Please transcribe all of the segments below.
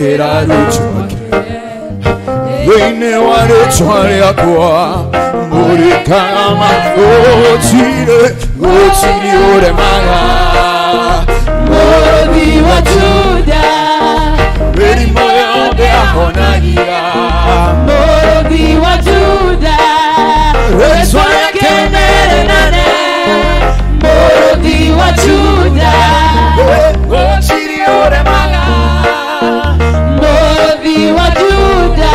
Akĩra arutwo ake, thĩinĩ wa rĩtwa rĩakwa mũrĩkaga gũtirĩ gũtirĩ ũremaga. Mũrũthi wa Juda. Mĩrimũ yothe ahonagia. Mũrũthi wa Juda. Rĩtwa rĩake nĩ rĩnene. Mũrũthi wa Juda. Gũtirĩ ũremaga. Mũrũthi wa Juda.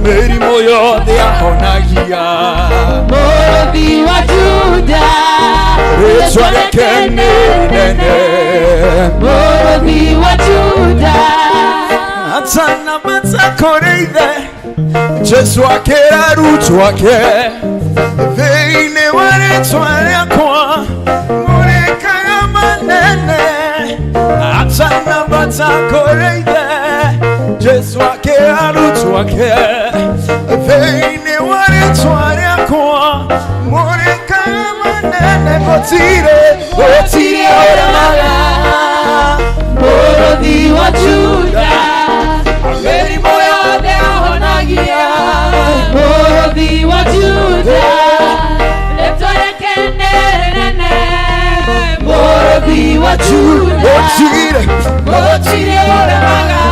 Mĩrimũ yothe ahonagia. Mũrũthi wa Juda. Rĩtwa rĩake nĩ rĩnene. Mũrũthi wa Juda. Atanambata kũrĩ ithe, Jesu akĩra arutwo ake, thĩinĩ wa rĩtwa rĩakwa mũrĩkaga manene. Atanambata kũrĩ ithe, Jesu akĩra arutwo ake, thĩinĩ wa rĩtwa rĩakwa mũrĩkaga manene. Gũtirĩ gũtirĩ ũremaga. Mũrũthi wa Juda. Mĩrimũ yothe ahonagia. Mũrũthi wa Juda. Rĩtwa rĩake nĩ rĩnene. Mũrũthi wa Juda. Gũtirĩ Gũtirĩ ũremaga.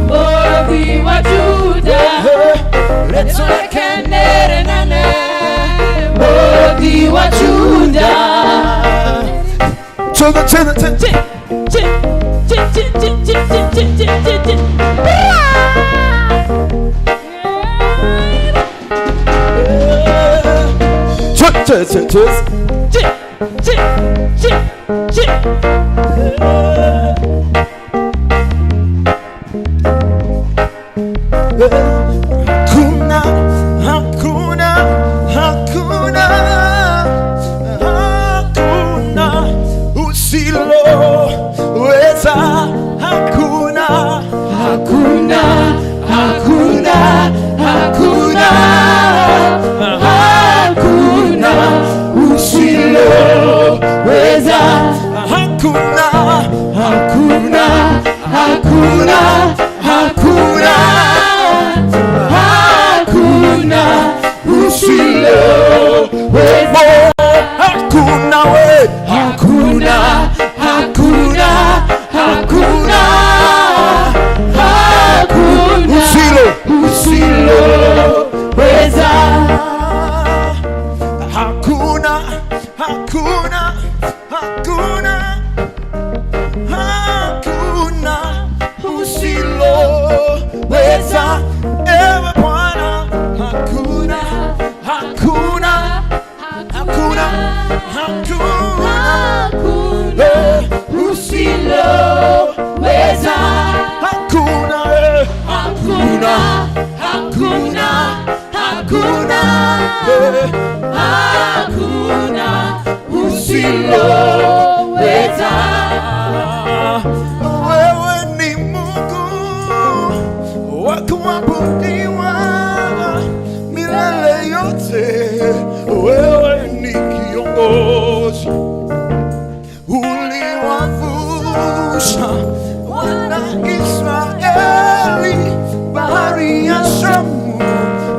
Mũrũthi wa Juda. Rĩtwa rĩake nĩ rĩnene. Mũrũthi wa Juda. To the to the to Chi, chi, chi, chi, chi, chi, chi, chi, chi, chi, chi. To Chi, chi, chi, chi. Hakuna, hakuna, hakuna, hakuna usiloweza, hakuna. Hakuna, hakuna, hakuna, hakuna usiloweza. Hakuna. Hakuna, hakuna, hakuna, hakuna usiloweza. Hakuna we. Hakuna, hakuna, hakuna, hakuna usilo usiloweza. Hakuna, hakuna, hakuna, hakuna usiloweza, ewe Bwana, hakuna, hakuna, hakuna, hakuna. Hakuna usiloweza. Hakuna. Hakuna, hakuna, hakuna, hakuna usiloweza. Wewe ni Mungu wa kuabudiwa milele yote. Wewe ni kiongozi, uliwavusha wana Israeli bahari ya Shamu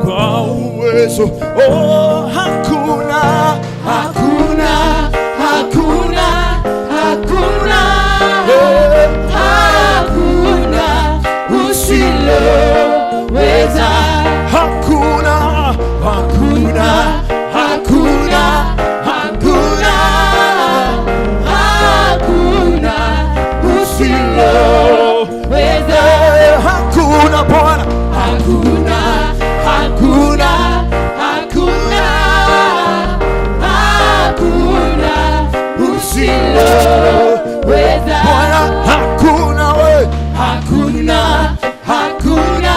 kwa uwezo. Oh, hakuna. Hakuna, hakuna, hakuna, hakuna usiloweza. Hakuna, hakuna. Hakuna, hakuna, hakuna usiloweza. Hakuna Bwana. Hakuna, hakuna, hakuna, hakuna usiloweza. Bwana, hakuna we. Hakuna, hakuna,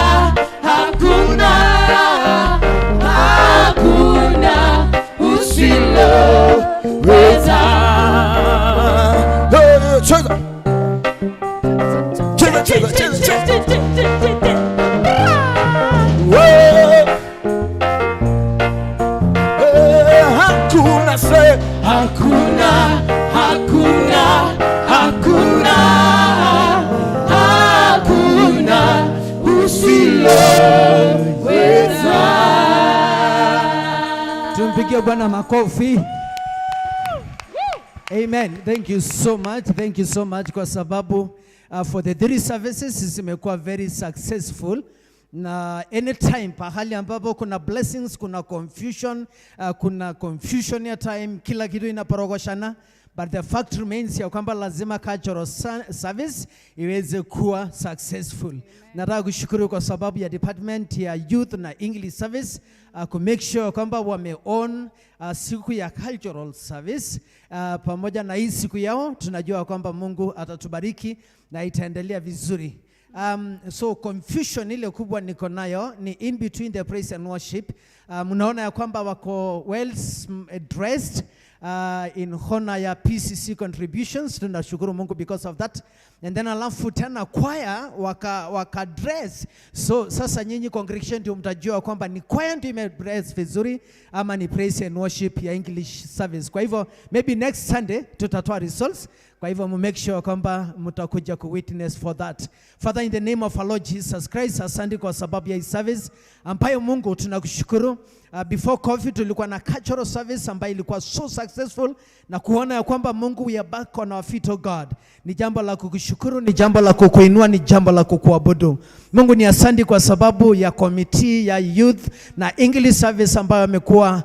hakuna, hakuna usiloweza. Cheza cheza cheza cheza cheza. We. Hakuna se. Hakuna, hakuna, hakuna, Usiloweza. Tumpigie Bwana makofi. Amen. Thank you so much. Thank you so much kwa sababu for the three services zimekuwa very successful na anytime pahali ambapo kuna blessings, kuna confusion, kuna confusion ya time, kila kitu inaporogoshana, but the fact remains ya kwamba lazima cultural service iweze kuwa successful. Nataka kushukuru kwa sababu ya department ya youth na English service ku make sure kwamba wame own siku ya cultural service pamoja na hii siku yao, tunajua kwamba Mungu atatubariki na itaendelea vizuri. So confusion ile kubwa niko nayo ni in between the praise and worship. Mnaona ya kwamba wako well dressed in honor ya PCC contributions. Tunashukuru Mungu because of that. And then alafu tena choir waka dress. So sasa nyinyi congregation ndio mtajua kwamba ni choir ndio ime dress vizuri ama ni praise and worship ya English service. Kwa hivyo maybe next Sunday tutatoa results. Kwa hivyo make sure kwamba mtakuja ku witness for that. Father, in the name of our Lord Jesus Christ, asante kwa sababu ya hii service ambayo Mungu tunakushukuru. Before COVID tulikuwa na cultural service ambayo ilikuwa so successful na kuona ya kwamba Mungu, we are back on our feet, oh God. Ni jambo la kukushukuru, ni jambo la kukuinua, ni jambo la kukuabudu. Mungu, ni asante kwa sababu ya committee ya youth na English service ambayo amekuwa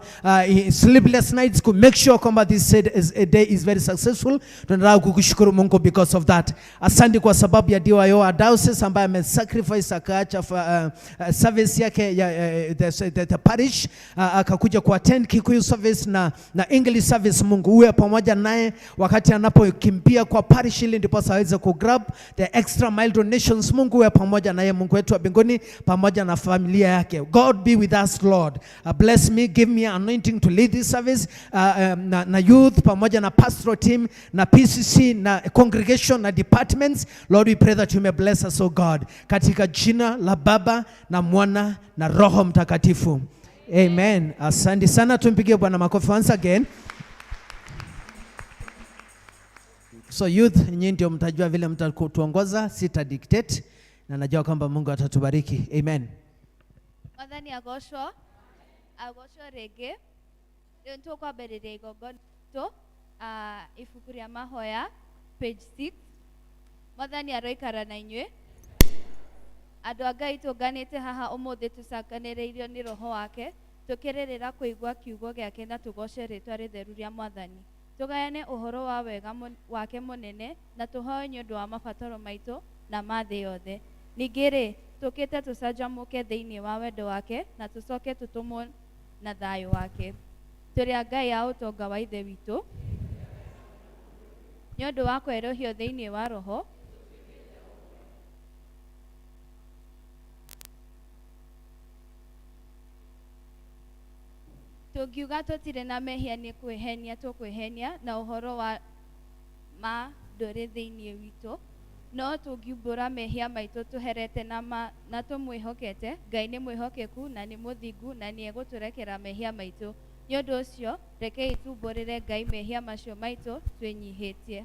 sleepless nights to make sure kwamba this said is, a day is very successful. Tunataka kukushukuru Mungu because of that. Asante kwa sababu ya DYO Diocese ambaye amesacrifice akaacha service yake ya the parish, akakuja kuattend Kikuyu service na English service. Mungu, uwe pamoja naye wakati anapokimbia kwa parish ili ndiposa aweze kugrab the extra mile donations. Mungu, uwe pamoja naye, Mungu wetu wa mbinguni, pamoja na familia yake. God be with us, Lord. Bless me, give me anointing to lead this service na youth pamoja na pastoral team na PCC na congregation na departments. Lord, we pray that you may bless us, oh God. Katika jina la Baba na Mwana na Roho Mtakatifu. Amen. Asante sana, tumpigie Bwana makofi once again. So youth, nyinyi ndio mtajua vile mtatuongoza, sita dictate na najua kwamba Mungu atatubariki. Amen. Mwathani agocwo, agocwo rĩngĩ. Rĩu nĩtũkwambĩrĩria igongona ritũ, ibuku rĩa mahoya page 6. Mwathani aroikara na inyuĩ. Andũ a Ngai, tũnganĩte haha ũmũthĩ tũcanganĩrĩirio nĩ Roho wake, tũkĩrĩrĩra kũigua kiugo gĩake na tũgoce rĩtwa rĩtheru rĩa Mwathani, tũgayane ũhoro wa wega wake mũnene na tũhoe nĩ ũndũ wa mabataro maitũ na ma thĩ yothe. Ningĩ rĩ, tũkĩte tũcanjamũke thĩinĩ wa wendo wake na tũcoke tũtũmwo na thayũ wake. Tũrĩ a Ngai a ũtonga wa Ithe witũ nĩ ũndũ wa kwerũhio thĩinĩ wa Roho. Tũngiuga tũtirĩ na mehia, nĩ kwĩhenia tũkwĩhenia na ũhoro wa ma ndũrĩ thĩinĩ witũ. No tũngiumbũra mehia maitũ tũherete na, ma, na tũmwĩhokete, Ngai nĩ mwĩhokeku na nĩ mũthingu na nĩ egũtũrekera mehia maitũ. Nĩ ũndũ ũcio rekei tumbũrĩre Ngai mehia macio maitũ twĩnyihĩtie.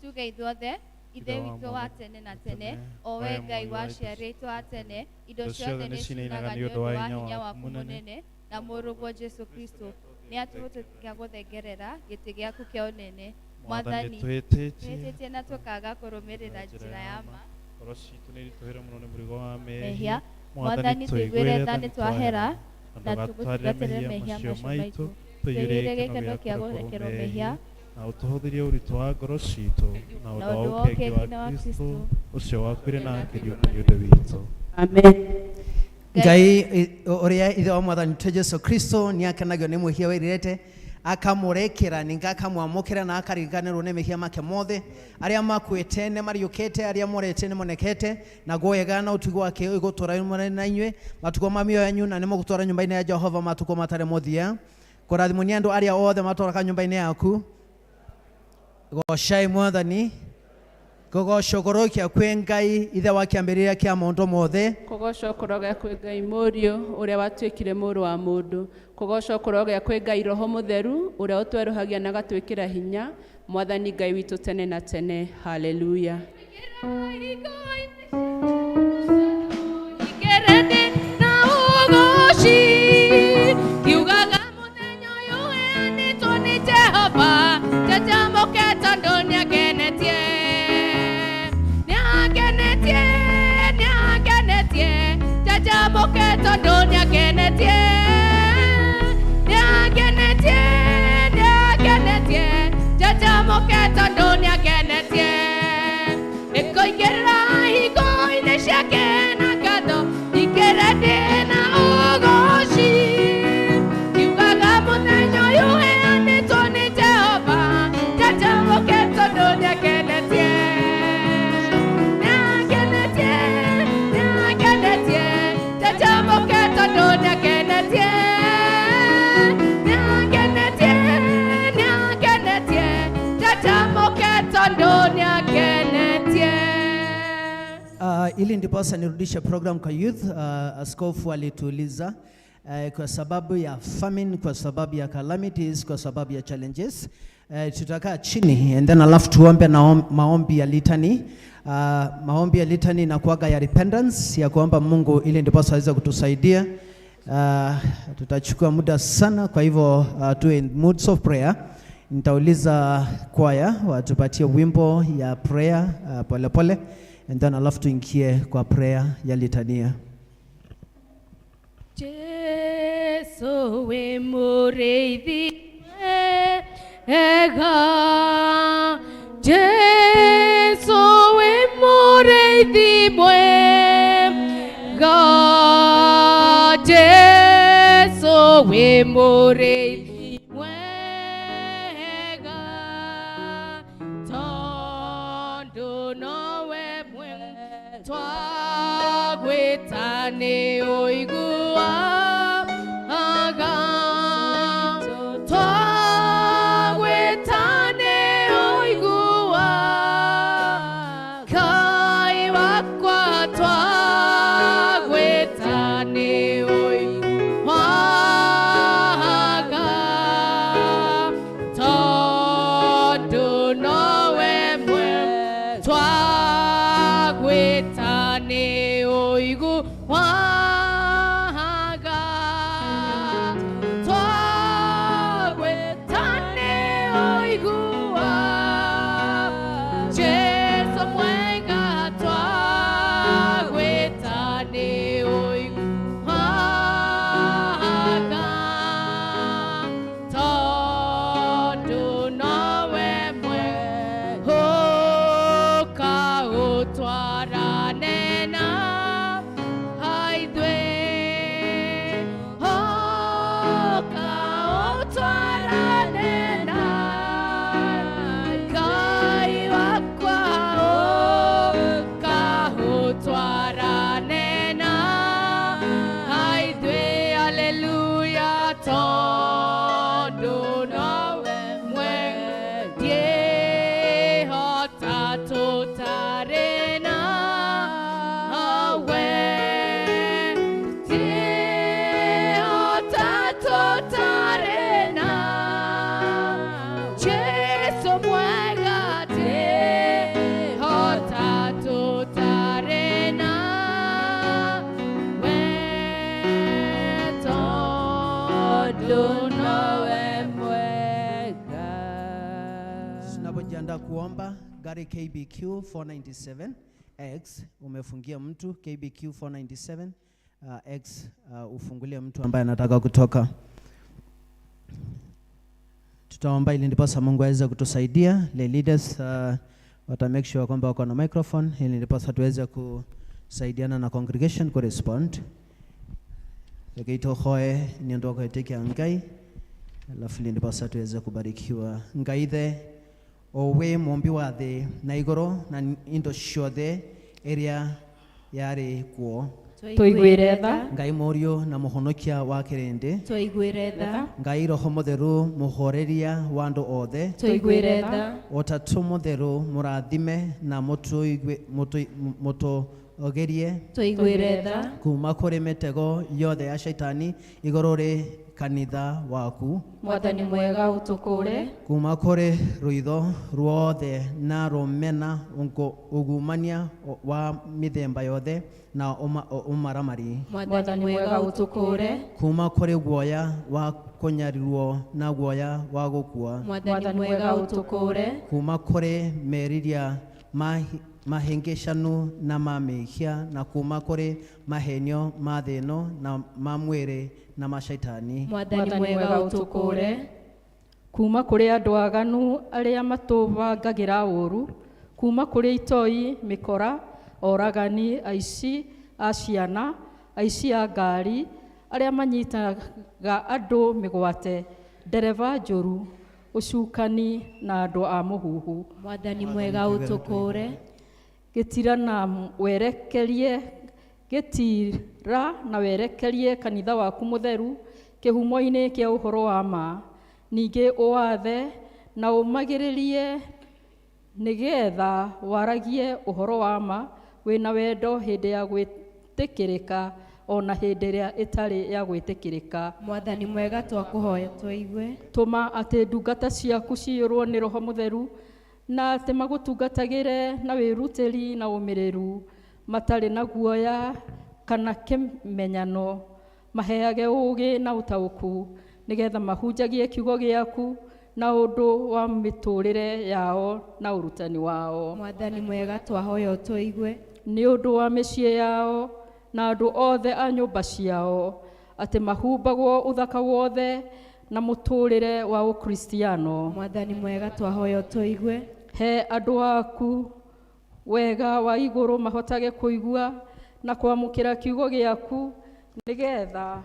Tuge ithuothe: Ithe witũ wa tene na tene, o we Ngai waciarĩtwo a tene, indo ciothe nĩ cinainaga nĩ ũndũ wa hinya waku mũnene, na Mũrũguo Jesu Kristo nĩ atũhotithia gũthengerera gĩtĩ gĩaku kĩa ũnene. Mwathani, twĩtĩtie twĩtĩtie na tũkaga kũrũmĩrĩra njĩra ya ma. Ngoro citũ nĩ iritũhĩire mũno nĩ mũrigo wa mehia. Mehia. Mwathani, tũiguĩre tha nĩ twahera na na ndũgatwarĩre tũgũtungatĩre mehia mehia macio macio maitũ. Maitũ tũiyũrie tũiyũire gĩkeno gĩkeno gĩa kĩa kũrekerwo kũrekerwo mehia mehia na ũtũhũthĩrie ũritũ wa ngoro citũ na na ũndũ ũndũ wa wa ũkenge ũkengi na wa wa Kristo Kristo ũcio wakuire na akĩriũka nĩ ũndũ witũ. Amen. Ngai ũrĩa Ithe wa Mwathani witũ Jesu Kristo nĩ akenagio nĩ mwĩhia wĩrirĩte, akamũrekera, ningĩ akamwamũkĩra na akariganĩrwo nĩ mehia make mothe. Arĩa makuĩte nĩ mariũkĩte, arĩa morete nĩ monekete. Naguo wega na ũtugi wake ũgũtũũra marĩ na inyuĩ matukũ ma mĩoyo yanyu, na nĩ mũgũtũũra nyũmba-inĩ ya Jehova matukũ matarĩ mũthia. Kũrathimwo nĩ andũ arĩa othe matũũraga nyũmba-inĩ yaku. Gocai Mwathani. Kũgocwo kũrokia kwĩ Ngai Ithe wa kĩambĩrĩria kĩa maũndũ mothe. Kũgocwo kũrogĩa kwĩ Ngai Mũriũ ũrĩa watuĩkire mũrũ wa mũndũ. Kũgocwo kũrogĩa kwĩ Ngai Roho Mũtheru ũrĩa ũtwerũhagia na agatwĩkĩra hinya. Mwathani Ngai witũ tene na tene. Haleluya. Ikerende na ugoci kiugaga muthenya uyu weanĩtwo nĩ Jehova njanjamũke tondũ nĩangenetie nĩangenetie nĩangenetie njanjamũke tondũ nĩangenetie nĩangenetie nĩangenetie njanjamũke tondũ nĩangenetie nĩkũingĩrĩra hingo-inĩ ciake na ngatho ikĩrende na ũgoci kiugaga mũthenya ũyũ ũheanĩtwo nĩ Jehova njanjamũke tondũ nĩangenetie nĩangenetie nĩangenetie njanjamũke tondũ nĩangenetie nĩangenetie nĩangenetie njanjamũke tondũ nĩangenetie. Ili ndiposa nirudishe program kwa youth. Askofu alituuliza kwa sababu ya famine, kwa sababu ya calamities, kwa sababu ya challenges, tutakaa chini and then alafu tuombe na maombi ya litany. Maombi ya litany inakuwaga ya repentance, ya kuomba Mungu ili ndiposa aweze kutusaidia. Tutachukua muda sana, kwa hivyo tuwe in moods of prayer. Nitauliza kwaya watupatie wimbo ya prayer pole pole and then alafu tuingie kwa prayer ya litania. Jesu wĩ mũrĩithi mwega, Jesu wĩ mũrĩithi mwega, Jesu wĩ mũrĩithi mwega, tondũ nowe mwega twagwĩta nĩ ũiguaga, twagwĩta nĩ ũiguaga, Ngai wakwa twagwĩta nĩ ũiguaga, tondũ nowe mwega twagwĩta nĩ ũiguaga, twagwĩta nĩ ũiguaga, Jesu mwega twagwĩta nĩ ũiguaga, tondũ nowe mwega ũka ũtwarane na ithuĩ, ũka ũtwarane na Ngai wakwa, ũka ũtwarane na ithuĩ, haleluya, tondũ nowe mwega ndiĩhota tũtarĩ nawe, ndiĩhota tũtarĩ na Jesu mwega, ndiĩhota tũtarĩ nawe, tondũ nowe mwega. Tunapojiandaa kuomba, gari KBQ 497 X umefungia mtu KBQ 497 X, ufungulie mtu ambaye anataka kutoka. Tutaomba ili ndiposa Mungu aweze kutusaidia. The leaders wata make sure kwamba wako na microphone ili ndiposa tuweze kusaidiana na congregation ku respond. Rekeitohoe ni ndo kwa Ngai, alafu ili ndiposa tuweze kubarikiwa. Ngai the owe mumbi wa thĩ na igũrũ na indo ciothe ĩrĩa yarĩ kuo. Tũiguĩre tha. Ngai mũriũ na mũhonokia wa kĩrĩndĩ. Tũiguĩre tha. Ngai roho mũtheru mũhoreria wa andũ othe. Tũiguĩre tha. Ũtatũ mũtheru mũrathime na Tũtũgerie Tũiguĩre tha. Kuma kũrĩ mĩtego yothe ya shaitani igũrũ rĩ kanitha waku. Mwathani mwega ũtũkũre. Kuma kũrĩ rũitho ruothe na rũmena ungumania wa mĩthemba yothe na ũmaramari. Mwathani mwega ũtũkũre. Kuma kũrĩ guoya wa kũnyarirwo na guoya wa gũkua. Mwathani mwega ũtũkũre. Kuma kũrĩ meriria mahĩngĩcanu na ma mehia na kuma kũrĩ mahenio ma thĩ ĩno na ma mwĩrĩ na ma shaitani. Mwathani mwega ũtũkũre. Kuma kũrĩ andũ aganu arĩa matũbangagĩra ũũru, kuma kũrĩ itoi, mĩkora, oragani, aici a ciana, aici a ngari, arĩa manyitaga andũ mĩgwate, ndereba njũru, ũcukani na andũ a mũhuhu. Mwathani mwega ũtũkũre. Gĩtira na werekerie kanitha waku mũtheru kĩhumo-inĩ kĩa ũhoro wa ma, ningĩ ũwathe na ũmagĩrĩrie nĩgetha waragie ũhoro wa ma wĩna wendo hĩndĩ ya gwĩtĩkĩrĩka ona hĩndĩ ĩrĩa ĩtarĩ ya gwĩtĩkĩrĩka. Mwathani mwega twakũhoya tũigue. Tũma atĩ ndungata ciaku ciyũrwo nĩ Roho Mũtheru na atĩ magũtungatagĩre na wĩrutĩri na ũmĩrĩru matarĩ na guoya kana kĩmenyano, maheage ũũgĩ na ũtaũku nĩgetha mahunjagie kiugo gĩaku na ũndũ wa mĩtũrĩre yao na ũrutani wao. Mwathani mwega twahoya ũtũigue. Nĩ ũndũ wa mĩciĩ yao na andũ othe a nyũmba ciao, atĩ mahumbagwo ũthaka wothe na mũtũrĩre wa ũkristiano. Mwathani mwega twahoya ũtũigue. He andũ aku wega wa igũrũ mahotage kũigua na kwamũkĩra kiugo gĩaku nĩgetha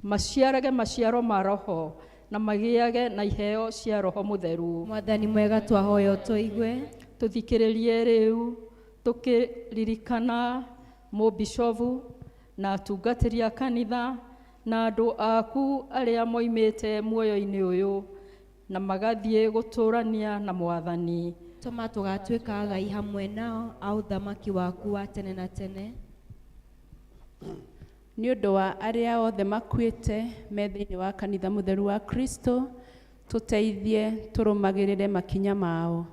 maciarage maciaro ma Roho na magĩage na iheo cia Roho Mũtheru. Mwathani mwega twahoya ũtũigue. Tũthikĩrĩrie rĩu tũkĩririkana mũbishovu na atungatĩri a kanitha na andũ aku arĩa moimĩte muoyo-inĩ ũyũ na magathiĩ gũtũrania na Mwathani. Tũma tũgatuĩka agai hamwe nao a ũthamaki waku wa tene na tene. Nĩ ũndũ wa arĩa othe makuĩte me thĩinĩ wa kanitha mũtheru wa Kristo, tũteithie tũrũmagĩrĩre makinya mao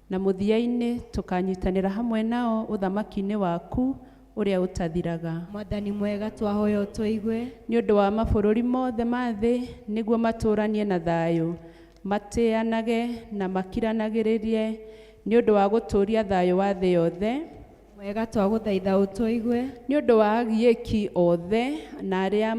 na mũthia-inĩ tũkanyitanĩra hamwe nao ũthamaki-inĩ waku ũrĩa ũtathiraga. Mwathani mwega twahoya ũtũigue. Nĩ ũndũ wa mabũrũri mothe ma thĩ nĩguo matũranie na thayũ, matĩanage na makiranagĩrĩrie nĩ ũndũ wa gũtũũria thayũ wa thĩ yothe. Mwega twagũthaitha ũtũigue. Nĩ ũndũ wa agiĩki othe na arĩa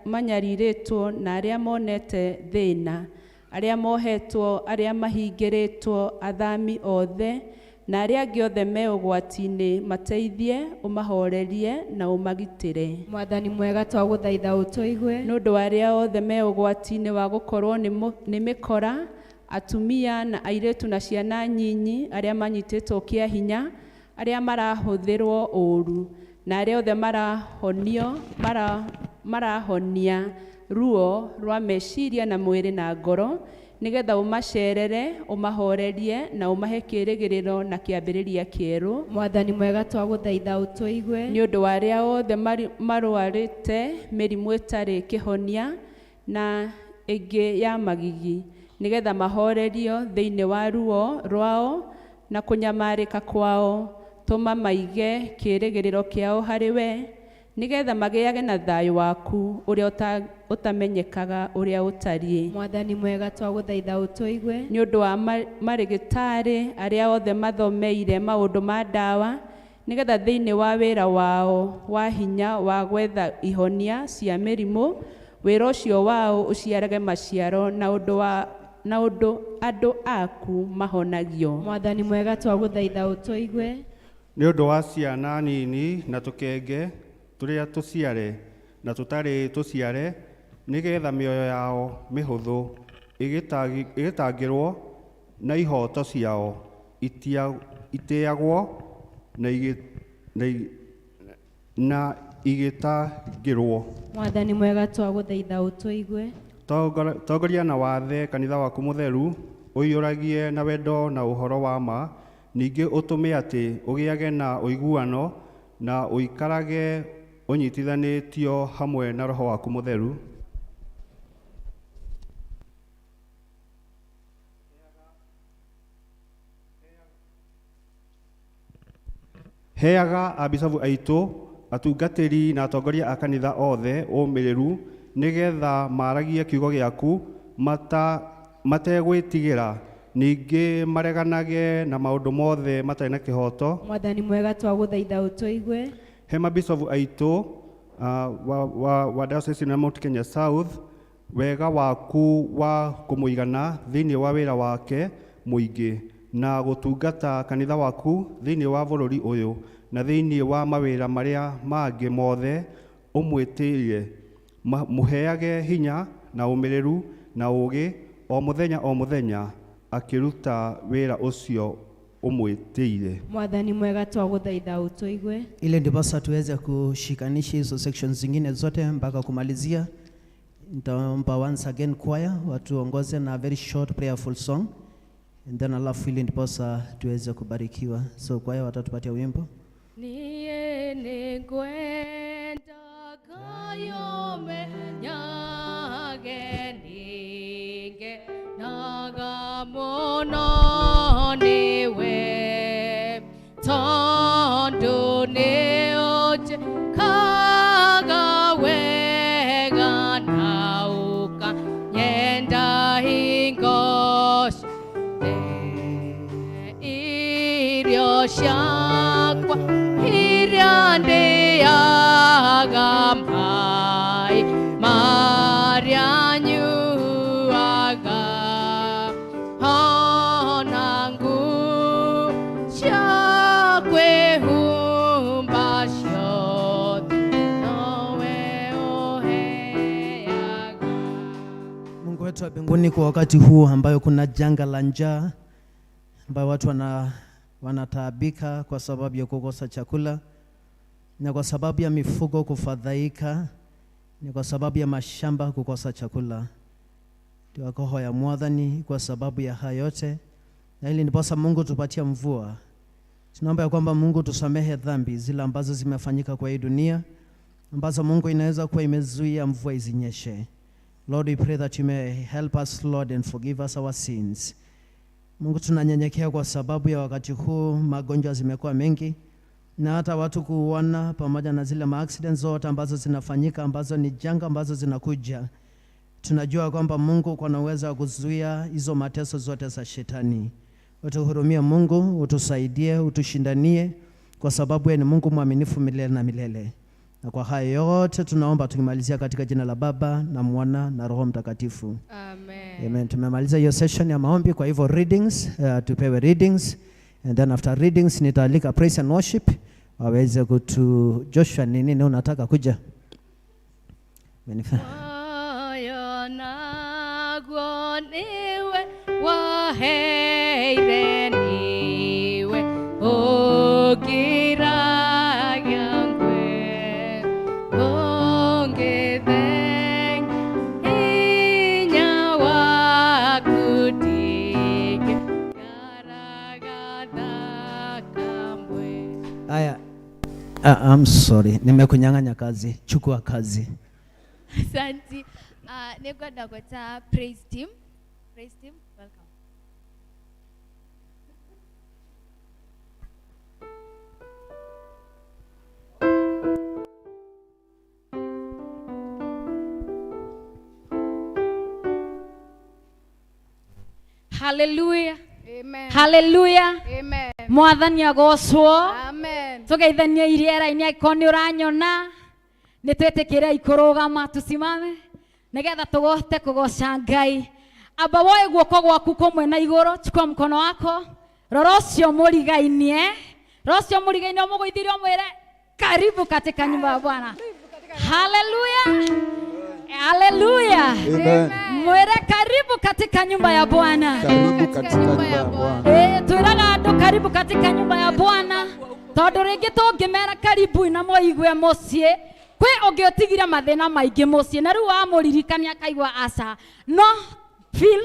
manyarirĩtwo na arĩa monete thĩna, arĩa mohetwo, arĩa mahingĩrĩtwo, athami othe na arĩa angĩ othe me ũgwati-inĩ, mateithie, ũmahorerie na ũmagitĩre. Mwathani mwega twagũthaitha ũtũigue. Nĩ ũndũ wa arĩa othe me ũgwati-inĩ wa gũkorwo nĩ mĩkora, atumia na airĩtu na ciana nyinyi, arĩa manyitĩtwo kĩa hinya, arĩa marahũthĩrwo ũũru, na arĩa othe marahonia ruo rwa meciria na mwĩrĩ na ngoro, nĩgetha ũmacerere, ũmahorerie na ũmahe kĩĩrĩgĩrĩro na kĩambĩrĩria kĩerũ. Mwathani mwega twagũthaitha ũtũigue. Nĩ ũndũ wa arĩa othe marũarĩte mĩrimũ ĩtarĩ kĩhonia na ĩngĩ ya magigi, nĩgetha mahorerio thĩinĩ wa ruo rwao na kũnyamarĩka kwao, tũma maige kĩĩrĩgĩrĩro kĩao harĩ we, nĩgetha magĩage na thayũ waku ũrĩa ũtamenyekaga ũrĩa ũtariĩ. Mwathani mwega twagũthaitha ũtũigue. Nĩ ũndũ wa marĩgĩtarĩ arĩa othe mathomeire maũndũ ma ndawa, nĩgetha thĩinĩ wa wĩra wao wa hinya wa gwetha ihonia cia mĩrimũ, wĩra ũcio wao ũciarage maciaro na ũndũ andũ aku mahonagio. Mwathani mwega twagũthaitha ũtũigue. Nĩ ũndũ wa ciana nini na tũkenge tũrĩa tũciare na tũtarĩ tũciare, nĩgetha mĩoyo yao mĩhũthũ ĩgĩtangĩrwo na ihooto ciao itĩagwo na igĩtangĩrwo. Mwathani mwega twagũthaitha ũtũigue. Tongoria na wathe kanitha waku mũtheru, ũiyũragie na wendo na ũhoro wa ma, ningĩ ũtũme atĩ ũgĩage na ũiguano Na ũikarage ũnyitithanĩtio hamwe na Roho waku Mũtheru. Heaga abicabu aitũ, atungatĩri na atongoria a kanitha othe ũmĩrĩru nĩgetha maaragie kiugo gĩaku mategwĩtigĩra, ningĩ mareganage na maũndũ mothe matarĩ na kĩhooto. Mwathani mwega, twagũthaitha ũtũigue. He mabicobu aitũ wa diocese ya Mount Kenya South wega waku wa kũmũigana thĩinĩ wa wĩra wake mũingĩ na gũtungata kanitha waku thĩinĩ wa bũrũri ũyũ na thĩinĩ wa mawĩra marĩa mangĩ mothe ũmwĩtĩire. Mũheage hinya na ũmĩrĩru na ũũgĩ o mũthenya o mũthenya akĩruta wĩra ũcio ũmwĩtĩire. Mwathani mwega, twagũthaitha ũtũigue. Ili ndiposa tuweze kushikanisha hizo sections zingine zote mpaka kumalizia. Nitaomba once again choir watuongoze na very short prayerful song, and then alafu ili ndiposa tuweze kubarikiwa. So choir watatupatia wimbo. Niĩ nĩngwenda Ngai ũmenyage nĩngenaga mũno nĩwe, tondũ nĩũnjĩkaga wega na ũkanyenda hingo ciothe. Irio ciakwa iria ndĩaga, maĩ marĩa nyuaga, ona nguo cia kwĩhumba ciothe nowe ũheaga. Mungu wetu wa mbinguni, kwa wakati huu ambayo kuna janga la njaa ambayo watu wanataabika kwa sababu ya kukosa chakula na kwa sababu ya mifugo kufadhaika, ni kwa sababu ya mashamba kukosa chakula. Tuwakohoya Mwathani kwa sababu ya haya yote, na ili ndiposa Mungu tupatie mvua. Tunaomba ya kwamba Mungu tusamehe dhambi zile ambazo zimefanyika kwa hii dunia, ambazo Mungu inaweza kuwa imezuia mvua isinyeshe. Lord, we pray that you may help us, Lord, and forgive us our sins. Mungu, tunanyenyekea kwa sababu ya wakati huu magonjwa zimekuwa mengi na hata watu kuuana, pamoja na zile maaccidents zote ambazo zinafanyika, ambazo ni janga ambazo zinakuja. Tunajua kwamba Mungu uko na uwezo wa kuzuia hizo mateso zote za shetani. Utuhurumie Mungu, utusaidie, utushindanie, kwa sababu wewe ni Mungu mwaminifu milele na milele. Na kwa haya yote tunaomba tukimalizia katika jina la Baba na Mwana na Roho Mtakatifu. Amen. Amen. Tumemaliza hiyo session ya maombi, kwa hivyo readings, tupewe readings, and then after readings nitaalika praise and worship waweze kutu. Joshua, ni nini unataka kuja? Moyo naguo nĩwe waheire, nĩwe ũngiragia ngwe, ũngĩthengia hinya waku ndingĩaragatha kamwe. Aya, I'm sorry, nimekunyang'anya kazi. Chukua kazi. Asante. Nĩngwenda gwĩta praise team. Praise team, welcome. Hallelujah. Amen. Hallelujah. Amen. Mwathani agocwo. Amen. Tugeithanie iriera-inĩ angĩkorwo nĩ ũranyona, nĩ twĩtĩkĩre ikũrũgama tusimame nĩgetha tũgote kũgoca Ngai. Amba woe guoko gwaku kũmwe na igũrũ, chukua mkono wako, rora ũcio mũrigainie, rora ũcio mũrigainie ũmũgũithirie ũmwĩre karibu katika nyumba ya Bwana. Hallelujah. Hallelujah. Amen. Mwĩre karibu katika nyumba ya Bwana. Karibu katika nyumba ya Bwana. Twĩraga andũ karibu katika nyumba ya Bwana, tondũ rĩngĩ tũngĩmera karibu na moigue mũciĩ, kwĩ ũngĩ ũtigire mathĩna maingĩ mũciĩ na rĩu wamũririkania akaigua aca. No feel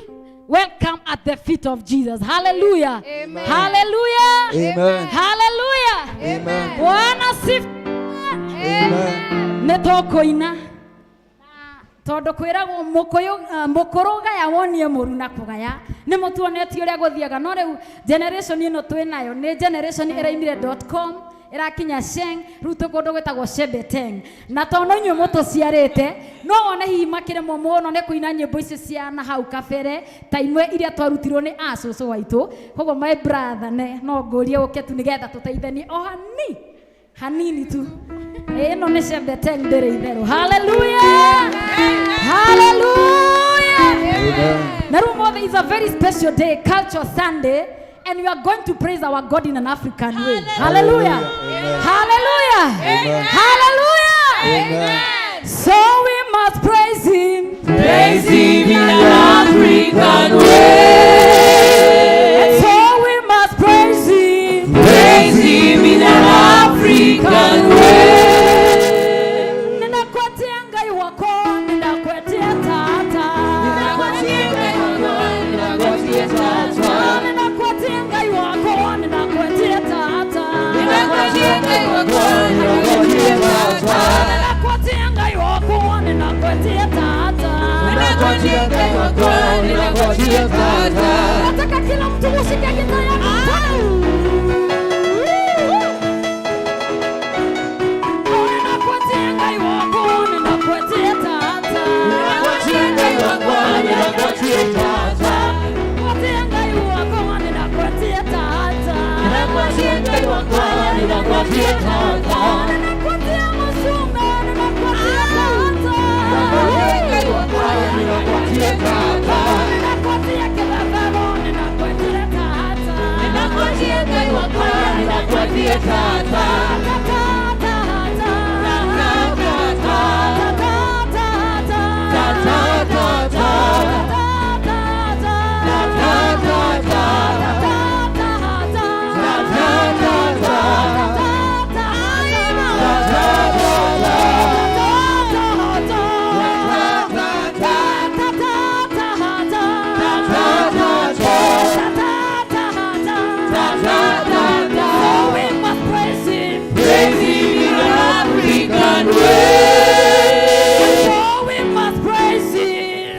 welcome at the feet of Jesus. Hallelujah. Amen. Hallelujah. Amen. Hallelujah. Amen. Bwana asifiwe. Nĩ tũkũina tondũ kwĩragwo mũkũrũ gaya wonie mũru na kũgaya nĩ mũtuonetie ũrĩa gũthiaga no rĩu generation ĩno twĩ nayo nĩ generation ĩraimire.com ĩrakinya sheng rĩu twĩ kũndũ gwĩtagwo shebeteng na tondũ no inyuĩ mũtũciarĩte no wone hihi makĩremwo mũno nĩ kũina nyĩmbo icio cia na hau kabere ta imwe iria twarutirwo nĩ acũcũ waitũ koguo my brother ne no ngũrie ũke tu nĩgetha tũteithanie o hani hanini tu ĩno nĩ shebeteng ndĩrĩ itherũ. Hallelujah, hallelujah. Na rĩu ũmũthĩ is a very special day, Culture Sunday, and we are going to praise our God in an African way. Hallelujah. Hallelujah. Hallelujah. So we must praise him. Praise him in an African way. And so we must praise him. Praise him in an African way. Ninakwatia Ngai wako, ninakwatia tata. Ninakwatia Ngai wako, ninakwatia tata. Ninakwatia Ngai wako, ninakwatia tata. Ninakwatia Ngai wako, ninakwatia tata. Ninakwatia Ngai wako, ninakuatia tata. Ninakwatia Ngai wako, ninakwatia tata. Nataka kila mtu ushike gitaa yako. Ninakuatia Ngai wako, ninakuatia tata. Ninakwatia Ngai wako, ninakwatia tata. Ninakuatia Ngai wako, ninakuatia tata. Ninakwatia Ngai wako, ninakwatia tata. Ninakuatia musume, ninakuatia tata. Ninakwatia Ngai wako, ninakwatia tata. Ninakuatia kibabaro, ninakuatia tata. Ninakwatia Ngai wako, ninakwatia tata. Tata, tata. Tata, Tata, tata. tata, tata. Tata, Tata, tata. tata. Tata, tata. Praise him in an African way.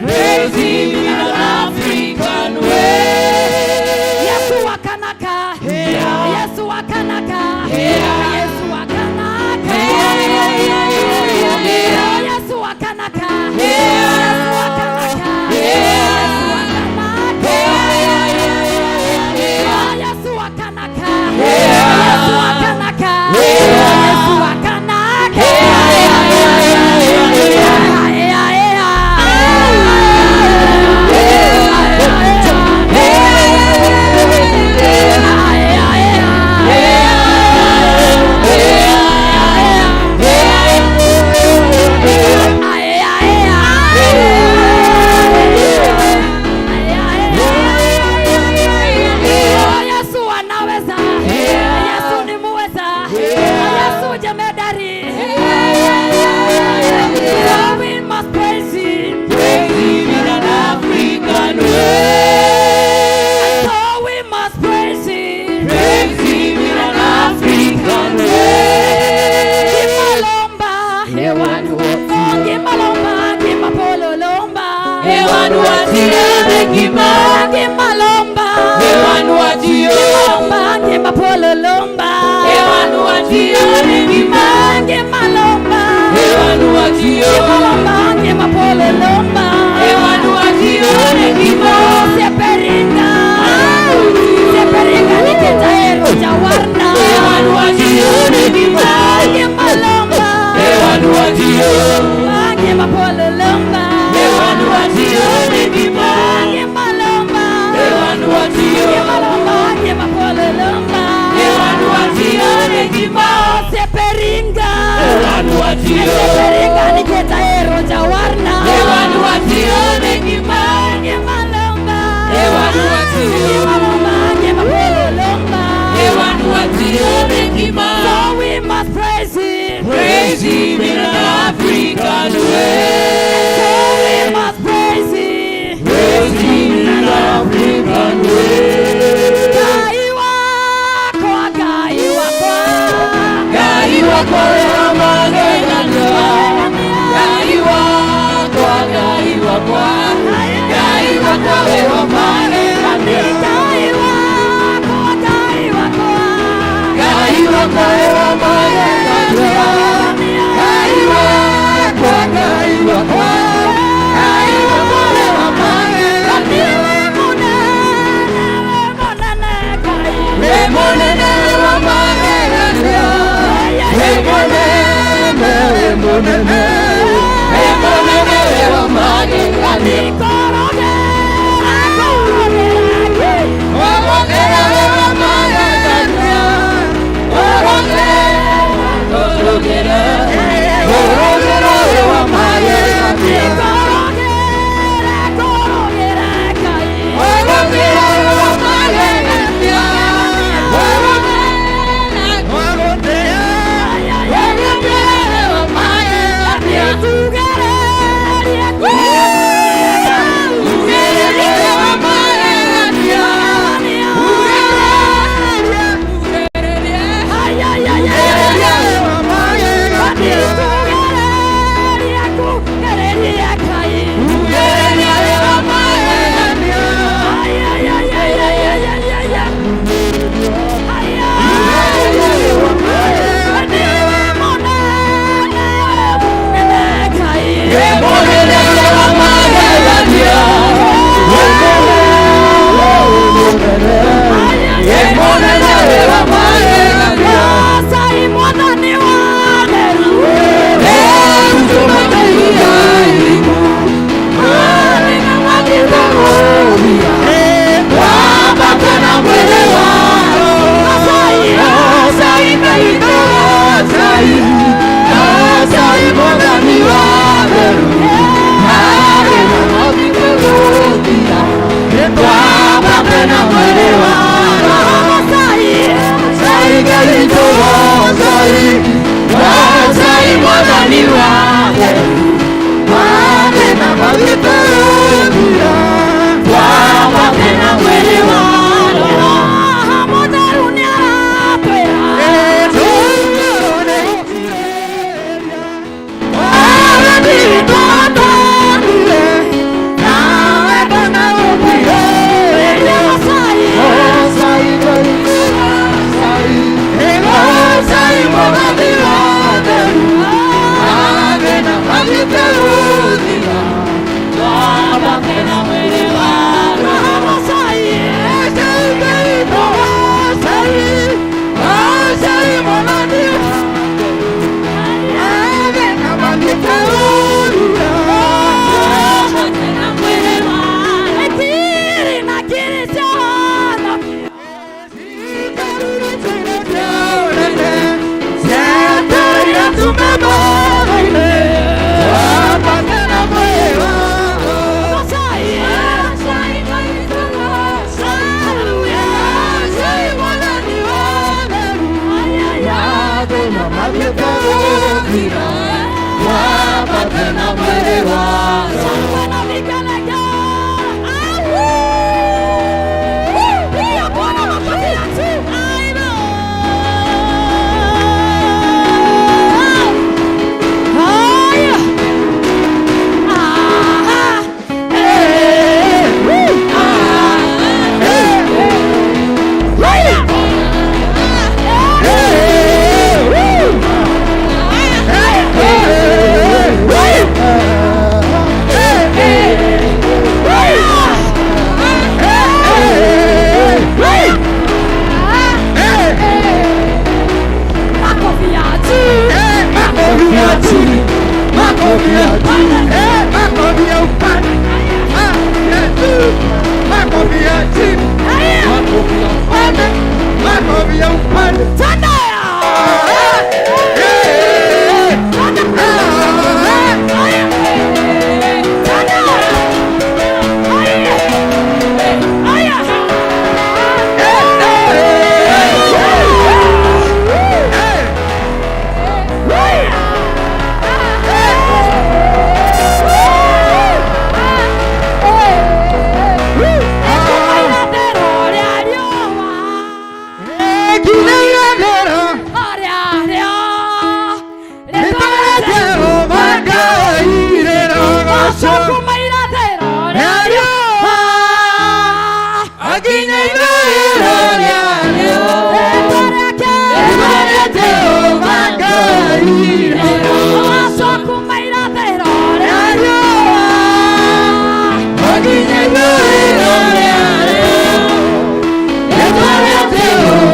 Praise him in an African way. Yesu wakanaka, Yesu wakanaka, Yesu wakanaka, Yesu wakanaka, Yesu wakanaka, Yesu wakanaka, Yesu wakanaka, Yesu wakanaka, Yesu wakanaka. Yesu anaweza, Yesu ni muweza, Yesu jemedari. So we must praise him. Praise him in an African way. So we must praise him. Praise him in an African way. Kimalomba, oh, kimalomba, kimapololomba. Ewanu watio gima. Kimalomba, Ewanu watio. kimalomba, kimapololomba. Ewanu watio gima. Kimalomba, Ewanu watio. kimalomba, kimapololomba. Ewanu watio gima. Seperinga, seperinga nikitaero jawarna. Ewanu watio gima. Kimalomba, Ewanu watio. kimapololomba. Ewanu watio gima. Kimalomba, Ewanu watio. kimalomba, kimapololomba. Ewanu watio gima. Seperinga, Ewanu watio. seperinga nikitaero jawarna. Ewanu watio gima. Kimalomba, Ewanu watio. kimalomba, kimapololomba. Ewanu watio gima. So we must praise him. Praise him in an African way. So we must praise him. Praise him in an African way. Ngai wakwa, Ngai wakwa. Ngai wakwa. Thank you.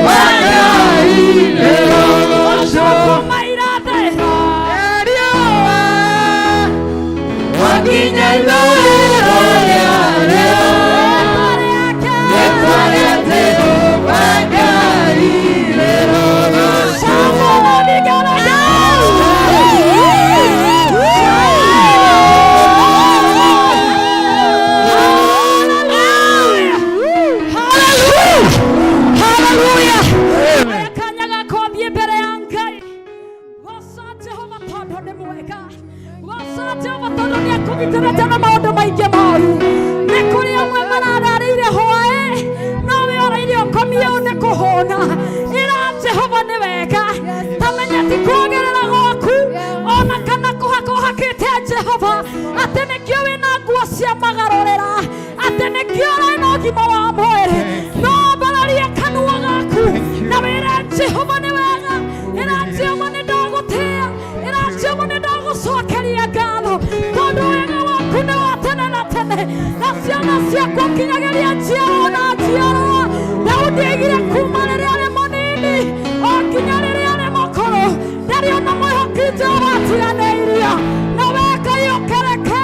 Hũna. Ĩra Jehova nĩ wega. Tamenya ti kuongerera gwaku ona kana kũhaka ũhakĩte Jehova atĩ nĩkĩo wĩna nguo cia magarũrĩra, atĩ nĩkĩo ũrĩ na ũgima wa mwĩrĩ. No ambararie kanua gaku na wĩre Jehova nĩ wega. Ĩra Jehova nĩ ndagũtĩĩa. Ĩra Jehova nĩ ndagũcokeria ngatho tondũ wega waku nĩ wa tene na tene, na ciana ciaku kinyagĩria njiarwa na njiarwa. Daudi aigire kuma rĩrĩa arĩ mũnini o nginya rĩrĩa arĩ mũkũrũ, ndarĩ ona mwĩhoki Jehova atiganĩirio. Na we Ngai ũkereke,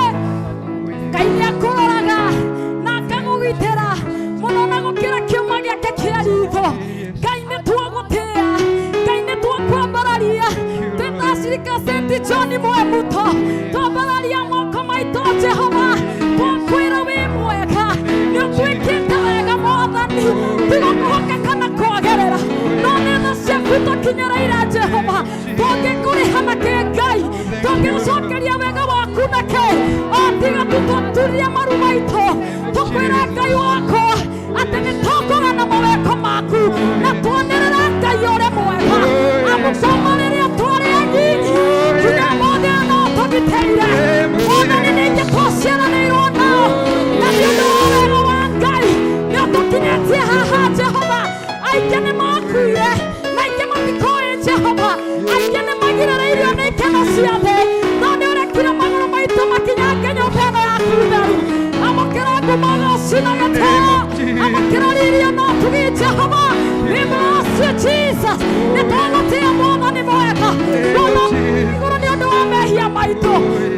Ngai nĩ akũroraga na akagũgitĩra mũno na gũkĩra kĩũma gĩake kĩa ritho. Ngai nĩ twagũtĩĩa, Ngai nĩ twakwambararia. Twĩ ta acirika St. John Mwemuto, twambararia moko maitũ Jehova, twakwĩra wĩ mwega, nĩ ũtwĩkĩte wega Mwathani, tiga kũhoka kana kwagĩrĩra, no nĩ tha ciaku tũkinyĩrĩire Jehova. Tũngĩkũrĩha na kĩ Ngai? Tũngĩgũcokeria wega waku na kĩ? O tiga tu tũturie maru maitũ tũkwĩre Ngai wakwa atĩ nĩ tũkũgana maweko maku na tuonĩrĩre Ngai ũrĩ mwega. Amu kuma rĩrĩa twarĩ anyinyi nginya ũmũthĩ no tũgitĩire. Mwathani, ningĩ twaciaranĩirwo nao na nĩ ũndũ wa wega wa Ngai nĩ ũtũkinyĩtie haha Jehova. Aingĩ nĩ makuire na aingĩ matikoĩ Jehova, aingĩ nĩ magirĩrĩirio nĩ ikeno cia thĩ, no nĩ ũrekire magũrũ maitũ makinyange nyũmba ĩno yaku theru. Amũkĩra ngumo, ũgoci na gĩtĩo, amũkĩra riri na ũtugi Jehova. We bless you, Jesus. Nĩ twagũtĩĩa Mwathani mwega. Rũma igũrũ nĩ ũndũ wa mehia maitũ.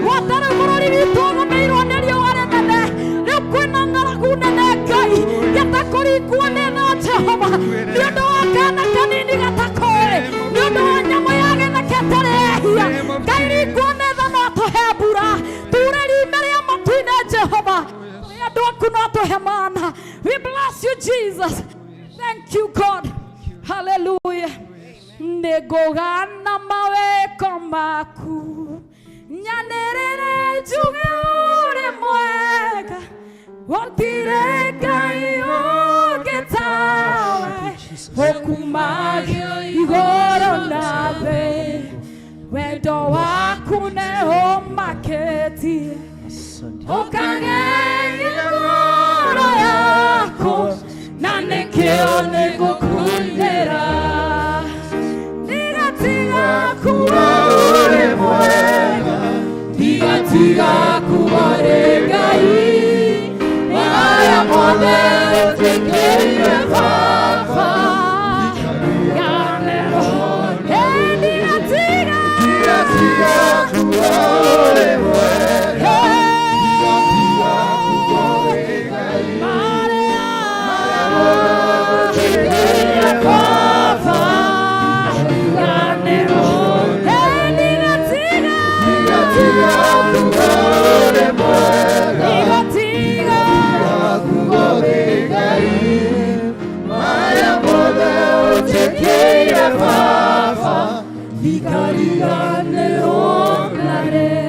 Gwata rĩu bũrũri witũ ũgũmĩirwo nĩ riũa rĩnene, rĩu kwĩna ng'aragu nene Ngai gĩtakũringwo nĩ tha Jehova, nĩ ũndũ wa kana kanini gatakoĩ, nĩ ũndũ wa nyamũ ya gĩthaka ĩtarĩ ehia. Ngai, ringwo nĩ tha no tũhe mbura, ture rime rĩa matu-inĩ Jehova. Tũrĩ andũ aku no tũhe mana. We bless you, Jesus. Thank you, God. Hallelujah. Nĩngũgana mawĩko maku, nyanĩrĩre njuge ũrĩ mwega, gũtirĩ Ngai ũngĩ tawe, ũkumagio igũrũ na thĩ, wendo waku nĩ ũmakĩtie, ũkageria ngoro yakwa, na nĩkĩo nĩngũkũinĩra. Ndigatiga kuba ũrĩ mwega, ndigatiga kuba ũrĩ Ngai, marĩa mothe ũnjĩkĩire Baba. Ndigatiga kuba ũrĩ mwega, ndigatiga kuba ũrĩ Ngai, marĩa mothe ũnjĩkĩire Baba. Ndigatiga kuba ũrĩ mwega, ndigatiga kuba ũrĩ Ngai, marĩa mothe ũnjĩkĩire Baba.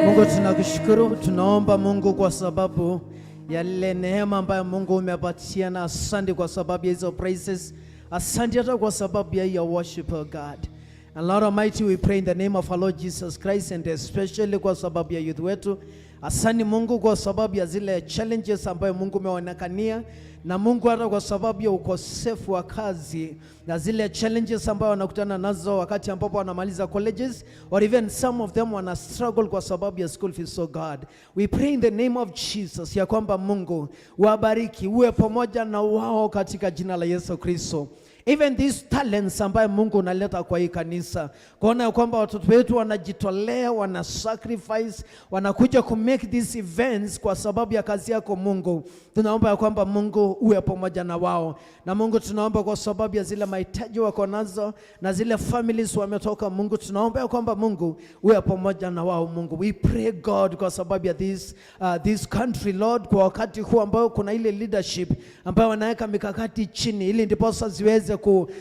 Mungu tunakushukuru, tunaomba Mungu kwa sababu ya lile neema ambayo Mungu umepatia, na asante kwa sababu ya hizo praises, asante hata kwa sababu ya your worship, oh God. And Lord Almighty, we pray in the name of our Lord Jesus Christ and especially kwa sababu ya youth wetu. Asante Mungu kwa sababu ya zile challenges ambayo Mungu umeonekania, na Mungu hata kwa sababu ya ukosefu wa kazi na zile challenges ambayo wanakutana nazo wakati ambapo wanamaliza colleges, or even some of them wana struggle kwa sababu ya school fees. So God, we pray in the name of Jesus ya kwamba Mungu wabariki, uwe pamoja na wao katika jina la Yesu Kristo. Even these talents ambayo Mungu unaleta kwa hii kanisa, kuona ya kwamba watoto wetu wanajitolea, wana sacrifice, wanakuja ku make these events kwa sababu ya kazi yako Mungu. Tunaomba ya kwamba Mungu uwe pamoja na wao, na Mungu tunaomba kwa sababu ya zile mahitaji wako nazo na zile families wametoka. Mungu, tunaomba ya kwamba Mungu uwe pamoja na wao. Mungu, we pray, God, kwa sababu ya this country, Lord, kwa wakati huu ambao kuna ile leadership ambayo wanaweka mikakati chini ili ndiposa ziweze waweze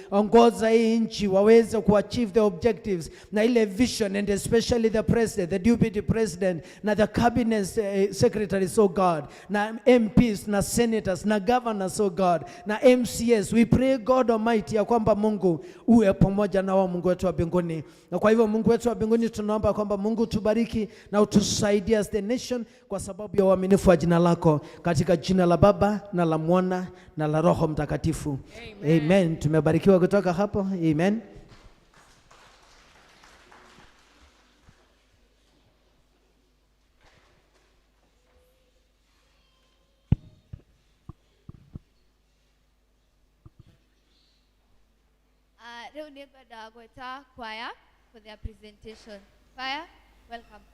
kuongoza hii nchi, waweze kuachieve the objectives na ile vision, and especially the president, the deputy president na the cabinet secretaries, oh God, na MPs na senators na governors, oh God, na MCS. We pray, God Almighty, ya kwamba Mungu uwe pamoja na wao, Mungu wetu wa mbinguni. Na kwa hivyo Mungu wetu wa mbinguni, tunaomba kwamba Mungu tubariki na utusaidie as the nation, kwa sababu ya uaminifu wa jina lako, katika jina la Baba na la Mwana na la Roho Mtakatifu. Amen. Amen. Tumebarikiwa kutoka hapo. Amen. Rĩu nĩ ngwenda gwĩta choir for their presentation. Choir, welcome.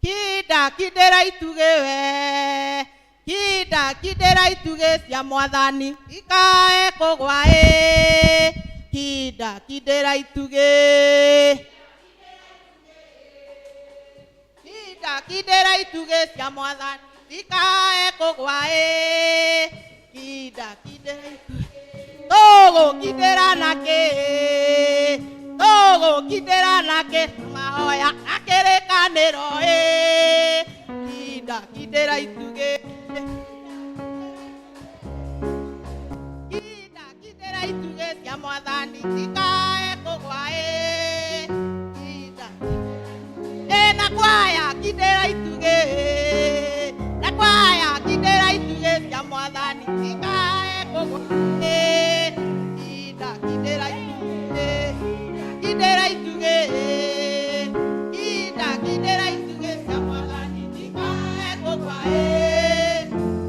Kinda kindĩra itugĩ we, kinda kindĩra itugĩ cia mwathani ikae kũgwa ĩ, kinda kindĩra itugĩ, kinda kindĩra itugĩ cia mwathani ikae kũgwa ĩ, kinda kindĩra itugĩ, tũgũkindĩra nakĩ, tũgũkindĩra nakĩ, mahoya na kĩrĩkanĩro ĩ, kinda kindĩra itugĩ, kinda kindĩra itugĩ cia mwathani cikae kũgwa ĩ, kinda ĩ na kwaya kindĩra itugĩ, na kwaya kindĩra itugĩ cia mwathani cikae kũgwa ĩ, kinda kindĩra itugĩ, kindĩra itugĩ, kinda kindĩra itugĩ cia mwathani cikae kũgwa ĩ,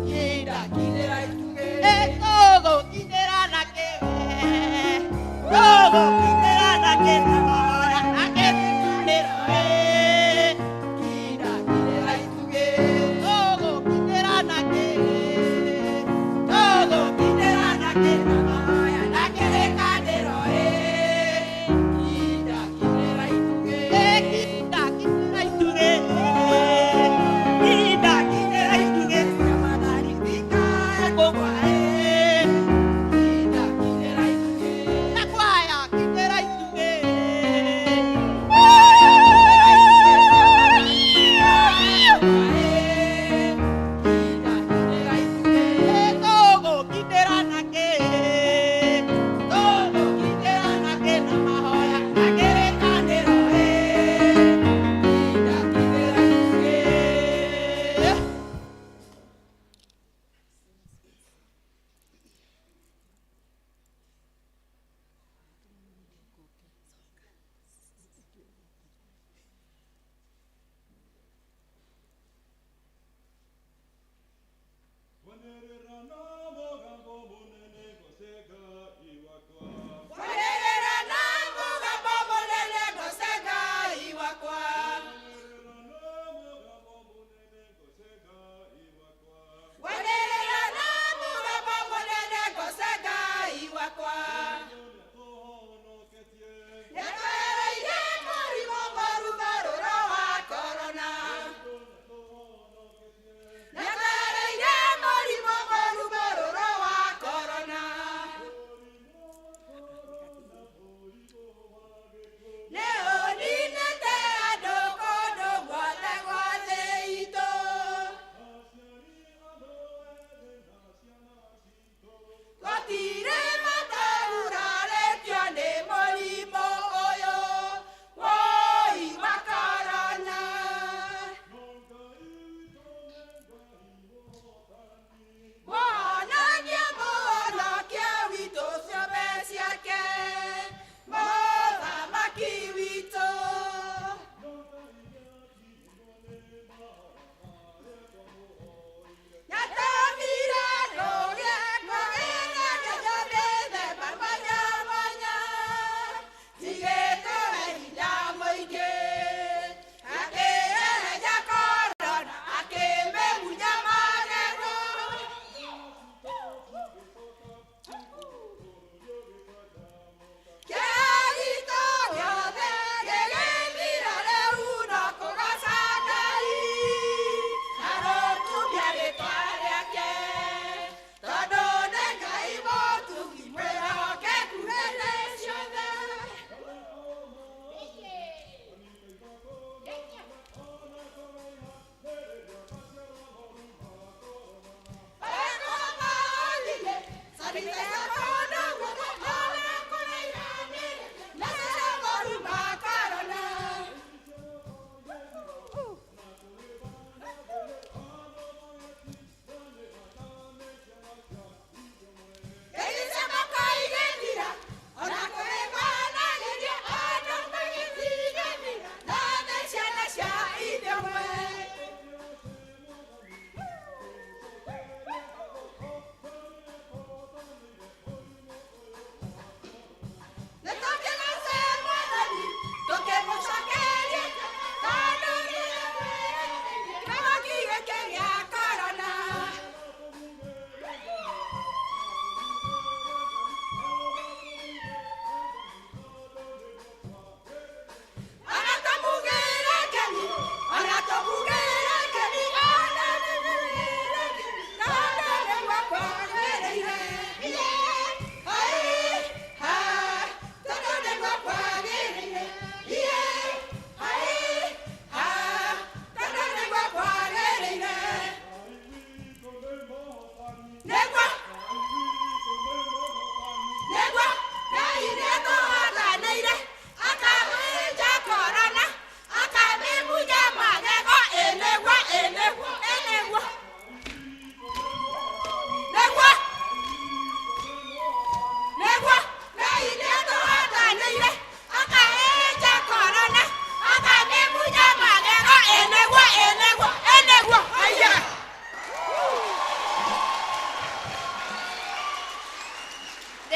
kinda kindĩra itugĩ, ĩ tũgũkindĩra nakĩ we, tũgũkindĩra nakĩ na mahoya na kĩrĩkanĩro ĩ, kinda kindĩra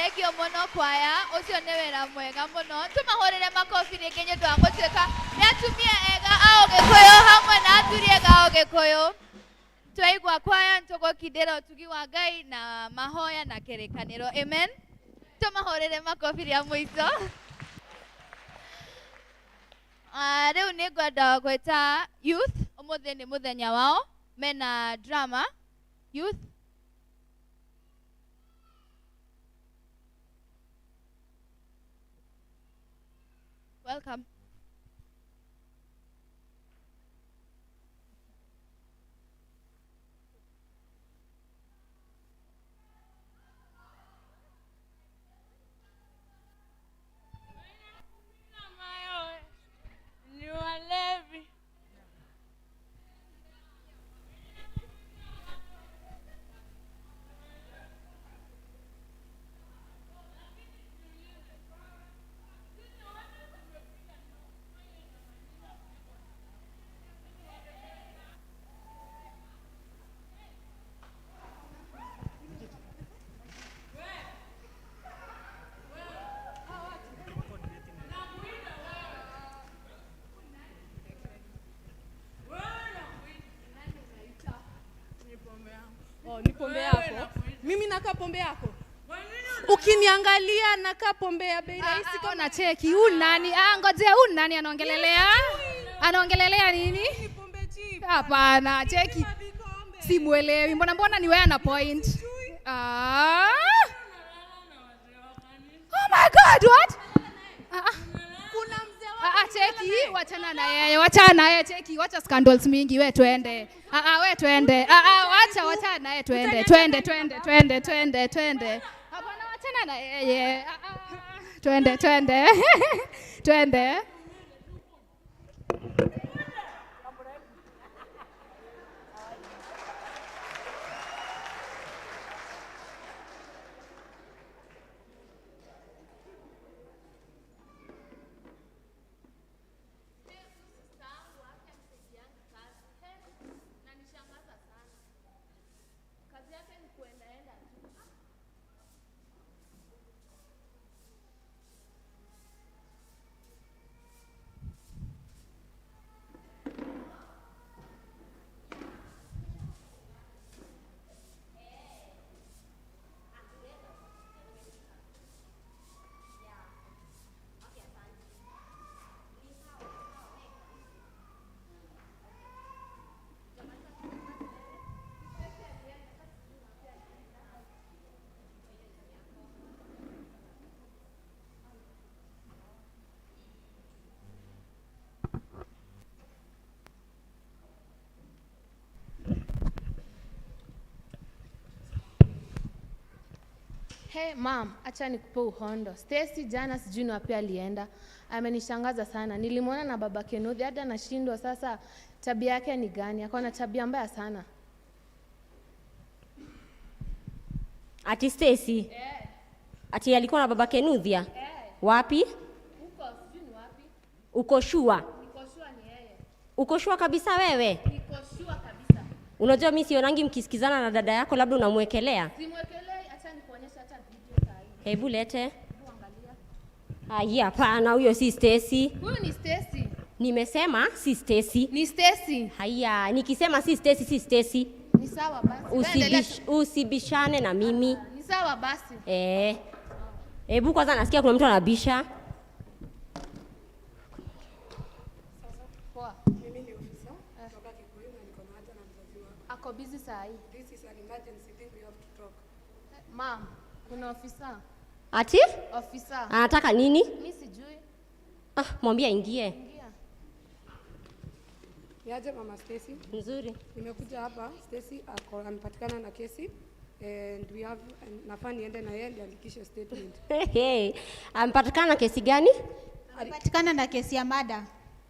Thengio muno kwaya ucio nĩ wĩra mwega mũno tũmahũrĩre makobi rĩngĩ nĩ ũndũ wa gũtuĩka nĩ atumia ega a Ũgĩkũyũ hamwe na athuri ega a Ũgĩkũyũ. Twaigua kwaya nĩtũgũkindĩra ũtugi wa Ngai na mahoya na kĩrĩkanĩro. Amen. Tũmahũrĩre makobi rĩa mũico. Rĩu nĩ ngwenda gwĩta youth, ũmũthĩ nĩ mũthenya wao, mena drama. Youth. Welcome. Ni walevi. Oh, ni pombe yako. Mimi nakaa pombe yako. Ukiniangalia nakaa pombe ya bei rahisi kama na cheki. Huyu nani? Ah, ngojea huyu nani anaongelelea? Anaongelelea nini? Hapana, cheki. Simuelewi. Mbona ni wewe ana point? Ah. Oh my God, what? Kuna mzee Ah, cheki, wachana na yeye, wachana na yeye, cheki, wacha scandals mingi, we twende. We twende. Wacha wachana na yeye twende. Twende, twende, twende, twende, twende. Hapana, wachana na yeye. Twende, twende. Twende. Hey mom, acha nikupe uhondo. Stacy jana sijui ni wapi alienda. Amenishangaza sana. Nilimwona na baba Kenuthi hata nashindwa sasa tabia yake ni gani. Akawa na tabia mbaya sana. Ati Stacy? Ati alikuwa na baba Kenuthia? Wapi? Huko sijui ni wapi. Uko shua? Niko sure ni yeye. Uko shua kabisa wewe? Niko sure kabisa. Unajua mimi sionangi mkisikizana na dada yako, labda unamwekelea. Simwekelei, acha nikuonyeshe hata video saa hii. Hebu lete. Ai, hapana, huyo si Stacy. Huyu ni Stacy. Nimesema si Stacy. Ni Stacy. Haya, nikisema si Stacy, si Stacy. Ni sawa basi. Wewe endelea Usibishane na mimi. Ni sawa basi. Eh. Hebu kwanza nasikia kuna mtu anabisha. Poa. Mimi ni ofisa kutoka Kikuyu na niko na haja na mzazi wako. Ako busy saa hii. This is an emergency thing we have to talk. Mom, kuna ofisa. Ati? Ofisa. Anataka nini? Mimi sijui. Ah, mwambie aingie. Niaje mama Stacy? Nzuri. Nimekuja hapa, Stacy ako amepatikana na kesi and we have nafaa niende na yeye ndiandikishe statement. Hey, amepatikana na kesi gani? Amepatikana na kesi ya mada.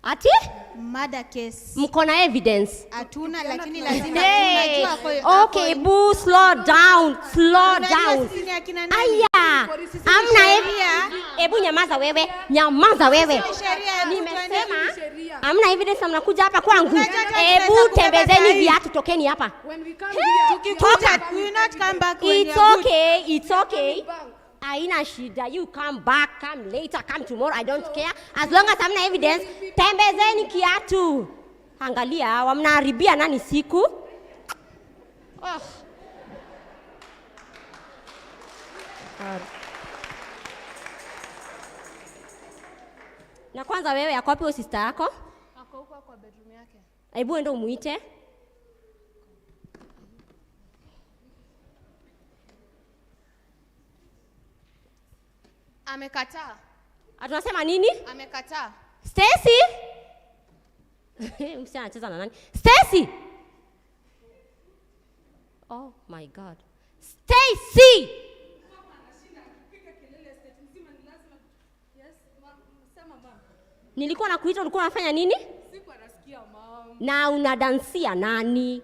Ati? Murder case. Mko na evidence? Hatuna, lakini lazima Hey. tunajua ako- Okay, boo, slow down, slow Unajua down. sisi ni akina nani? Aya, amna ebu nyamaza wewe, nyamaza wewe. Sisi ni sheria, Nimesema tuende. amna evidence na mnakuja hapa kwangu. Unajua hata Ebu tunaweza kubeba tembezeni sahi. viatu, tokeni hapa. When we come Hey, here, Tukikuja, Toka. we will not come back when It's you are good. okay, it's okay. Haina shida. You come back, come later, come tomorrow. I don't care. As long as hamna evidence, tembezeni kiatu. Angalia hawa mnaharibia nani siku? Oh. Na kwanza wewe, yako wapi huyo sister yako? Ako huko kwa bedroom yake. Hebu enda umuite. Amekataa. Atunasema nini? Amekataa. Stacy? Msichana anacheza na nani? Stacy! Oh my God. Stacy! Nilikuwa nakuita, ulikuwa unafanya nini? Na unadansia nani?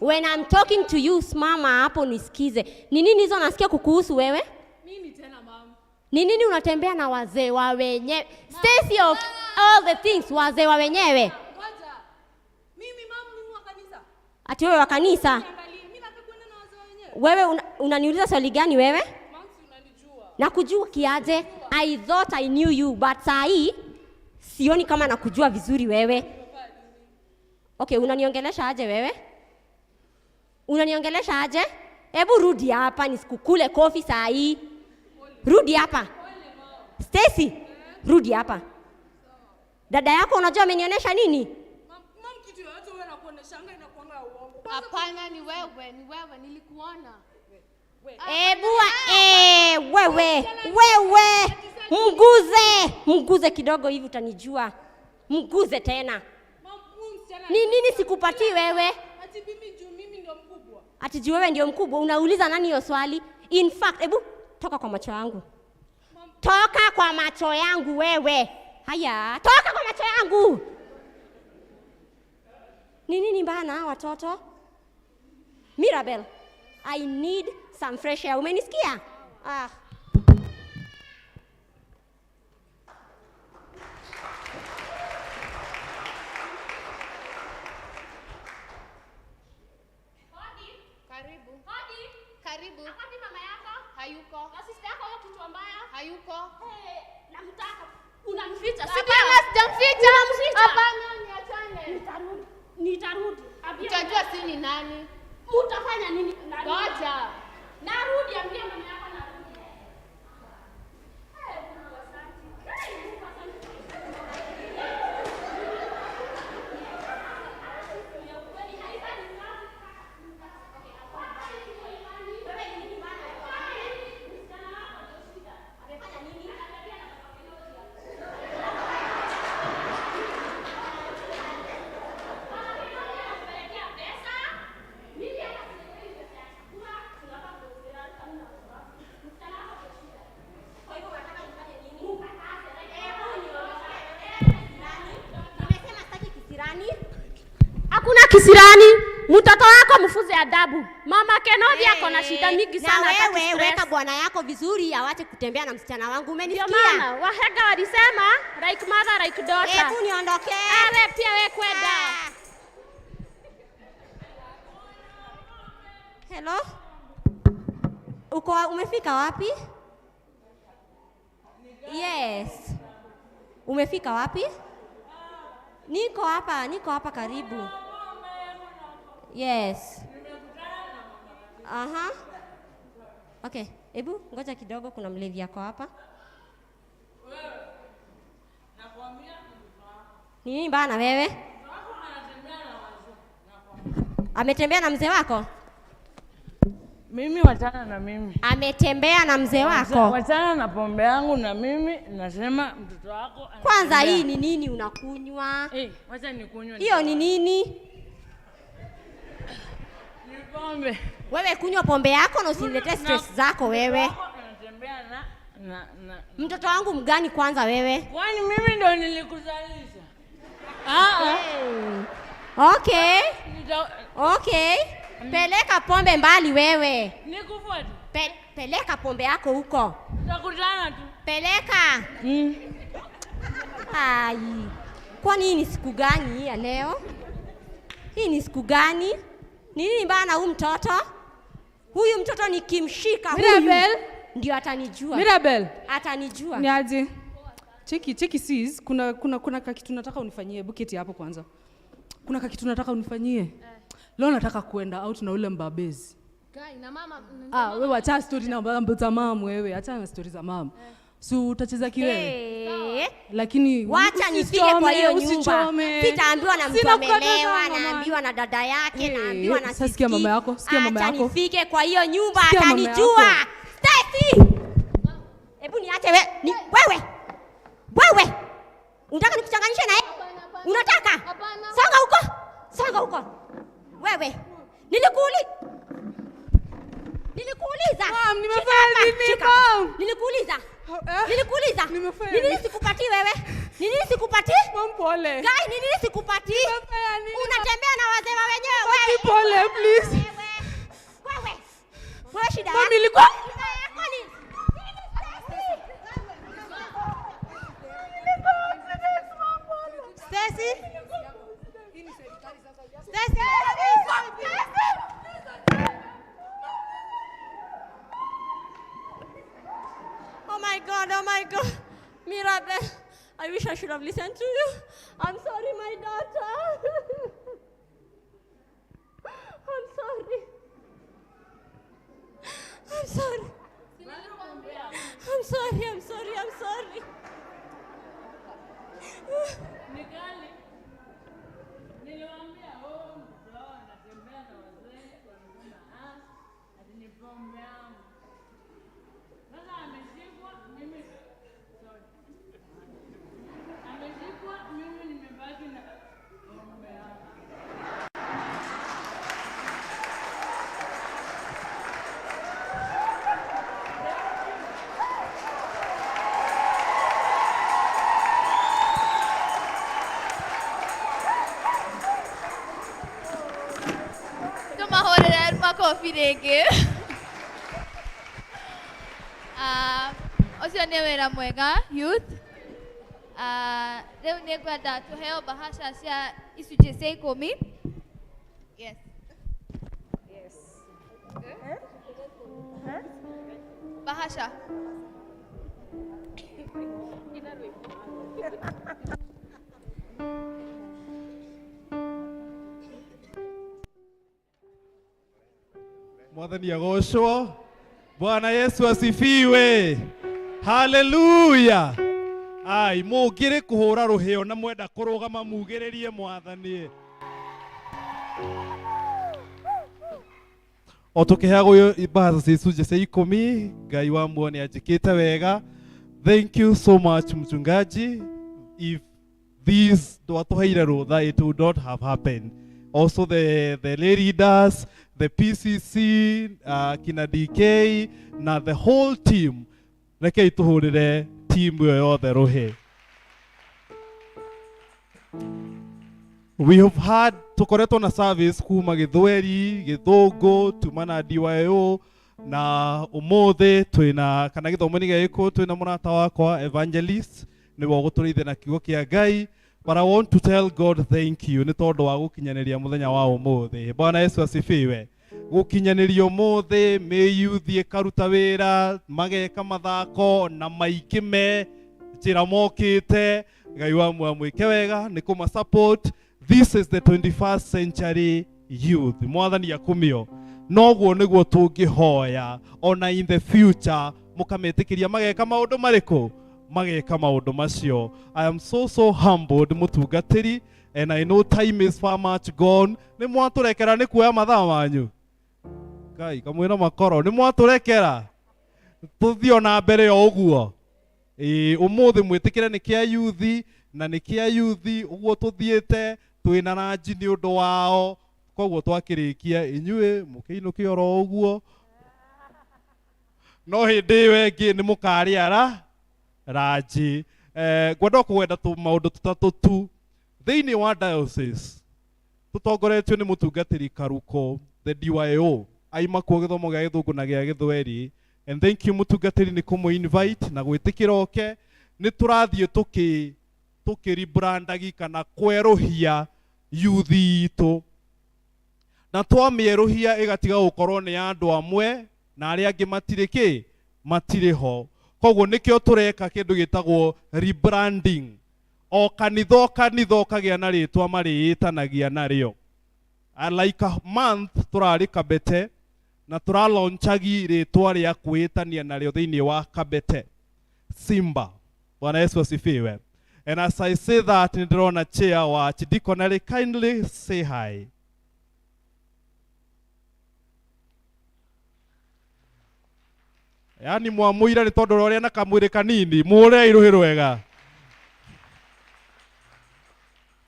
When I'm talking to you, simama hapo nisikize. Ni nini hizo nasikia kukuhusu wewe? Nini tena mama? Ni nini unatembea na wazee wa wenyewe? Stacy, of all the things, wazee wa wenyewe. Ngoja. Mimi mama, mimi wa kanisa. Ati wewe wa kanisa? Niangalie, mimi nataka kwenda na wazee wa wenyewe. Wewe unaniuliza swali gani wewe? Mama, si unanijua. Nakujua kiaje? I thought I knew you, but saa hii sioni kama nakujua vizuri wewe. Okay, unaniongelesha aje wewe? Unaniongelesha aje? Hebu rudi hapa nisikukule kofi saa hii. Rudi hapa. Stacy, rudi hapa. Dada yako unajua amenionyesha nini? Mam, kitu yoyote wewe nakuoneshanga inakuanga ya uongo. Hapana, ni wewe, ni wewe nilikuona. Ebu wewe, wewe mguze, mguze kidogo hivi utanijua. Mguze tena. Ni nini sikupatii wewe? Ati mimi juu mimi ndio mkubwa. Ati juu wewe ndio mkubwa, unauliza nani hiyo swali? In fact, ebu toka kwa macho yangu. Toka kwa macho yangu wewe. Haya, toka kwa macho yangu. Ni nini mbaya na hawa watoto? Mirabel, I need some fresh air. Umenisikia? Ah. Karibu. Hodi. Karibu. Wapi mama yako? Hayuko. Na sister yako hiyo kichwa mbaya? Hayuko. Hey, namtaka. Unamficha, si ndio? Hapana, sijamficha. Unamficha. Hapana, niachane. Nitarudi. Nitarudi. Ambia Utajua si ni nani. Utafanya nini? Narudi. Ngoja. Narudi, ambia mama yako narudi. Hey, Mungu asante. Hey, Mungu asante. Nimesema sitaki kisirani. Hakuna kisirani. Mtoto wako mfunze adabu. Mama Kenothi ako na shida mingi sana, Na hataki wewe stress. weka bwana yako vizuri awache kutembea na msichana wangu. Ndio Umenisikia? maana wahenga walisema like mother like daughter. Hebu niondokee. Awe pia we kwenda. Hello? Uko umefika wapi? Yes. Umefika wapi? Niko hapa karibu. Yes. Aha. Okay, hebu ngoja kidogo, kuna mlevi yako hapa. Ni nini bana wewe? Ametembea na mzee wako? Mimi wachana na mimi. Ametembea na mzee wako? Wachana na pombe yangu na mimi nasema mtoto wako anatembea. Kwanza hii ni nini unakunywa? Eh, wacha nikunywe. Hiyo ni nini? Ni pombe. Wewe kunywa pombe yako na usiniletee stress zako wewe. Anatembea na Mtoto wangu mgani kwanza wewe? Kwani mimi ndo nilikuzalisha? Ah ah. Okay. Okay. Peleka pombe mbali wewe. Nikufuate. Peleka pombe yako huko. Tutakutana tu. Peleka. Ai. Kwani hii ni siku gani hii ya leo? Hii ni siku gani? Ni nini bana huyu mtoto? Huyu mtoto nikimshika huyu. Mirabel. Ndio atanijua. Mirabel. Atanijua. Ni aje? Cheki, cheki sis, kuna kakitu nataka unifanyie. Hebu keti hapo kwanza. Kuna kakitu nataka unifanyie. Leo nataka kuenda out na ule mbabezi. Guy, na mama Ah, wewe acha story na mambo za mama wewe, acha na story za mama. So utacheza kiwewe. Eh. Lakini Wacha nifike kwa hiyo nyumba. usichome. Sitaambiwa na mtu Sina kukataza, amelewa, mama. naambiwa na dada yake, naambiwa na Sasa sikia mama yako, sikia mama Acha yako. nifike kwa hiyo nyumba Sikia mama atanijua. yako. Stacy! Hebu niache we, ni, wewe. Wewe. Unataka nikuchanganishe na yeye? Unataka? Songa huko. Songa huko. Wewe. Nilikuuliza. Mom, Shika nimefanya hapa, nini, shika hapa. mom? Nilikuuliza. Nilikuuliza. Ni nini sikupatii wewe? Ni nini sikupatii? Mom, pole. Guy, ni nini sikupatii? Unatembea na wazee wa wenyewe wewe. Pole, please. Wewe. Wewe shida Mom, yako. ilikuwa- Shida yako ni Stacy? Stacy? Oh my God, oh my God. Mirabel, I wish I should have listened to you. I'm sorry, my daughter. I'm sorry. I'm sorry. I'm sorry, I'm sorry, I'm sorry. Tumahũrĩre makobi rĩngĩ. Ah, ũcio nĩ wĩra mwega youth. Ah, rĩu nĩ ngwenda tũheo bahasha cia icunjĩ cia 10. Yes. Bahasha. Mwathani agocwo. Bwana Yesu asifiwe. Haleluya. Ai, mũngĩrĩ kũhũra rũhĩo na mwenda kũrũgama mugĩrĩrie mwathani. O tũkĩheagwo mbahaca cia icunjĩ cia 10, Ngai wa muoyo nĩ anjĩkĩte wega. Thank you so much mchungaji. If this ndwatũheire rũtha, it would not have happened. Also the lay leaders, the PCC, kina DK na the whole team. Rekei tũhũrĩre team ĩyo yothe rũhĩ. We have had tukoretwo na service kuma gĩthweri, gĩthũngũ, tuma na DYO na ũmũthĩ twĩna kana gĩthomo-inĩ gĩa gĩkũyũ twĩna mũrata wakwa evangelist nĩwe ũgũtũrĩithia na kiugo kĩa Ngai. But I want to tell God thank you nĩ tondũ wa gũkinyanĩria mũthenya wa ũmũthĩ. Bwana Yesu asifiwe. Gũkinyanĩria ũmũthĩ mĩyuthi ĩkaruta wĩra mageka mathako na maingĩ me njĩra mokĩte. Ngai wa mwamwĩke wega nĩ kũma support. This is the 21st century youth. Mwathani akumio. Noguo nĩguo tũngĩhoya ona in the future mũkametĩkĩria mageka maũndũ marĩkũ mageka maũndũ macio. I am so so humbled mũtungatĩri, and I know time is far much gone. Nĩ mwatũrekera nĩ kuoya mathaa manyu. Ngai kamwĩra makoro nĩ mwatũrekera tũthiĩ ona mbere o ũguo. Ĩĩ ũmũthĩ mwĩtĩkĩre nĩ kĩa yuthi na nĩ kĩa yuthi ũguo tũthiĩte twĩna ranji nĩ ũndũ wao, koguo twakĩrĩkia inyuĩ mũkĩinũke oro ũguo, no hĩndĩ ĩyo ĩngĩ nĩ mũkarĩara ranji. Ngwenda kũgwenda maũndũ tũtatũ tu thĩinĩ wa diocese tũtongoretio nĩ mũtungatĩri Karuko the DYO aima kuo gĩthomo gĩa gĩthũngũ na gĩa gĩthweri, and thank you mũtungatĩri nĩ kũmũ invite na gwĩtĩkĩra oke. Nĩ tũrathiĩ tũkĩribrandagi kana kwerũhia yuthi itũ, na twamĩerũhia ĩgatiga gũkorwo nĩ ya andũ amwe na arĩa angĩ matirĩ kĩ Matirĩ ho. Koguo nĩkĩo tũreka kĩndũ gĩtagwo rebranding. O kanitha o kanitha ũkagĩa na rĩtwa marĩĩtanagia narĩo. Like a month tũrarĩ Kabete na tũralonchagi rĩtwa rĩa kwĩĩtania narĩo thĩinĩ wa Kabete. Simba. Bwana Yesu asifiwe. And as I say that, nĩndĩrona chair wa Archdeaconry, kindly say hi. Yaani mwamũira nĩ tondũ ũrĩa na kamwĩrĩ kanini, mũhũrĩrei rũhĩ rwega.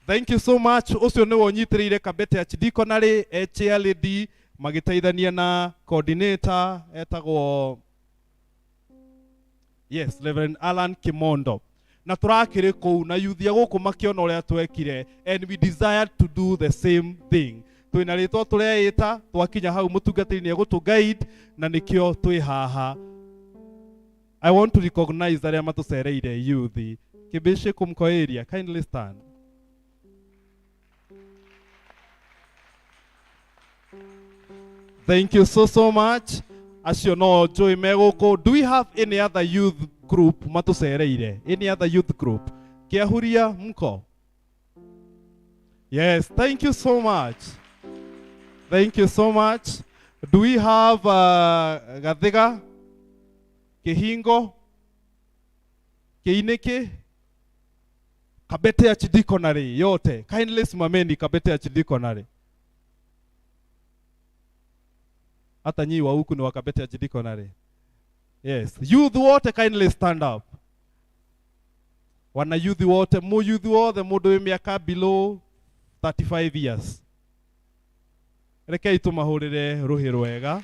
Thank you so much. Ũcio nĩwe ũnyitĩrĩire Kabete Archdeaconry, e chair lady, magĩteithania na coordinator etagwo yes, Reverend Alan Kimondo. Na tũrakĩrĩ kũu na youth a gũkũ makĩona ũrĩa twekire, and we desired to do the same thing. Twĩna rĩtwa tũreĩta, twakinya hau mũtungatĩri nĩ egũtũ guide na nĩkĩo twĩ haha. I want to recognize arĩa matũcereire youth. Kĩbĩcĩ Kumko area, kindly stand. Thank you so so much. Acio no njũĩ me gũkũ. Do we have any other youth group matũcereire? Any other youth group? Kĩahuria mko? Yes, thank you so much. Thank you so much. Do we have Gathiga? Kihingo? Kiiniki? Kabete Archdeaconry yote. Kindly simameni Kabete Archdeaconry. Hata nyi wa huku ni wa Kabete Archdeaconry. Yes, youth wote kindly stand up. Wana youth wote, mu youth wothe mundu wi miaka below 35 years. Rekei tumahurire ruhi rwega.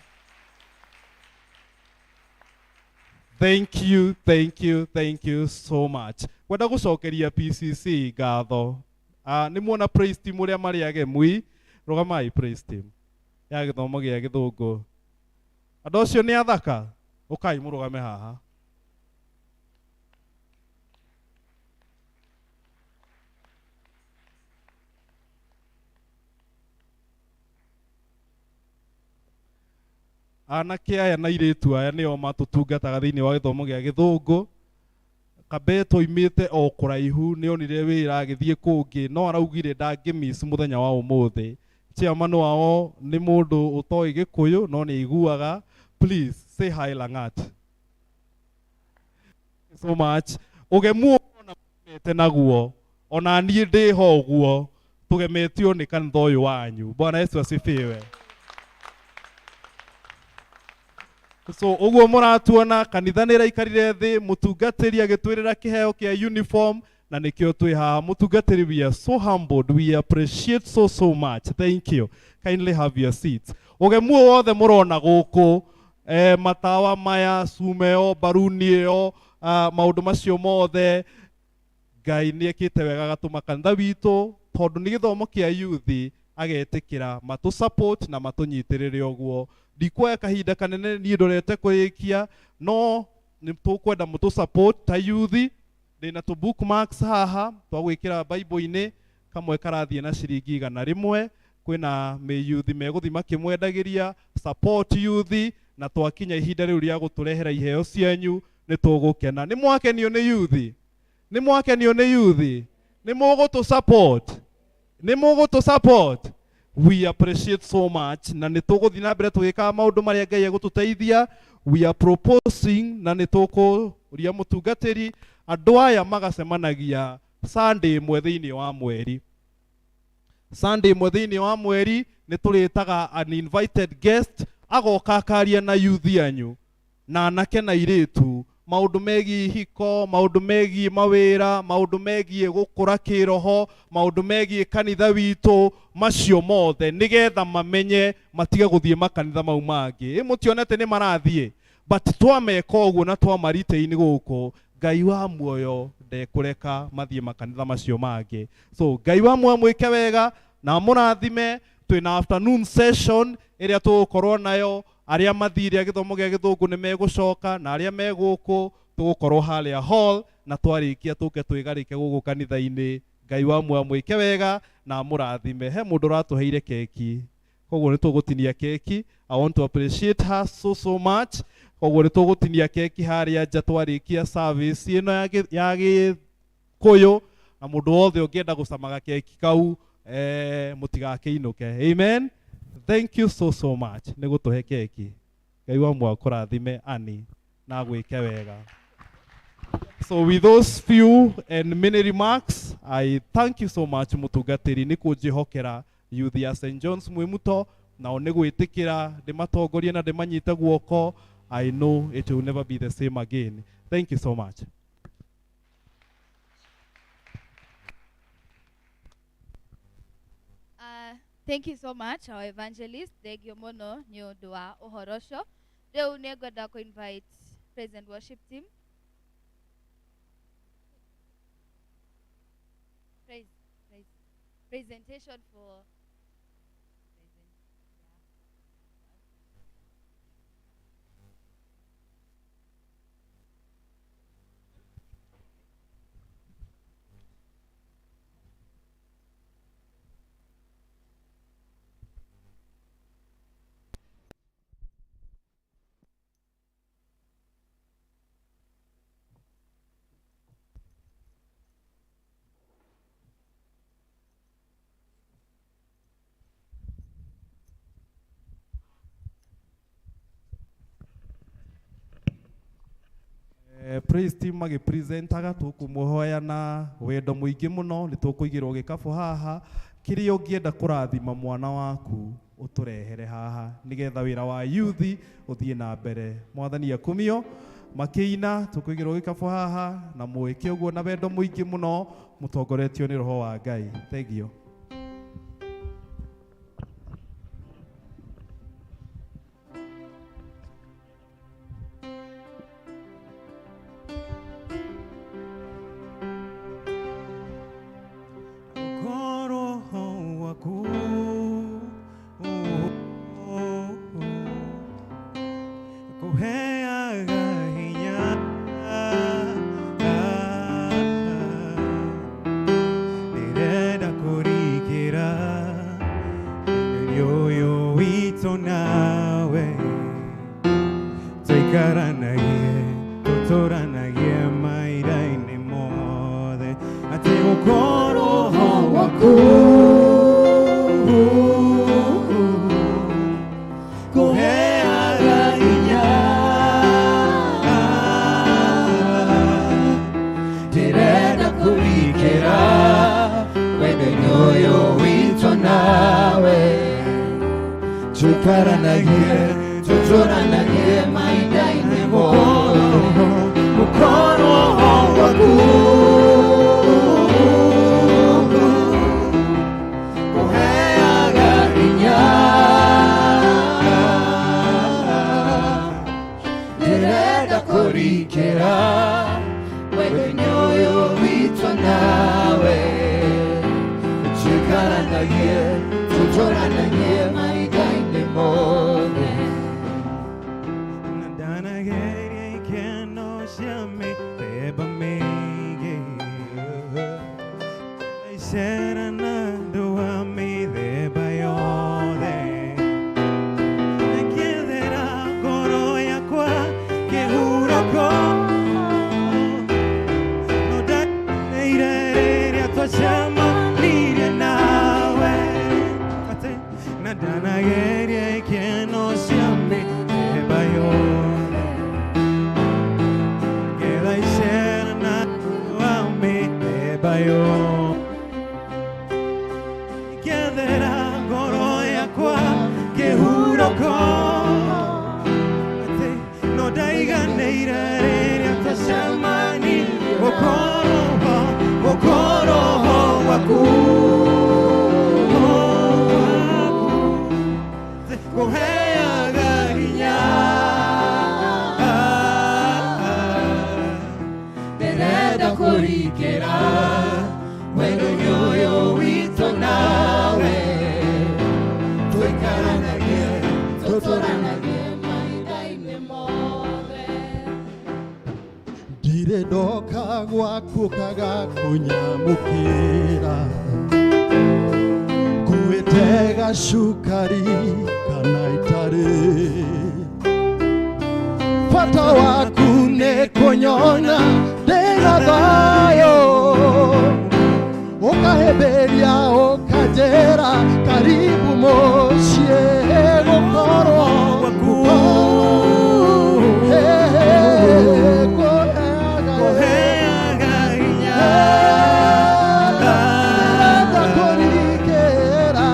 Thank you, thank you, thank you so much. Kwenda gucokeria PCC ngatho. Nĩ muona praise team ũrĩa marĩ agemui. Rũgamai praise team ya gĩthomo gĩa gĩthũngũ. Andũ acio nĩ athaka. Ũkai mũrũgame haha. Anake aya na airĩtu aya nĩo matũtungataga thĩinĩ wa gĩthomo gĩa gĩthũngũ. Kabete oimĩte o kũraihu nĩ onire wĩra agĩthiĩ kũngĩ no araugire ndangĩ miss mũthenya wa ũmũthĩ. Chairman wao nĩ mũndũ ũtoĩ gĩkũyũ no nĩ aiguaga. Please say hi Langat. So much. Ũgemu ũrona mete naguo ona niĩ ndĩho ũguo tũgemetio nĩ kanitha ũyũ wanyu. Bwana Yesu asifiwe. So ũguo mũratuona kanitha nĩ ĩraikarire thĩ, mũtungatĩri agĩtwĩrĩra kĩheo kĩa uniform na nĩkĩo twĩ haha. Mũtungatĩri, we are so humbled, we appreciate so so much. Thank you. Kindly have your seats. Ũgemu ũyũ wothe mũrona gũkũ, matawa maya, cuma ĩyo, mbaruni ĩyo, maũndũ macio mothe, Ngai nĩ ekĩte wega agatũma kanitha witũ tondũ nĩ gĩthomo kĩa youth agetĩkĩra matũ support na matũnyitĩrĩre ũguo. Ndikuoya kahinda kanene niĩ ndorete kũrĩkia, no nĩ tũkwenda mũtũ support ta youth. Ndĩna tũ bookmarks haha twa gwĩkĩra Bible-inĩ, kamwe karathiĩ na ciringi 100. Kwĩna mĩyuthi megũthiĩ makĩmwendagĩria support youth, na twakinya ihinda rĩu rĩa gũtũrehera iheo cianyu nĩ tũgũkena. Nĩ mwakenio nĩ youth? Nĩ mwakenio nĩ youth? Nĩ mũgũtũ support? Nĩ mũgũtũ support? We appreciate so much na nĩ tũgũthiĩ na mbere tũgĩkaga maũndũ marĩa Ngai egũtũteithia. We are proposing na nĩ tũkũria mũtungatĩri andũ aya magacemanagia Sunday ĩmwe thĩinĩ wa mweri. Sunday ĩmwe thĩinĩ wa mweri nĩ tũrĩtaga an invited guest agoka akaria na youth yanyu na anake na airĩtu maũndũ megiĩ ihiko, maũndũ megiĩ mawĩra, maũndũ megiĩ gũkũra kĩroho, maũndũ megiĩ kanitha witũ, macio mothe nĩgetha mamenye matige gũthiĩ makanitha mau mangĩ. Ĩ mũtionete nĩ marathiĩ, but twameka ũguo na twamariteini gũkũ, Ngai wa muoyo ndekũreka mathiĩ makanitha macio mangĩ. So Ngai wa muoyo mwĩke wega na mũrathime. Twĩna afternoon session ĩrĩa tũgũkorwo nayo. Arĩa mathire gĩthomo gĩa gĩthũngũ nĩ megũcoka, na arĩa me gũkũ tũgũkorwo harĩa hall, na twarĩkia tũke twĩgarĩke gũkũ kanitha-inĩ. Ngai wa muoyo mwĩke wega na mũrathime. He mũndũ ũratũheire keki, koguo nĩ tũgũtinia keki. I want to appreciate her so so much. Koguo nĩ tũgũtinia keki harĩa nja twarĩkia service ĩno ya Gĩkũyũ, na mũndũ wothe ũngĩenda gũcamaga keki kau mũtigakĩinũke. Amen. Thank you so so much nĩ gũtũhe keki. Ngai wa mwa kũrathime Ani na gwĩke wega. So with those few and many remarks, I thank you so much mũtungatĩri nĩ kũnjĩhokera youth ya St. John's Mwimuto, nao nĩ gwĩtĩkĩra ndĩmatongorie na ndĩmanyite guoko. I know it will never be the same again. Thank you so much. Thank you so much, our evangelist. Thank you mũno nĩ ũndũ wa ũhoro ũcio. Rĩu nĩ ngwenda kũ invite praise and worship team. Praise, praise. Presentation for present. Praise team magĩpresentaga tũkũmũhoya na wendo mũingĩ mũno nĩ tũkũigĩrwo gĩkabũ haha kĩrĩa ũngĩenda kũrathima mwana waku ũtũrehere haha nĩgetha wĩra wa youth ũthiĩ na mbere. Mwathani akumio makĩina tũkũigĩrwo gĩkabũ haha na mwĩke ũguo na wendo mũingĩ mũno mũtongoretio nĩ Roho wa Ngai. Thank you. Bata waku nĩ kũnyona ndĩna thayũ ũkahĩmbĩria ũkanjĩra karibu mũciĩ gũkorwo kũheaga hinya ndĩrenda kũrikĩra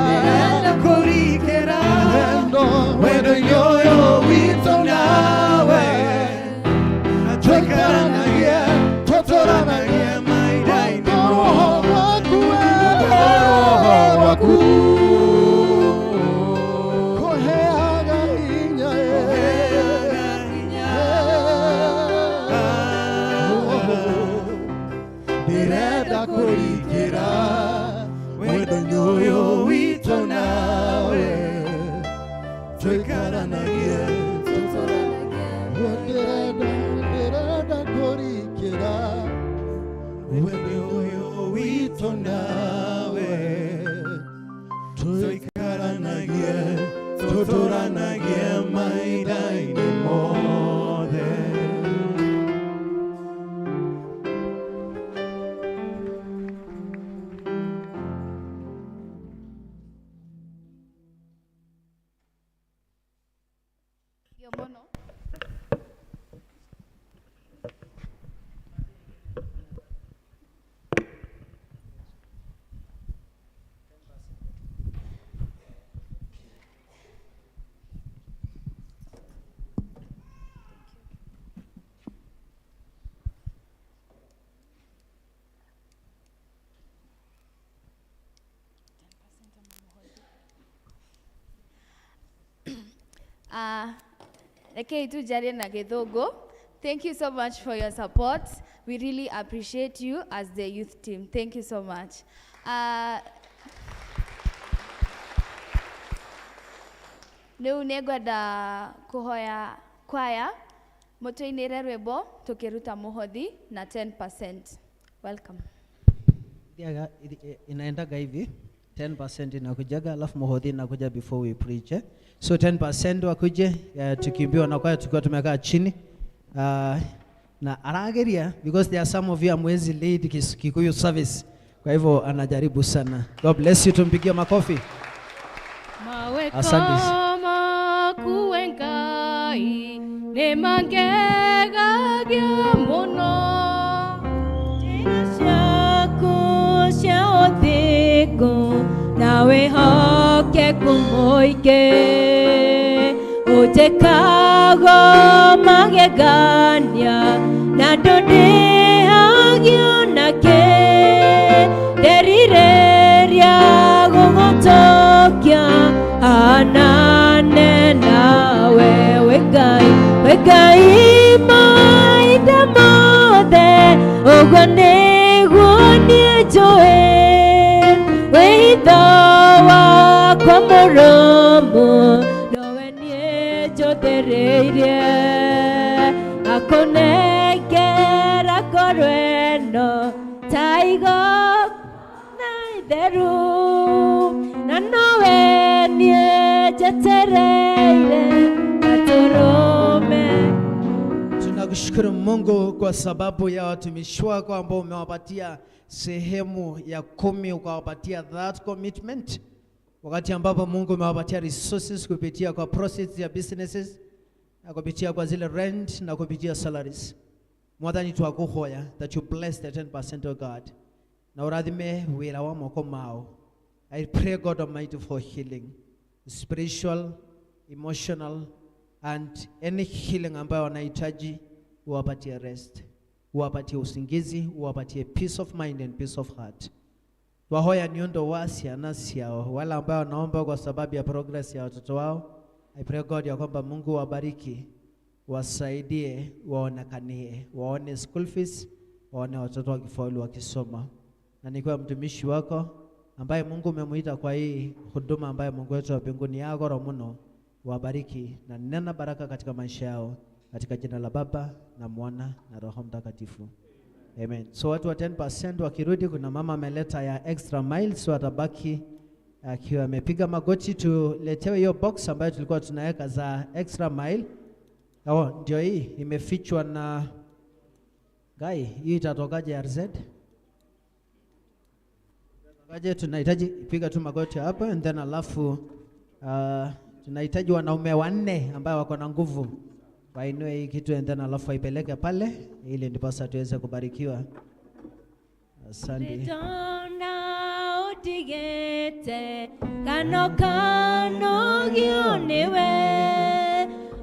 wendo-inĩ ũyũ witũ nawe tũikaranagie tũtũranagie mahinda-inĩ waku kũheaga hinya ndĩrenda kũrikĩra wendo-inĩ ũyũ witũ nawe tũikaranagie ndĩrenda kũrikĩra wendo ũyũ witũ nawe tũikaranagie tũtũranagie mahinda-inĩ mothe. Yo mono. Rekei tu jarie na gĩthũngũ. Thank you so much for your support. We really appreciate you as the youth team. Thank you so much. Rĩu nĩngwenda kũhoya kwaya mũtũinĩre rwĩmbo tũkĩruta mũhothi na 10%. Welcome. Inaendaga hivi 10% inakujaga alafu muhodhi inakuja before we preach, eh? So 10% wakuje, tukiimbiwa na kwaya tukiwa tumekaa chini, na arageria because there are some of you hamwezi lead Kikuyu service, kwa hivyo anajaribu sana. God bless you, tumpigie makofi. Mawe Asante. Kama kuwe Ngai nĩ mangegagia mũno Njĩra ciaku cia ũthingu na wĩhokeku mũingĩ ũnjĩkago magegania na ndũndĩhagio nakĩ nderirĩria gũgũtokia hanane nawe wĩ Ngai wĩ Ngai mahinda mothe ũguo nĩguo niĩ njũĩ wĩitho wakwa mũrũmu nowe niĩ njũthĩrĩirie akũnengera ngoro ĩno ta igongona itheru na nowe niĩ njetereire gatũrũme. Tunakushukuru Mungu kwa sababu ya watumishi wako ambao umewapatia sehemu ya 10, ukawapatia that commitment, wakati ambapo Mungu umewapatia resources kupitia kwa proceeds ya businesses na kupitia kwa zile rent na kupitia salaries. Mwathani twakuhoya that you bless the 10% of God na urathime wira wa moko mao. I pray God Almighty for healing, spiritual, emotional and any healing ambayo wanahitaji, uwapatie rest, uwapatie usingizi, uwapatie peace of mind and peace of heart. Wahoya niundo wa ciana ciao, wale ambao wanaomba kwa sababu ya progress ya watoto wao. I pray God ya kwamba Mungu wabariki, wasaidie, waonekanie, waone school fees, waone watoto wakifaulu wakisoma. Na nikiwa mtumishi wako ambaye Mungu umemuita kwa hii huduma ambaye Mungu wetu wa mbinguni ya goro muno, wabariki na nena baraka katika maisha yao, katika jina la Baba na Mwana na Roho Mtakatifu. Amen. So watu wa 10% wakirudi, kuna mama ameleta ya extra mile, so atabaki akiwa amepiga magoti, tuletewe hiyo box ambayo tulikuwa tunaweka za extra mile. Oh, ndio hii imefichwa na Gai, hii itatokaje RZ? Itatokaje? Tunahitaji piga tu magoti hapa and then alafu tunahitaji wanaume wanne ambao wako na nguvu wainue hii kitu and then alafu waipeleke pale ili ndiposa tuweze kubarikiwa. Asante. Ndona utigete kano kano gio niwe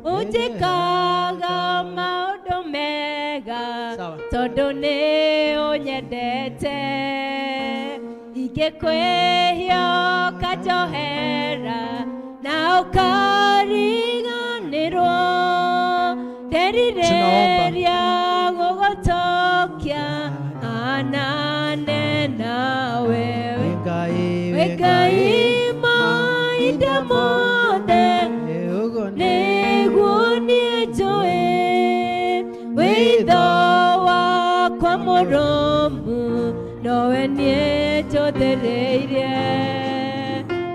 unjikaga maundu mega tondu ni unyendete ingĩkwĩhia ũkanjohera na ũkariganĩrwo nderirĩria gũgũtokia anane nawe wĩ Ngai mahinda mothe nĩguo niĩ njũĩ wĩitho wakwa mũrũmu nowe niĩ njũthĩrĩirie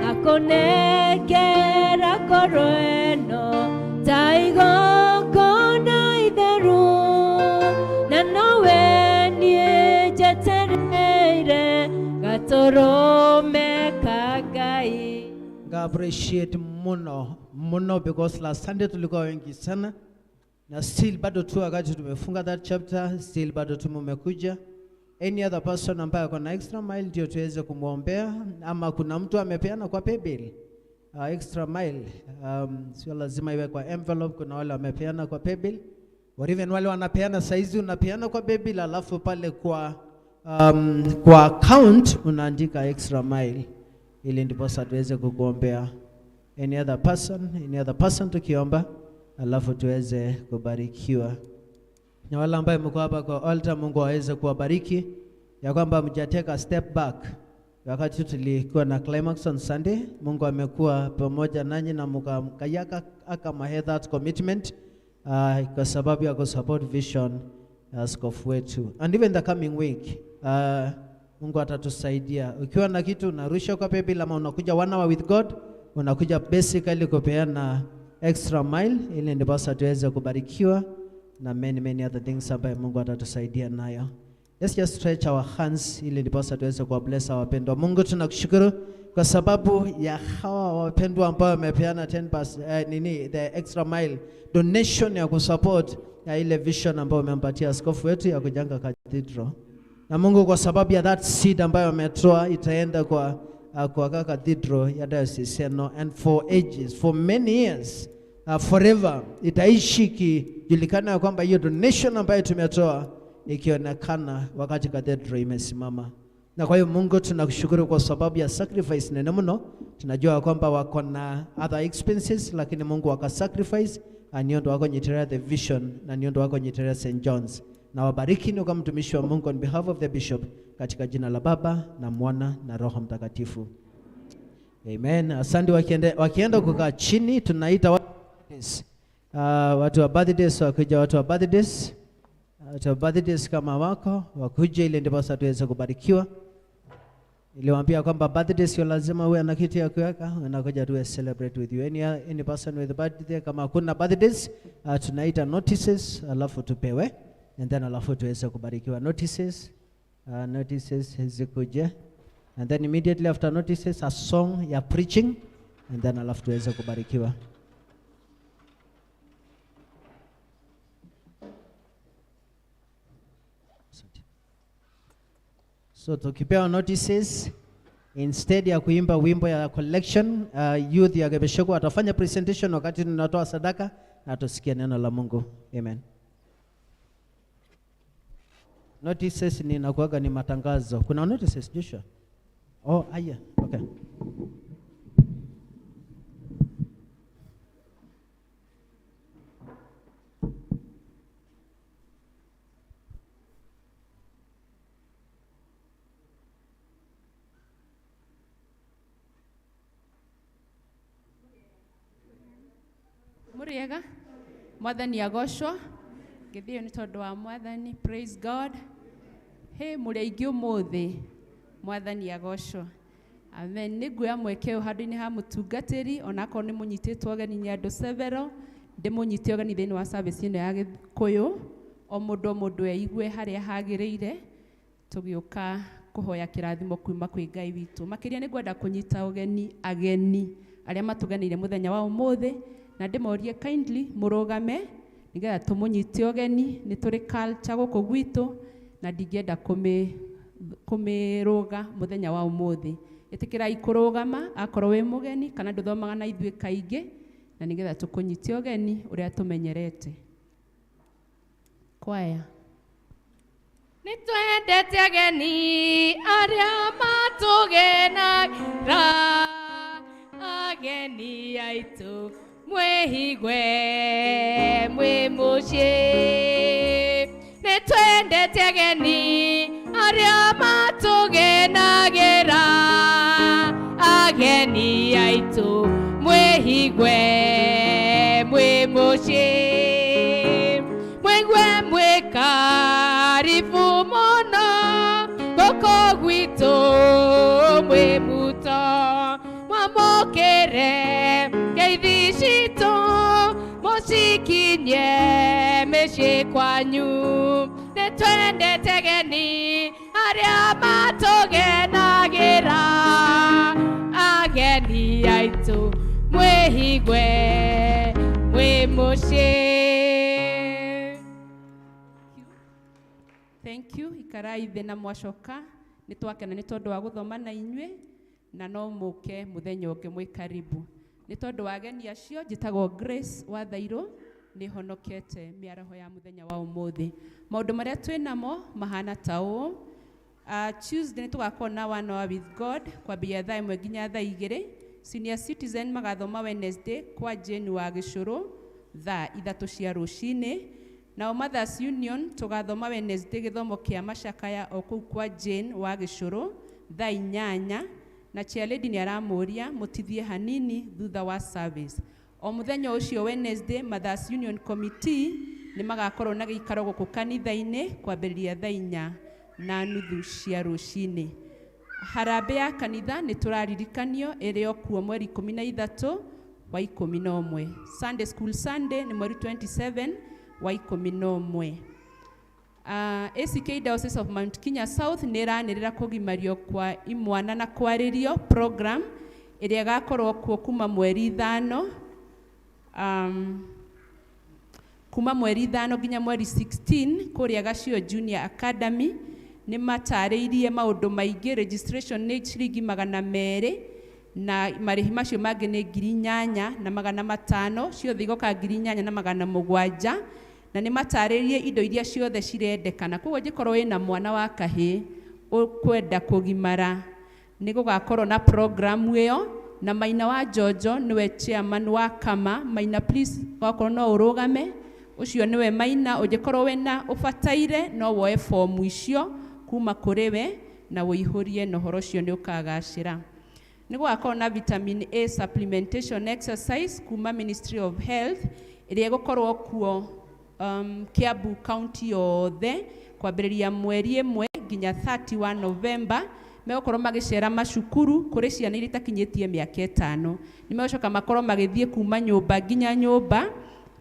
akũnengera ngoro ĩno ta igongona itheru na nowe niĩ njetereire gatũrũme ka Ngai. Nga appreciate muno muno because last Sunday tulikuwa wengi sana na still bado tu wakati tumefunga that chapter still bado tu mumekuja. Any other person ambaye ako na extra mile ndio tuweze kumwombea, ama kuna mtu amepeana kwa paybill extra mile, sio lazima iwe kwa envelope. Kuna wale wamepeana kwa paybill or even wale wanapeana saizi, unapeana kwa paybill alafu pale kwa kwa account unaandika extra mile ili ndiposa tuweze kukuombea. Any other person, any other person tukiomba alafu tuweze kubarikiwa. Na wale ambao mko hapa kwa altar, Mungu aweze kuwabariki ya kwamba mjateka step back. Wakati tulikuwa na climax on Sunday, Mungu amekuwa pamoja nanyi na mkayaka akamahe that commitment kwa sababu ya kusupport vision ya askofu wetu. And even the coming week Mungu atatusaidia. Ukiwa na kitu unarusha kwa paybill ama unakuja 1 hour with God, unakuja basically kupeana extra mile ili ndiposa tuweze kubarikiwa na many many other things ambayo Mungu atatusaidia nayo. Let's just stretch our hands ili ndiposa tuweze kuwa bless our wapendwa. Mungu tunakushukuru kwa sababu ya hawa wapendwa ambao wamepeana 10% the extra mile donation ya kusupport ya ile vision ambayo umempatia askofu wetu ya kujenga cathedral. Na Mungu kwa sababu ya that seed ambayo ametoa itaenda kwa cathedral ya diocese eno, and for ages, for many years, forever itaishi ikijulikana kwamba hiyo donation ambayo tumetoa ikionekana wakati cathedral imesimama. Na kwa hiyo Mungu tunakushukuru kwa sababu ya sacrifice nene mno. Tunajua kwamba wako na other expenses, lakini Mungu waka sacrifice aniondo wako nyiterea the vision na niondo wako nyiterea St. John's. Na wabariki ni kwa mtumishi wa Mungu on behalf of the bishop, katika jina la Baba na Mwana na Roho Mtakatifu. Amen. Asante. Wakienda kukaa chini, tunaita watu wa birthdays wakuja, watu wa birthdays, watu wa birthdays kama wako wakuje, ili ndipo tuweze kubarikiwa. Niliwaambia kwamba birthday sio lazima uwe na kitu ya kuweka, unakuja tu celebrate with you. Any person with birthday, kama kuna birthdays tunaita notices alafu tupewe and then alafu tuweze kubarikiwa. Notices, notices zikuje and then immediately after notices a song ya preaching and then alafu tuweze kubarikiwa. So tukipewa notices, instead ya kuimba wimbo ya collection, youth ya Gebeshoko atafanya presentation wakati tunatoa sadaka na tusikie neno la Mungu. Amen. Notices ni nakuaga ni matangazo. Kuna notices Joshua? Oh, haya. Okay. Muriega Mwathani agocwo ngithio ni tondu wa Mwathani. Praise God. Hey, muri aingi umuthi Mwathani agocwo. Amen. Nĩ nguoya mweke ũyũ handũ-inĩ ha mũtungatĩri onakorwo nĩ mũnyitĩtwo ũgeni nĩ andũ several. Ndĩmũnyite ũgeni thĩinĩ wa service ĩno ya Gĩkũyũ, o mũndũ o mũndũ eigue harĩa hagĩrĩire, tũgĩũka kũhoya kĩrathimo kuma kwĩ Ngai witũ. Makĩria nĩ ngwenda kũnyita ũgeni ageni arĩa matũgeneire mũthenya wa ũmũthĩ, na ndĩmorie kindly mũrũgame nĩgetha tũmũnyite ũgeni. Nĩ tũrĩ culture gũkũ gwitũ na ndingĩenda kũmĩrũga mũthenya wa ũmũthĩ. Ĩtĩkĩrai kũrũgama akorwo wĩ mũgeni kana ndũthomaga na ithuĩ kaingĩ, na nĩgetha tũkũnyite ũgeni ũrĩa tũmenyerete. Kwaya. Nĩ twendete ageni arĩa matũgenagĩra, ageni aitũ mwĩhigwe mwĩ mũciĩ. Nĩ twendete ageni arĩa matũgenagĩra, ageni aitũ mwĩhigwe mwĩ mũciĩ. Mwĩgue mwĩ karibu mũno gũkũ gwitũ mwĩ muto, mwamũkĩre ngeithi citũ mũcikinye mĩciĩ kwanyu. Nĩ twendete ageni arĩa matũgenagĩra, ageni aitũ mwĩhigwe mwĩ mũciĩ. Thank you. Ikarai thĩ na mwacoka nĩ twakena nĩ tondũ wa gũthoma na inyuĩ, na no mũke mũthenya ũngĩ mwĩ karibu. Nĩ tondũ wa ageni acio, njĩtagwo Grace wa Thairũ, nĩ honokete mĩaraho ya mũthenya wa ũmũthĩ. Maũndũ marĩa twĩ namo mahana ta ũũ. Tuesday nĩ tũgakorwo na One Hour with God kwambĩrĩria thaa 1 nginya thaa 2. Senior Citizen magathoma Wednesday kwa Jane wa Gĩcũrũ thaa 3 cia rũcinĩ. Nao Mothers Union tũgathoma Wednesday gĩthomo kĩa macakaya o kũu kwa Jane wa Gĩcũrũ thaa 8, na chair lady nĩ aramũria mũtithie hanini thutha wa service. O mũthenya ũcio Wednesday, Mothers Union Committee nĩ magakorwo na gĩikaro gũkũ kanitha-inĩ kwambĩrĩria thaa 4:30 cia rũcinĩ. Harambee ya kanitha nĩ tũraririkanio ĩrĩ o kuo mweri 13 wa 11. Sunday School Sunday nĩ mweri 27 wa 11. ACK Diocese of Mount Kenya South nĩ ĩranĩrĩra kũgimario kwa imwana na kwarĩrio program ĩrĩa ĩgakorwo kuo kuma mweri 5, kuma mweri 5 nginya mweri 16 kũrĩa Gacio Junior Academy. Nĩ matarĩirie maũndũ maingĩ. Registration nĩ ciringi 200 na marĩhi macio mangĩ nĩ 8,500, ciothe igoka 8,700, na nĩ matarĩirie indo iria ciothe cirendekana. Koguo angĩkorwo wĩna mwana wa kahĩĩ ũkwenda kũgimara, nĩ gũgakorwo na programu ĩyo, na Maina wa Njonjo nĩwe chairman wa Kama. Maina, please, wakorwo no ũrũgame, ũcio nĩwe Maina. Ũngĩkorwo wĩna ũbataire no woe fomu icio kuma kũrĩ we na ũihũrie, na ũhoro ũcio nĩ ũkagacĩra. Nĩ gũgakorwo na vitamin A supplementation exercise kuma Ministry of Health ĩrĩa ĩgũkorwo kuo Kiambu County yothe kwambĩrĩria mweri 1 nginya 31 November. Megũkorwo magĩcera macukuru kũrĩ ciana iria itakinyĩtie mĩaka 5. Nĩ megũcoka makorwo magĩthiĩ kuma nyũmba nginya nyũmba,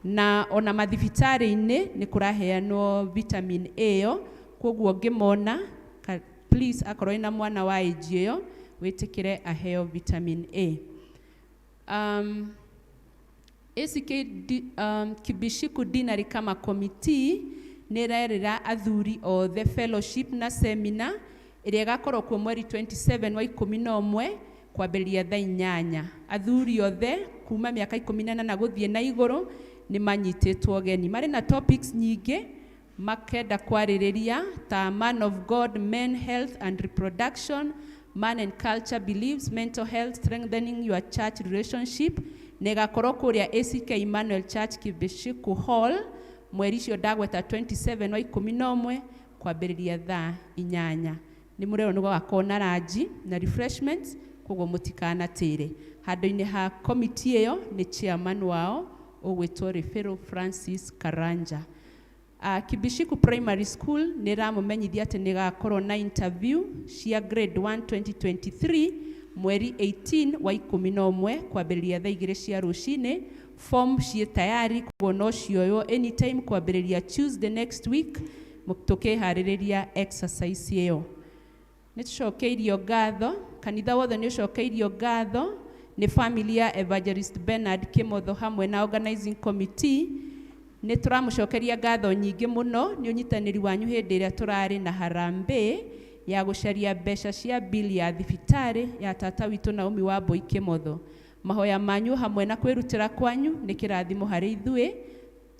na ona mathibitarĩ-inĩ nĩ kũraheanwo vitamin A ĩyo. Koguo ngĩmona, please, akorwo wĩna mwana wa age ĩyo, wĩtĩkĩre aheo vitamin A. ACK Kibishiku Dinari kama committee nĩ ĩrerĩra athuri othe fellowship na seminar ĩrĩa ĩgakorwo kuo mweri 27 wa 11 kwambĩrĩria thaa 8. Athuri othe kuma mĩaka 18 gũthiĩ na igũrũ nĩ manyitĩtwo ũgeni. Marĩ na topics nyingĩ makenda kwarĩrĩria ta man of God, men health and reproduction, man and culture beliefs, mental health, strengthening your church relationship. Na ĩgakorwo kũrĩa ACK Emmanuel Church Kibishiku Hall mweri ũcio ndagweta 27 wa 11 kwambĩrĩria thaa 8. Nĩ mũrerwo nĩ gũgakorwo na ranji na refreshments, koguo mũtikanatĩre. Handũ-inĩ ha committee ĩyo nĩ chairman wao ũgwĩtwo Refero Francis Karanja. Kibishiku Primary School nĩ ĩramũmenyithia atĩ nĩ ĩgakorwo na interview cia grade 1 2023 mweri 18 wa 11 kwambĩrĩria thaa 2 cia rũcinĩ. Form ciĩ tayari, koguo no cioywo anytime kwambĩrĩria Tuesday next week tũkĩharĩrĩria exercise ĩyo. Nĩ tũcokeirio ngatho, kanitha wothe nĩ ũcokeirio ngatho nĩ family ya Evangelist Bernard Kimotho hamwe na organizing committee. Nĩ tũramũcokeria ngatho nyingĩ mũno nĩ ũnyitanĩri wanyu hĩndĩ ĩrĩa tũrarĩ na harambee ya gũcaria mbeca cia bill ya thibitarĩ ya tata witũ Naomi Wambui Kimotho. Mahoya manyu hamwe na kwĩrutĩra kwanyu nĩ kĩrathimo harĩ ithuĩ.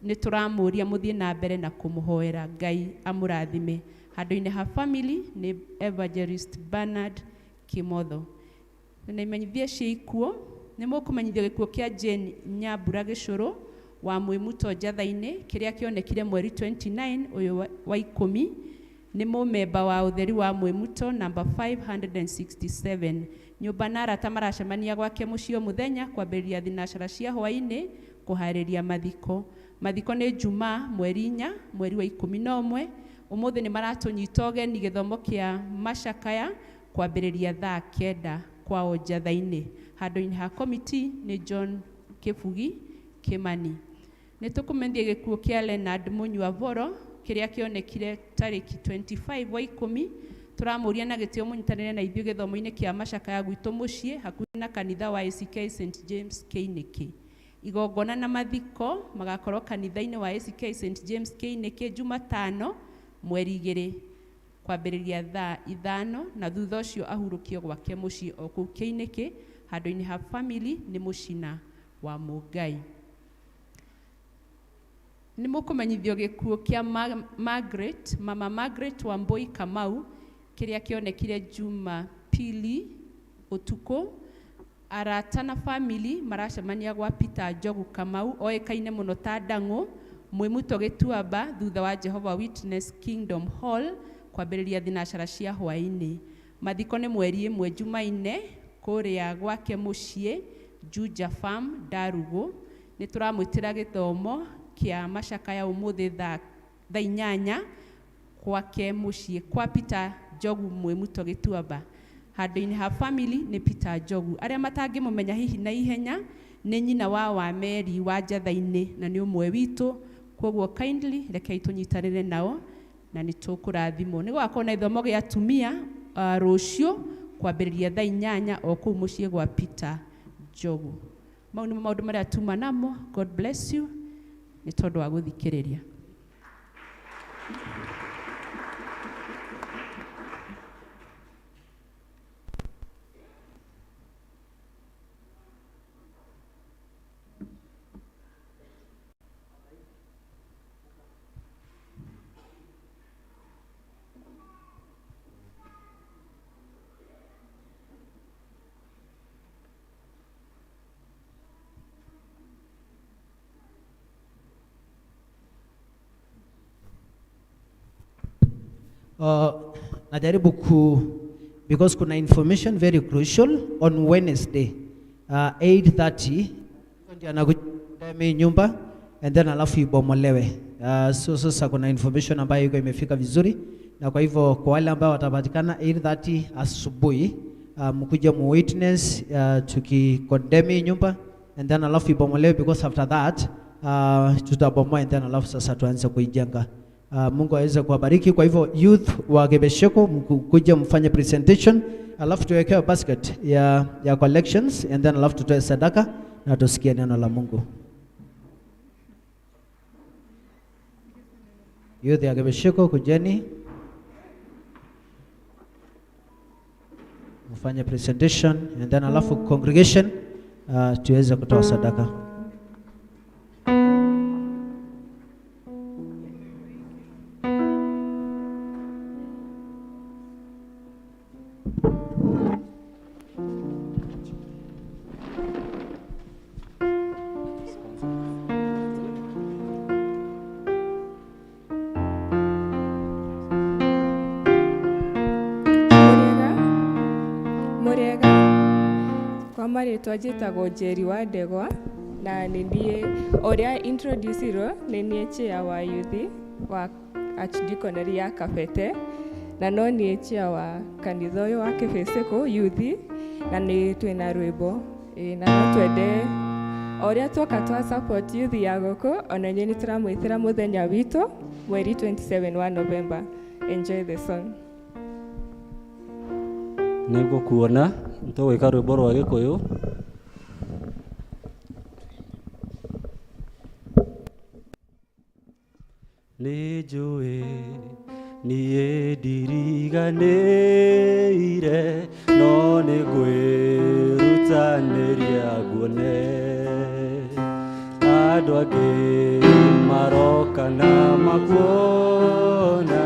Nĩ tũramũria mũthiĩ na mbere na kũmũhoera Ngai amũrathime. Handũ-inĩ ha family nĩ Evangelist Bernard Kimotho. Na imenyithia cia ikuũ, nĩ mũkũmenyithio gĩkuũ kĩa Jane Nyambura Gĩcũrũ wa Mwĩmuto Njatha-inĩ kĩrĩa kĩonekire mweri 29 ũyũ wa ikũmi. Nĩ mũmemba wa ũtheri wa Mwĩmuto number 567. Nyũmba na arata maracemania gwake mũciĩ o mũthenya kwambĩrĩria thinacara cia hwaĩ-inĩ kũharĩria mathiko. Mathiko nĩ Jumaa mweri 4 mweri wa 11. Ũmũthĩ nĩ maratũnyita ũgeni gĩthomo kĩa macakaya kwambĩrĩria thaa 9 kwao Njatha-inĩ. Handũ-inĩ ha committee nĩ John Kĩbugi Kĩmani. Nĩ tũkũmenyithia gĩkuũ kĩa Leonard Mũnyua Voro kĩrĩa kĩonekire tarĩki 25 wa 10. Tũramũria na gĩtĩo mũnyitanĩre na ithuĩ gĩthomo-inĩ kĩa macakaya gwitũ mũciĩ hakuhĩ na kanitha wa ACK St James Kĩinĩkĩ. Igongona na mathiko magakorwo kanitha-inĩ wa ACK St James Kĩinĩkĩ Jumatano mweri 2 kwambĩrĩria thaa 5, na thutha ũcio ahurũkio gwake mũciĩ o kũu Kĩinĩkĩ. Handũ-inĩ ha family nĩ Mũcina wa Mũngai. Nĩ mũkũmenyithio gĩkuũ kĩa Margaret, Mama Margaret Wambui Kamau kĩrĩa kĩonekire Jumapili ũtukũ. Arata na family maracemania gwa Peter Njogu Kamau oĩkaine mũno ta Ndang'ũ Mwĩmuto Gĩtuamba thutha wa Jehovah Witness Kingdom Hall kwambĩrĩria thinacara cia hwaĩ-inĩ. Mathiko nĩ mweri 1 Jumaine kũrĩa gwake mũciĩ Juja Farm Ndarugũ. Nĩ tũramwĩtĩra gĩthomo kĩa macakaya ũmũthĩ thaa 8 gwake mũciĩ kwa Peter Njogu Mwĩmuto Gĩtuamba. Handũ-inĩ ha family nĩ Peter Njogu. Arĩa matangĩmũmenya hihi na ihenya nĩ nyina wa Wameri wa Njatha-inĩ na nĩ ũmwe witũ, koguo kindly rekei tũnyitanĩre nao na nĩ tũkũrathimwo. Nĩ gũgakorwo na gĩthomo gĩa atumia rũciũ kwambĩrĩria thaa 8 o kũu mũciĩ gwa Peter Njogu. Mau nĩmo maũndũ marĩa tuma namo. God bless you nĩ tondũ wa gũthikĩrĩria. Najaribu ku, because kuna information very crucial on Wednesday 8:30 ndio anakuja nyumba and then alafu ibomolewe. So sasa kuna information ambayo iko imefika vizuri, na kwa hivyo kwa wale ambao watapatikana 8:30 asubuhi, mkuje mu witness tukikondemn nyumba and then alafu ibomolewe, because after that tutabomoa and then alafu sasa tuanze kuijenga. Mungu aweze kuwabariki. Kwa hivyo youth wa Gebesheko mkuje mfanye presentation, alafu tuwekewe basket ya collections and then alafu tutoe sadaka na tusikie neno la Mungu. Youth ya Gebesheko kujeni mfanye presentation and then alafu congregation tuweze kutoa sadaka. Marĩtwa njĩtagwo Njeri wa Ndegwa na nĩ niĩ ũrĩa introduce-irwo, nĩ niĩ chair wa youth wa Archdeaconry ya Kabete, na no niĩ chair wa kanitha ũyũ wa Kĩbĩcĩkũ youth, na nĩ twĩna rwĩmbo na no twende O ũrĩa tuoka twa support youth ya gũkũ, ona inyuĩ nĩ tũramwĩtĩra mũthenya witũ mweri 27 wa November. Enjoy the song. Nĩ ngũkuona nĩtũgwĩka rwĩmbo rwa Gĩkũyũ. Nĩ njũĩ niĩ ndiriganĩire, no nĩ ngwĩrutanĩria nguone. Andũ angĩ maroka na makuona,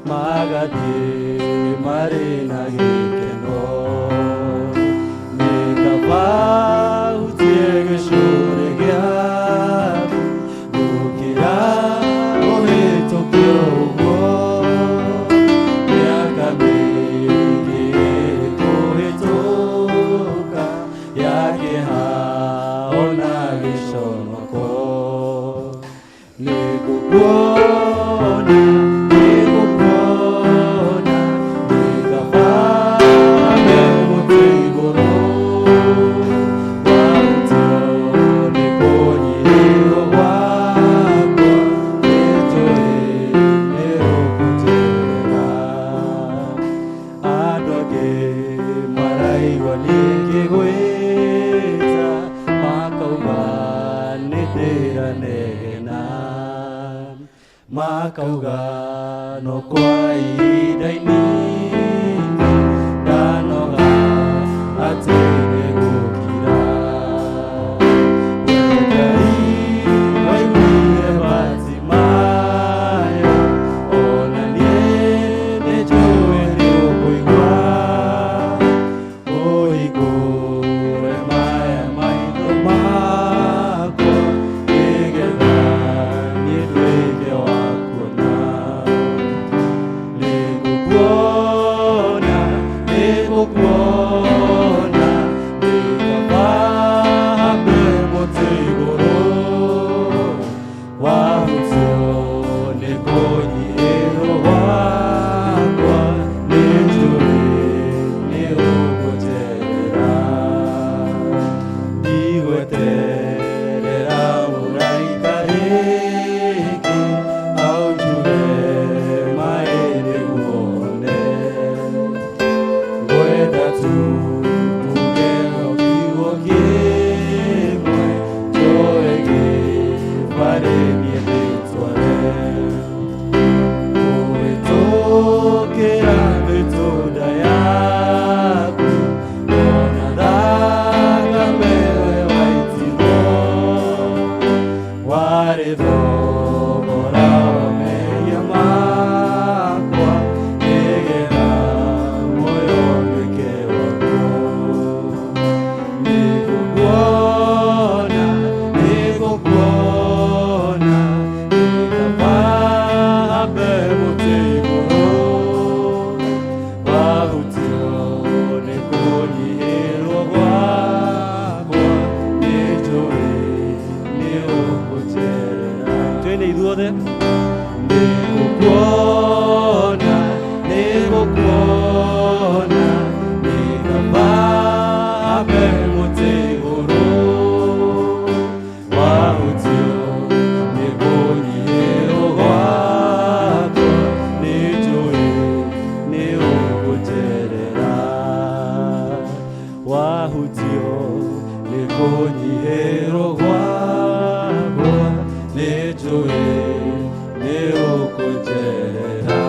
magathiĩ marĩ na gĩkeno. Nĩ kaba hutie gĩcũrĩ gĩaku gũkĩra kũhĩtũkio ũguo. Mĩaka mĩingĩ ĩkũhĩtũka ya kĩeha ona gĩconoko. Nĩngũkuona, nĩngũkuona, nĩ kaba hambe mũtĩ igũrũ. Wahutio nĩ kũnyihĩrwo gwakwa, nĩnjũĩ nĩũkũnjerera. Andũ angĩ maraigua nĩngĩgwĩta, makauga nĩndĩranegena. Makauga no kwa ihinda inini, ndanoga atĩ nĩgũkira. We Ngai waiguire Bartimayo, ona niĩ nĩnjũĩ nĩũkũigua. Ũhingũre maya maitho makwa, nĩgetha niĩ nduĩke wa kuona. Nĩngũkuona, nĩngũkuona, nĩ kaba hambe mũtĩ igũrũ. Wahutio nĩ kũnyihĩrwo gwakwa, nĩnjũĩ nĩũkũnjerera. Ndigweterera mũraika rĩngĩ, aunjuge maĩ nĩguone. Ngwenda tu uge no kiugo kĩmwe, njoe gĩbarĩ niĩ ndĩtware. Kũhĩtũkĩra mĩtũnda yaku, ona thakame we waitirwo. Warĩ thogora wa mehia makwa, nĩgetha muoyo ũtuĩke wakuo. Nĩngũkuona, nĩngũkuona, nĩ kaba hambe mũtĩ igũrũ. Wahutio nĩ kũnyihĩrwo gwakwa, nĩnjũĩ nĩũkũnjerera. Twĩne ithuothe. Nĩngũkuona, nĩngũkuona, nĩ kaba hambe mũtĩ igũrũ. Wahutio nĩ kũnyihĩrwo gwakwa, nĩnjũĩ nĩũkũnjerera. Wahutio nĩ kũnyihĩrwo gwakwa, nĩnjũĩ nĩũkũnjerera.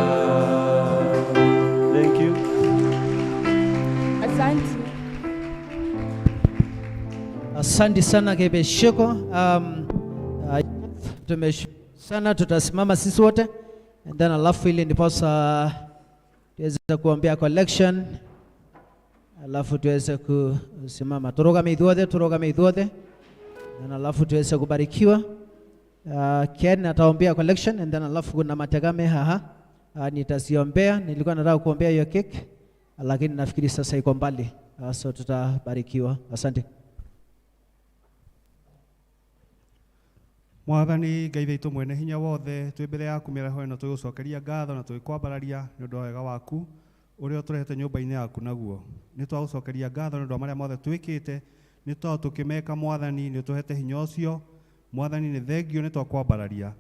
Thank you. Asante. Asante sana Kebesheko. Tumeshukuru sana, tutasimama sisi wote and then alafu ili ndiposa tuweze kuombea collection, alafu tuweze kusimama. Turugame ithuothe, turugame ithuothe, then alafu tuweze kubarikiwa. Ken ataombea collection and then alafu kuna mategame haha. Nitaziombea. Nilikuwa nataka kuombea hiyo cake lakini nafikiri sasa iko mbali. So tutabarikiwa. Asante. Mwathani Ngai witũ mwene hinya wothe, twĩ mbere yaku mĩaraho ĩno tũgũcokeria ngatho na tũgĩkwambararia nĩ ũndũ wa wega waku ũrĩa ũtũrehete nyũmba-inĩ yaku naguo. Nĩ twagũcokeria ngatho nĩ ũndũ wa marĩa mothe twĩkĩte Nĩ tondũ tũkĩmeka Mwathani nĩ ũtũhete hinya ũcio. Mwathani nĩ thengio nĩ twakwambararia.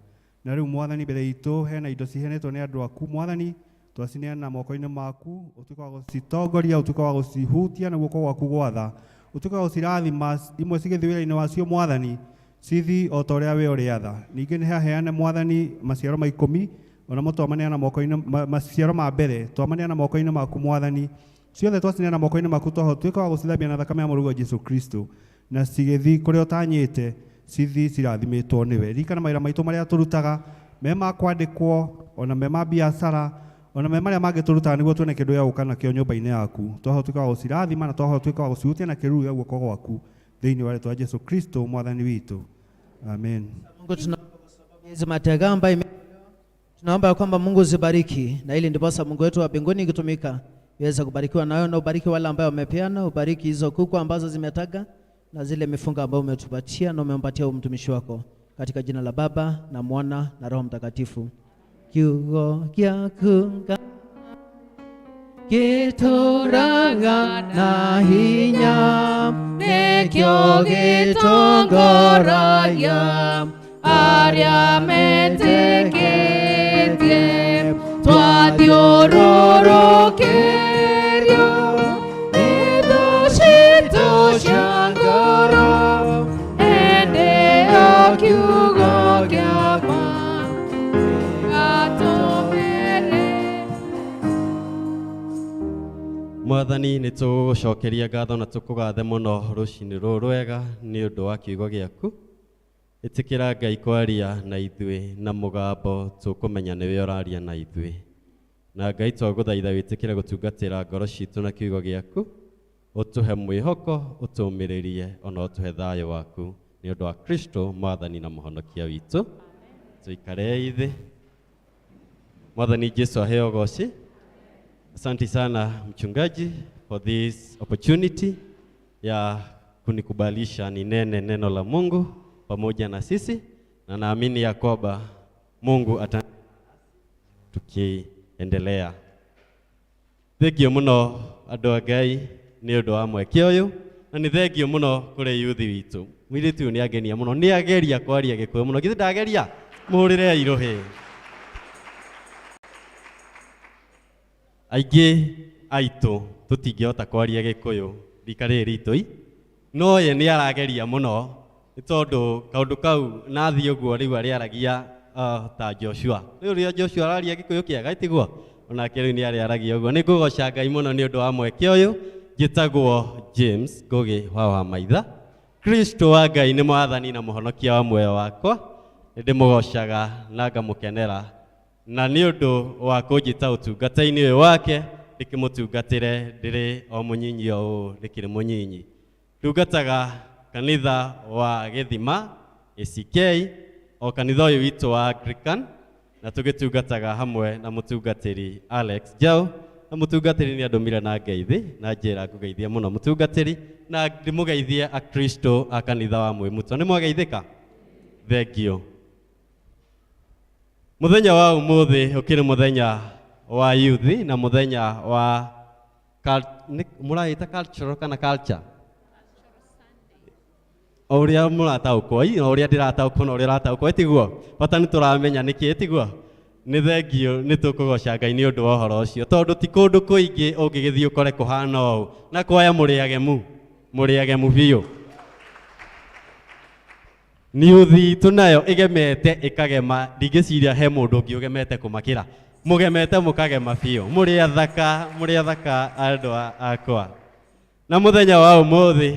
Na rĩu Mwathani mbere itũ hena indo ciheanĩtwo nĩ andũ aku Mwathani, twacineana moko-inĩ maku, ũtuĩke wa gũcitongoria, ũtuĩke wa gũcihutia na guoko gwaku gwatha, ũtuĩke wa gũcirathima imwe cigĩthiĩ wĩra-inĩ wacio Mwathani, cithi o ta ũrĩa we ũrĩatha. Ningĩ nĩ haheane Mwathani maciaro ma 10, onamo twamaneana moko-inĩ, maciaro ma mbere twamaneana moko-inĩ maku Mwathani, ciothe twacineana moko-inĩ maku tuĩke wa gũcithambia na thakame ya Mũrũguo Jesũ Kristo, na cigĩthiĩ kũrĩa ũtanyĩte, cithi cirathimĩtwo nĩwe. Ririkana mawĩra maitũ marĩa tũrutaga, me ma kwandĩkwo, ona me ma biacara, ona me marĩa mangĩ tũrutaga nĩguo tuone kĩndũ gĩa gũka nakĩo nyũmba-inĩ yaku. Twahota wa gũcirathima na twahota wa gũcihutia na kĩruru gĩa guoko gwaku thĩinĩ wa rĩĩtwa Jesũ Kristo Mwathani witũ. Amen. Mungu tunaomba kwa sababu hizi matega ambayo tunaomba kwamba Mungu zibariki, na ili ndiposa Mungu wetu wa mbinguni ikitumika iweze kubarikiwa nayo, na ubariki wale ambao wamepeana, ubariki hizo kuku ambazo zimetaga na zile mifunga ambayo umetupatia na umempatia mtumishi wako, katika jina la Baba na Mwana na Roho Mtakatifu. Kiugo gĩaku gĩtũũraga na hinya, nĩkĩo gĩtongoragia arĩa metĩkĩtie, twathiũrũrũkĩrio nĩ thũ citũ cia ngoro, hĩndĩ ĩyo kiugo gĩakwa gĩatũmĩre. Mwathani nĩ tũgũcokeria ngatho na tũkũgathe mũno rũcinĩ rũrũ rwega nĩ ũndũ wa kiugo gĩaku. Ĩtĩkĩra Ngai kwaria na ithuĩ na mũgambo tũkũmenya nĩwe ũraria na ithuĩ. Na Ngai twagũthaitha wĩtĩkĩre gũtungatĩra ngoro citũ na kiugo gĩaku, ũtũhe mwĩhoko, ũtũũmĩrĩrie, ona ũtũhe thayũ waku nĩ ũndũ wa Kristo Mwathani na Mũhonokia witũ. Tũikarei thĩ. Mwathani Jesu aheo goci. Asante sana mchungaji for this opportunity ya kunikubalisha ninene neno la Mungu pamoja na sisi, na naamini ya kwamba Mungu ata tukiendelea. Thengio muno andũ a Ngai nĩ ũndũ wa mweke ũyũ, na nĩ thengio mũno kũrĩ yuthi witũ. Mũirĩtu ũyũ nĩ angenia mũno, nĩ ageria kwaria Gĩkũyũ mũno, githĩ ndageria? Mũhũrĩre irũhĩ. Aingĩ aitũ tũtingĩhota kwaria Gĩkũyũ rika rĩrĩ ritũ i, no ye nĩ arageria mũno, nĩ tondũ kaũndũ kau nathiĩ ũguo rĩu arĩaragia ta Joshua. Rĩu rĩrĩa Joshua araria Gĩkũyũ kĩega tiguo? Onake rĩu nĩ arĩaragia ũguo. Nĩ ngũgoca Ngai mũno nĩ ũndũ wa mweke ũyũ. Njĩtagwo James Ngũgĩ wa Wamaitha. Kristo wa Ngai nĩ Mwathani na Mũhonokia wa muoyo wakwa. Nĩ ndĩmũgocaga na ngamũkenera, na nĩ ũndũ wa kũnjĩta ũtungata-inĩ ũyũ wake ndĩkĩmũtungatĩre ndĩrĩ o mũnyinyi o ũũ ndĩkĩrĩ mũnyinyi. Ndungataga kanitha wa Gĩthima ACK, o kanitha ũyũ witũ wa Anglican, na tũgĩtungataga hamwe na mũtungatĩri Alex Jau. Na mũtungatĩri nĩ andũmire na ngeithi, na njĩra ngũgeithie mũno mũtungatĩri, na ndĩmũgeithie akristo a kanitha wa Mwĩmuto. Nĩ mwageithĩka? Thengio. Mũthenya wa ũmũthĩ ũkĩrĩ mũthenya wa youth na mũthenya wa mũraĩta cultural kana culture? O ũrĩa mũrataũkwo, ĩ, o ũrĩa ndĩrataũkwo na ũrĩa ũrataũkwo, tiguo? Bata nĩ tũramenya nĩkĩ, tiguo? Nĩ thengio, nĩ tũkũgoca Ngai nĩ ũndũ wa ũhoro ũcio, tondũ ti kũndũ kũingĩ ũngĩgĩthiĩ ũkore kũhana ũũ. Na kwaya mũrĩ agemu, mũrĩ agemu biũ. Youth itũ nayo ĩgemete ĩkagema, ndingĩciria he mũndũ ũngĩ ũgemete kũmakĩra. Mũgemete mũkagema biũ. Mũrĩ athaka, mũrĩ athaka andũ akwa. Na mũthenya wa ũmũthĩ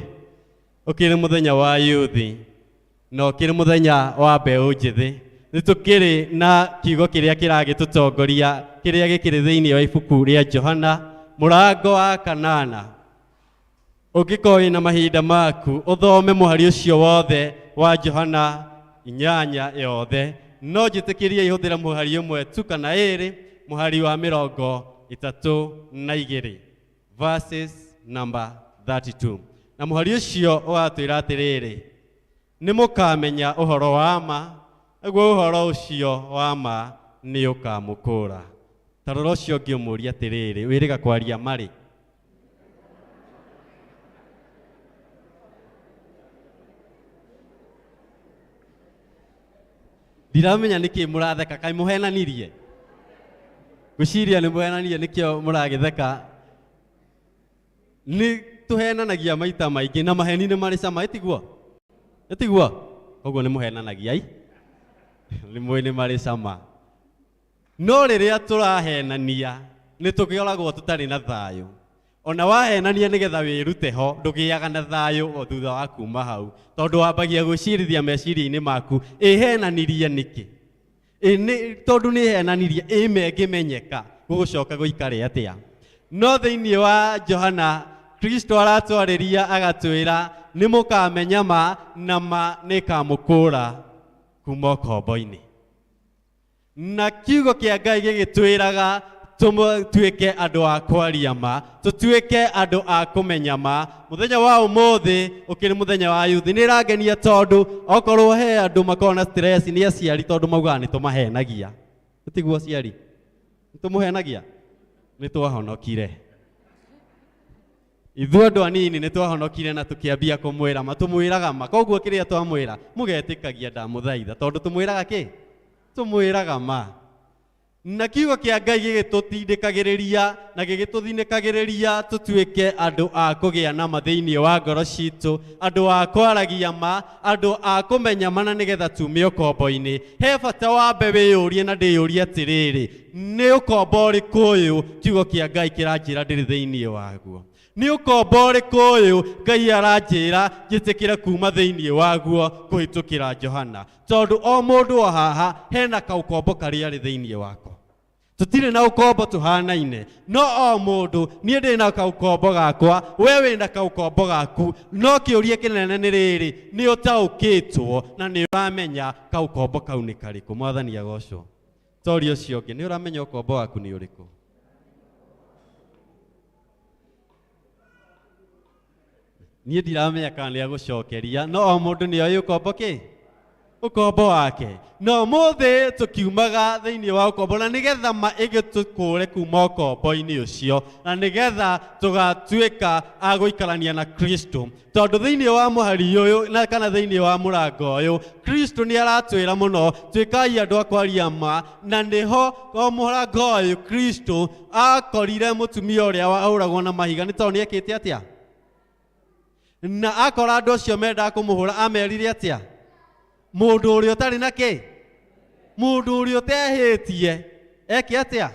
ũkĩrĩ mũthenya wa youth na ũkĩrĩ mũthenya wa mbeũ njĩthĩ. Nĩ tũkĩrĩ na kiugo kĩrĩa kĩragĩtũtongoria kĩrĩa gĩkĩrĩ thĩinĩ wa ibuku rĩa Johana mũrango wa 8. Ũngĩkorwo wĩna mahinda maku ũthome mũhari ũcio wothe wa Johana 8 yothe, no njĩtĩkĩrie ihũthĩre mũhari ũmwe tu kana ĩrĩ, mũhari wa 32, verses number 32. Na mũhari ũcio ũratwĩra atĩrĩrĩ, nĩ mũkamenya ũhoro wa ma, naguo ũhoro ũcio wa ma nĩ ũkamũkũũra. Ta rora ũcio ũngĩ ũmũũrie atĩrĩrĩ, wĩrĩga kwaria marĩ? Ndiramenya nĩkĩ mũratheka, kaĩ mũhenanirie? Ngwĩciria nĩ mũhenanirie nĩkĩo mũragĩtheka. Nĩ tũhenanagia maita maingĩ na maheni nĩ marĩ cama, ĩtiguo? Ĩtiguo? Koguo nĩ mũhenanagia i? Nĩ mũĩ nĩ marĩ cama. No rĩrĩa tũrahenania nĩ tũkoragwo tũtarĩ na thayũ. Ona wahenania nĩgetha wĩrute ho, ndũgĩaga na thayũ o thutha wa kuma hau, tondũ wambagia gwĩcirithia meciria-inĩ maku, ĩhenanirie nĩkĩ? Ĩ nĩ tondũ nĩ henanirie, ĩ mengĩmenyeka gũgũcoka gũikare atĩa? No thĩinĩ wa Johana, Kristo aratwarĩria agatwĩra nĩ mũkamenya ma na ma nĩ ĩkamũkũũra kuma ũkombo-inĩ. Na kiugo kĩa Ngai gĩgĩtwĩraga tuĩke andũ a kwaria ma, tũtuĩke andũ a kũmenya ma. Mũthenya wa ũmũthĩ ũkĩrĩ mũthenya wa yuthi, nĩ ĩrangenia tondũ okorwo he andũ makoragwo na stress nĩ aciari, tondũ maugaga nĩ tũmahenagia. Tiguo aciari? Nĩ tũmũhenagia? Nĩ twahonokire. Ithuĩ andũ anini nĩ twahonokire na tũkĩambia kũmwĩra ma, tũmwĩraga ma. Koguo kĩrĩa twamwĩra mũgetĩkagia ndamũthaitha, tondũ tũmwĩraga kĩ? Tũmwĩraga ma. Na kiugo kĩa Ngai gĩgĩtũtindĩkagĩrĩria na gĩgĩtũthinĩkagĩrĩria tũtuĩke andũ a kũgĩa na ma thĩinĩ wa ngoro citũ, andũ a kwaragia ma, andũ a kũmenya ma, na nĩgetha tume ũkombo-inĩ. He bata wambe wĩyũrie na ndĩyũrie atĩrĩrĩ, nĩ ũkombo ũrĩkũ ũyũ kiugo kĩa Ngai kĩranjĩra ndĩrĩ thĩinĩ waguo? Nĩ ũkombo ũrĩkũ ũyũ Ngai aranjĩra njĩtĩkĩre kuma thĩinĩ waguo kũhĩtũkĩra Johana? Tondũ o mũndũ o haha hena kaũkombo karĩa arĩ thĩinĩ wako. Tũtirĩ na ũkombo tũhanaine, no o mũndũ, niĩ ndĩ na kaũkombo gakwa, we wĩ na kaũkombo gaku, no kĩũria kĩnene nĩ rĩrĩ, nĩ ũtaũkĩtwo na nĩ ũramenya kaũkombo kau nĩ karĩkũ? Mwathani agocwo. Toria ũcio ũngĩ, nĩ ũramenya ũkombo waku nĩ ũrĩkũ? Niĩ ndiramenya kana nĩ agũcokeria, no o mũndũ nĩ oĩ ũkombo kĩ? Ũkombo wake. No ũmũthĩ tũkiumaga thĩinĩ wa ũkombo, na nĩgetha ma ĩgĩtũkũre kuma ũkombo-inĩ ũcio, na nĩgetha tũgatuĩka a gũikarania na Kristo. Tondũ thĩinĩ wa mũhari ũyũ na kana thĩinĩ wa mũrango ũyũ, Kristo nĩ aratwĩra mũno tuĩkai andũ a kwaria ma, na nĩho o mũrango ũyũ Kristo akorire mũtumia ũrĩa wahũragwo na mahiga nĩ tondũ nĩ ekĩte atĩa? Na akora andũ acio mendaga kũmũhũra, amerire atĩa? Mũndũ ũrĩa ũtarĩ na kĩ? Mũndũ ũrĩa ũtehĩtie eke atĩa?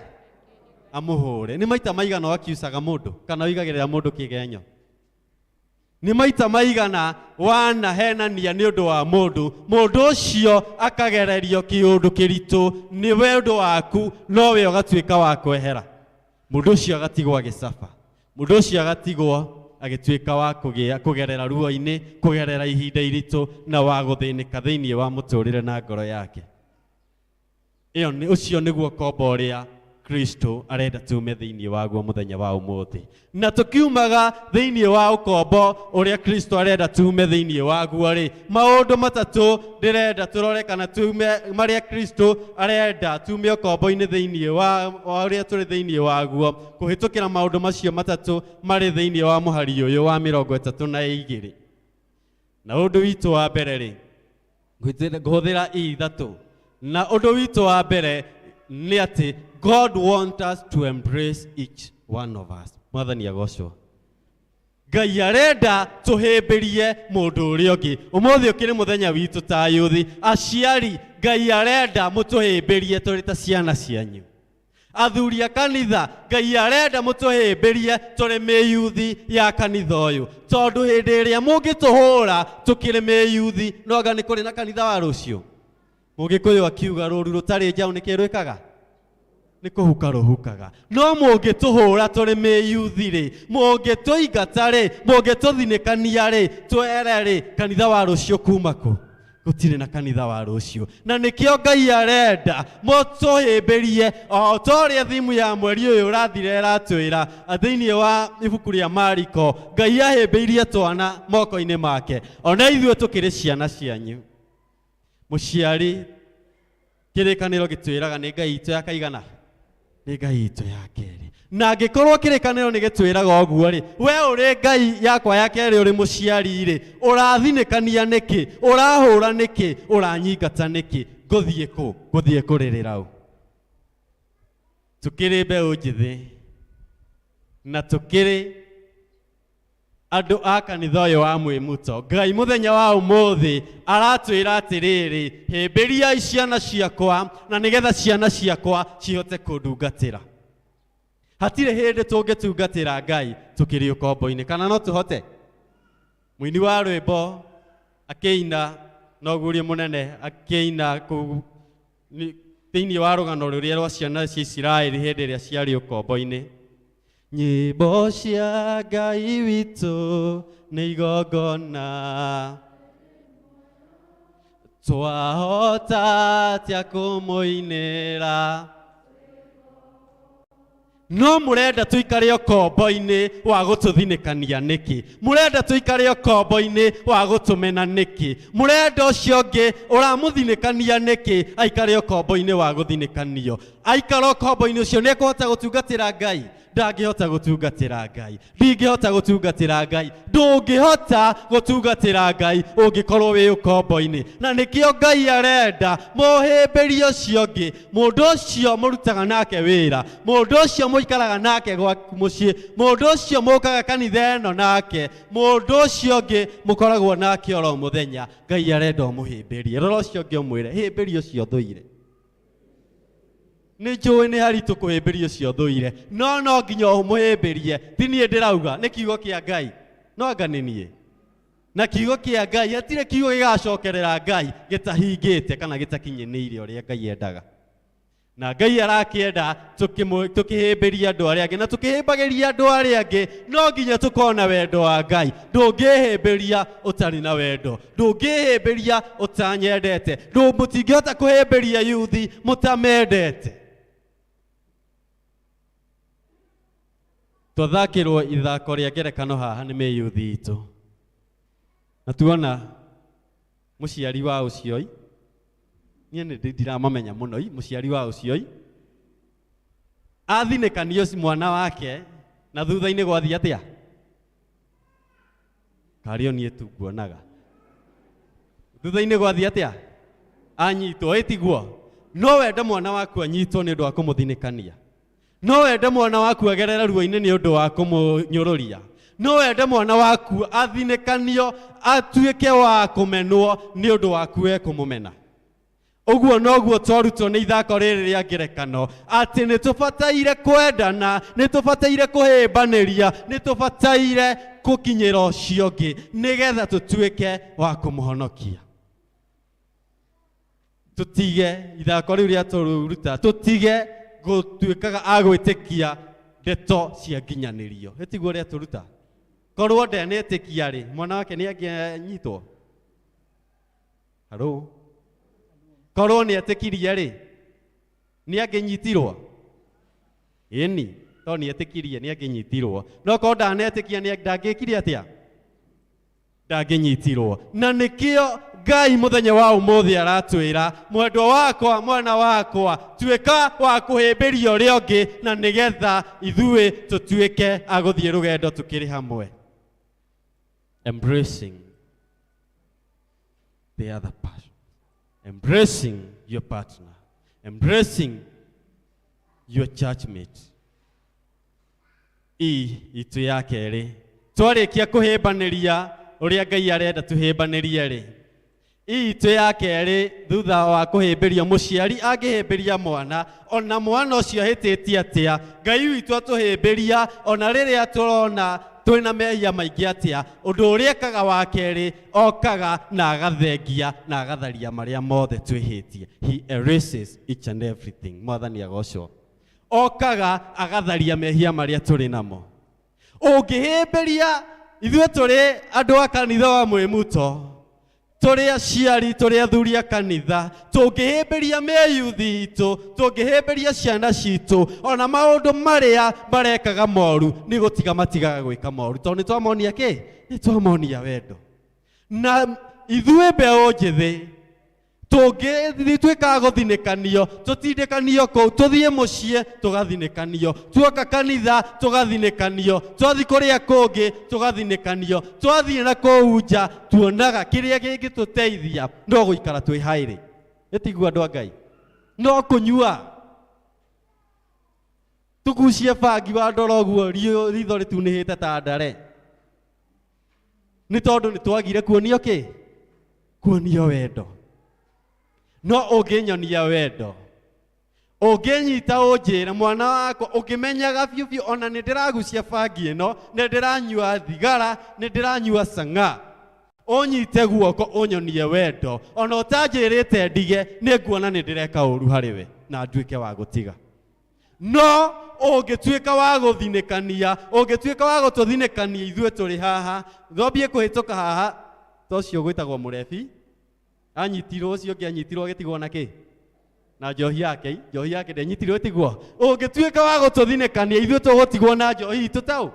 Amũhũre. Nĩ maita maigana wakiucaga mũndũ kana ũigagĩrĩra mũndũ kĩgenyo? Nĩ maita maigana wanahenania nĩ ũndũ wa mũndũ, mũndũ ũcio akagererio kĩũndũ kĩritũ nĩ we ũndũ waku, no we ũgatuĩka wa kwehera. Mũndũ ũcio agatigwo agĩcaba, mũndũ ũcio agatigwo agĩtuĩka wa kũgĩa kũgerera ruo-inĩ, kũgerera ihinda iritũ na wa gũthĩnĩka thĩinĩ wa mũtũrĩre na ngoro yake. Ĩyo nĩ ũcio nĩguo kombo ũrĩa Kristo arenda tume thĩinĩ waguo mũthenya wa ũmũthĩ. Na tũkiumaga thĩinĩ wa ũkombo ũrĩa Kristo arenda tume thĩinĩ waguo rĩ, maũndũ matatũ ndĩrenda tũrore kana tume marĩa Kristo arenda tume ũkombo-inĩ thĩinĩ wa ũrĩa tũrĩ thĩinĩ waguo, kũhĩtũkĩra maũndũ macio matatũ marĩ thĩinĩ wa mũhari ũyũ wa 32. Na ũndũ witũ wa mbere rĩ, ngũhũthĩra ithatũ. Na ũndũ witũ wa mbere nĩ atĩ God wants us to embrace each one of us. Mwathani agocwo. Ngai arenda tũhĩmbĩrie mũndũ ũrĩa ũngĩ. Ũmũthĩ ũkĩrĩ mũthenya witũ ta yuthi. Aciari, Ngai arenda mũtũhĩmbĩrie tũrĩ ta ciana cianyu. Athuri a kanitha, Ngai arenda mũtũhĩmbĩrie tũrĩ mĩyuthi ya kanitha ũyũ. Tondũ hĩndĩ ĩrĩa mũngĩtũhũra tũkĩrĩ mĩyuthi, no anga nĩ kũrĩ na kanitha wa rũciũ. Mũgĩkũyũ akiuga rũru rũtarĩ njaũ nĩkĩ rwĩkaga? Nĩ kũhuka rũhukaga. No mũngĩtũhũra tũrĩ mĩyuthi rĩ, mũngĩtũingata rĩ, mũngĩtũthinĩkania rĩ, twere rĩ, kanitha wa rũciũ kuma kũ? Gũtirĩ na kanitha wa rũciũ. Na nĩkĩo Ngai arenda mũtũhĩmbĩrie o ta ũrĩa thimu ya mweri ũyũ ũrathira ĩratwĩra thĩinĩ wa ibuku rĩa Mariko, Ngai ahĩmbĩirie twana moko-inĩ make. Ona ithuĩ tũkĩrĩ ciana cianyu. Mũciari, kĩrĩkanĩro gĩtwĩraga nĩ Ngai itũ ya kaigana? Nĩ Ngai itũ ya kerĩ. Na angĩkorwo kĩrĩkanĩro nĩ gĩtwĩraga ũguo rĩ, we ũrĩ Ngai yakwa ya kerĩ ũrĩ mũciari rĩ, ũrathinĩkania nĩkĩ? Ũrahũra nĩkĩ? Ũranyingata nĩkĩ? Ngũthiĩ kũ? Ngũthiĩ kũrĩrĩra ũ? Tũkĩrĩ mbeũ njĩthĩ na tũkĩrĩ andũ a kanitha ũyũ wa Mwĩmuto. Ngai mũthenya wa ũmũthĩ aratwĩra atĩrĩrĩ, hĩmbĩriai ciana ciakwa na nĩgetha ciana ciakwa cihote kũndungatĩra. Hatirĩ hĩndĩ tũngĩtungatĩra Ngai tũkĩrĩ ũkombo-inĩ, kana no tũhote? Mũini wa rwĩmbo akĩina na ũguũrio mũnene akĩina kũu thĩinĩ wa rũgano rũrĩa rwa ciana cia Isiraeli hĩndĩ ĩrĩa ciarĩ ũkombo-inĩ. Nyĩmbo cia Ngai witũ nĩ igongona, twahota atĩa kũmũinĩra? No mũrenda tũikare ũkombo-inĩ wa gũtũthinĩkania nĩkĩ? Mũrenda tũikare ũkombo-inĩ wa gũtũmena nĩkĩ? Mũrenda ũcio ũngĩ ũramũthinĩkania nĩkĩ aikare ũkombo-inĩ wa gũthinĩkanio? Aikara ũkombo-inĩ ũcio nĩ ekũhota gũtungatĩra Ngai? Ndangĩhota gũtungatĩra Ngai. Ndingĩhota gũtungatĩra Ngai. Ndũngĩhota gũtungatĩra Ngai ũngĩkorwo wĩ ũkombo-inĩ. Na nĩkĩo Ngai arenda mũhĩmbĩrie ũcio ũngĩ, mũndũ ũcio mũrutaga nake wĩra, mũndũ ũcio mũikaraga nake gwaku mũciĩ, mũndũ ũcio mũkaga kanitha ĩno nake, mũndũ ũcio ũngĩ mũkoragwo nake oro mũthenya. Ngai arenda ũmũhĩmbĩrie. Rora ũcio ũngĩ ũmwĩre, hĩmbĩria ũcio ũthũire. Nĩ njũĩ nĩ haritũ kũhĩmbĩria ũcio ũthũire, no no nginya ũmũhĩmbĩrie. Ti niĩ ndĩrauga, nĩ kiugo kĩa Ngai. No anga nĩ niĩ. Na kiugo kĩa Ngai, hatirĩ kiugo gĩgacokerera Ngai gĩtahingĩte kana gĩtakinyanĩire ũrĩa Ngai endaga. Na Ngai arakĩenda tũkĩhĩmbĩrie andũ arĩa angĩ, na tũkĩhĩmbagĩria andũ arĩa angĩ no nginya tũkorwo na wendo wa Ngai. Ndũngĩhĩmbĩria ũtarĩ na wendo, ndũngĩhĩmbĩria ũtanyendete, mũtingĩhota kũhĩmbĩria yuthi mũtamendete. Twathakĩrwo ithako rĩa ngerekano haha nĩ mĩyuthi itũ, na tuona mũciari wa ũcio i, niĩ nĩ ndiramamenya mũno i, mũciari wa ũcio i athinĩkanio mwana wake, na thutha-inĩ gwathiĩ atĩa? Karĩ o niĩ tu nguonaga. Thutha-inĩ gwathiĩ atĩa? Anyitwo, ĩtiguo? No wende mwana waku anyitwo nĩ ũndũ wa kũmũthinĩkania. No wende mwana waku agerere ruo-inĩ nĩ ũndũ wa kũmũnyũrũria. No wende mwana waku athinĩkanio, atuĩke wa kũmenwo nĩ ũndũ waku we kũmũmena. Ũguo noguo twarutwo nĩ ithako rĩrĩ rĩa ngerekano, atĩ nĩ tũbataire kwendana, nĩ tũbataire kũhĩmbanĩria, nĩ tũbataire gũkinyĩra ũcio ũngĩ nĩgetha tũtuĩke wa kũmũhonokia. Tũtige ithako rĩu rĩa tũruta, tũtige gũtuĩkaga a gwĩtĩkia ndeto cia nginyanĩrio. Ĩtiguo rĩa tũruta. Korwo ndenetĩkia rĩ, mwana wake nĩ angĩanyitwo? Haro. Korwo nĩ etĩkirie rĩ, nĩ angĩnyitirwo? Ĩni, to nĩ etĩkirie nĩ angĩnyitirwo. No korwo ndanetĩkia nĩ ndangĩkire atĩa? Ndangĩnyitirwo. Na nĩkĩo Ngai mũthenya wa ũmũthĩ aratwĩra, mwendwa wakwa, mwana wakwa, tuĩka wa kũhĩmbĩria ũrĩa ũngĩ, na nĩgetha ithuĩ tũtuĩke a gũthiĩ rũgendo tũkĩrĩ hamwe. Embracing the other person, embracing your partner, embracing your churchmate. I itu ya kerĩ, twarĩkia kũhĩmbanĩria ũrĩa Ngai arenda tũhĩmbanĩrie rĩ, I itu ya kerĩ, thutha wa kũhĩmbĩria, mũciari angĩhĩmbĩria mwana, ona mwana ũcio ahĩtĩtie atĩa, Ngai witũ atũhĩmbĩria ona rĩrĩa tũrona twĩna mehia maingĩ atĩa, ũndũ ũrĩa ekaga wa kerĩ, okaga na agathengia na agatharia marĩa mothe twĩhĩtie. He erases each and everything. Mwathani agocwo. Okaga agatharia mehia marĩa tũrĩ namo. Ũngĩhĩmbĩria, ithuĩ tũrĩ andũ a kanitha wa Mwĩmuto, tũrĩ aciari, tũrĩ athuri a kanitha, tũngĩhĩmbĩria mĩyuthi itũ, tũngĩhĩmbĩria ciana citũ, ona maũndũ marĩa marekaga moru, nĩ gũtiga matigaga gwĩka moru, tondũ nĩ twamonia kĩ? Nĩ twamonia wendo. Na ithuĩ mbeũ njĩthĩ, tũngĩtuĩka gũthinĩkanio, tũtindĩkanio kũu, tũthiĩ mũciĩ tũgathinĩkanio, tuoka kanitha tũgathinĩkanio, twathiĩ kũrĩa kũngĩ tũgathinĩkanio, twathiĩ na kũu nja tuonaga kĩrĩa kĩngĩtũteithia no gũikara twĩ haĩrĩ. Ĩtiguo andũ a Ngai? No kũnyua tugucie bangi wa ndora ũguo ritho rĩtunĩhĩte ta ndare, nĩ tondũ nĩ twagire kuonio kĩ? Kuonio wendo. No ũngĩnyonia wendo, ũngĩnyita ũnjĩre mwana wakwa, ũngĩmenyaga biũ biũ ona nĩ ndĩragucia bangi ĩno, nĩ ndĩranyua thigara, nĩ ndĩranyua cang'a, ũnyite guoko ũnyonie wendo, ona ũtanjĩrĩte ndige, nĩ nguona nĩ ndĩreka ũru harĩ we na nduĩke wa gũtiga. No ũngĩtuĩka wa gũthinĩkania, ũngĩtuĩka wa gũtũthinĩkania ithuĩ tũrĩ haha, thambie kũhĩtũka haha, ta ũcio gwĩtagwo mũrebi, anyitirwo, ũcio ũngĩ anyitirwo agĩtigwo na kĩ? Na njohi yake, njohi yake ndĩnyitirwo ĩtigwo. Ũngĩtuĩka wa gũtũthinĩkania ithuĩ tũgũtigwo na njohi itũ taũ.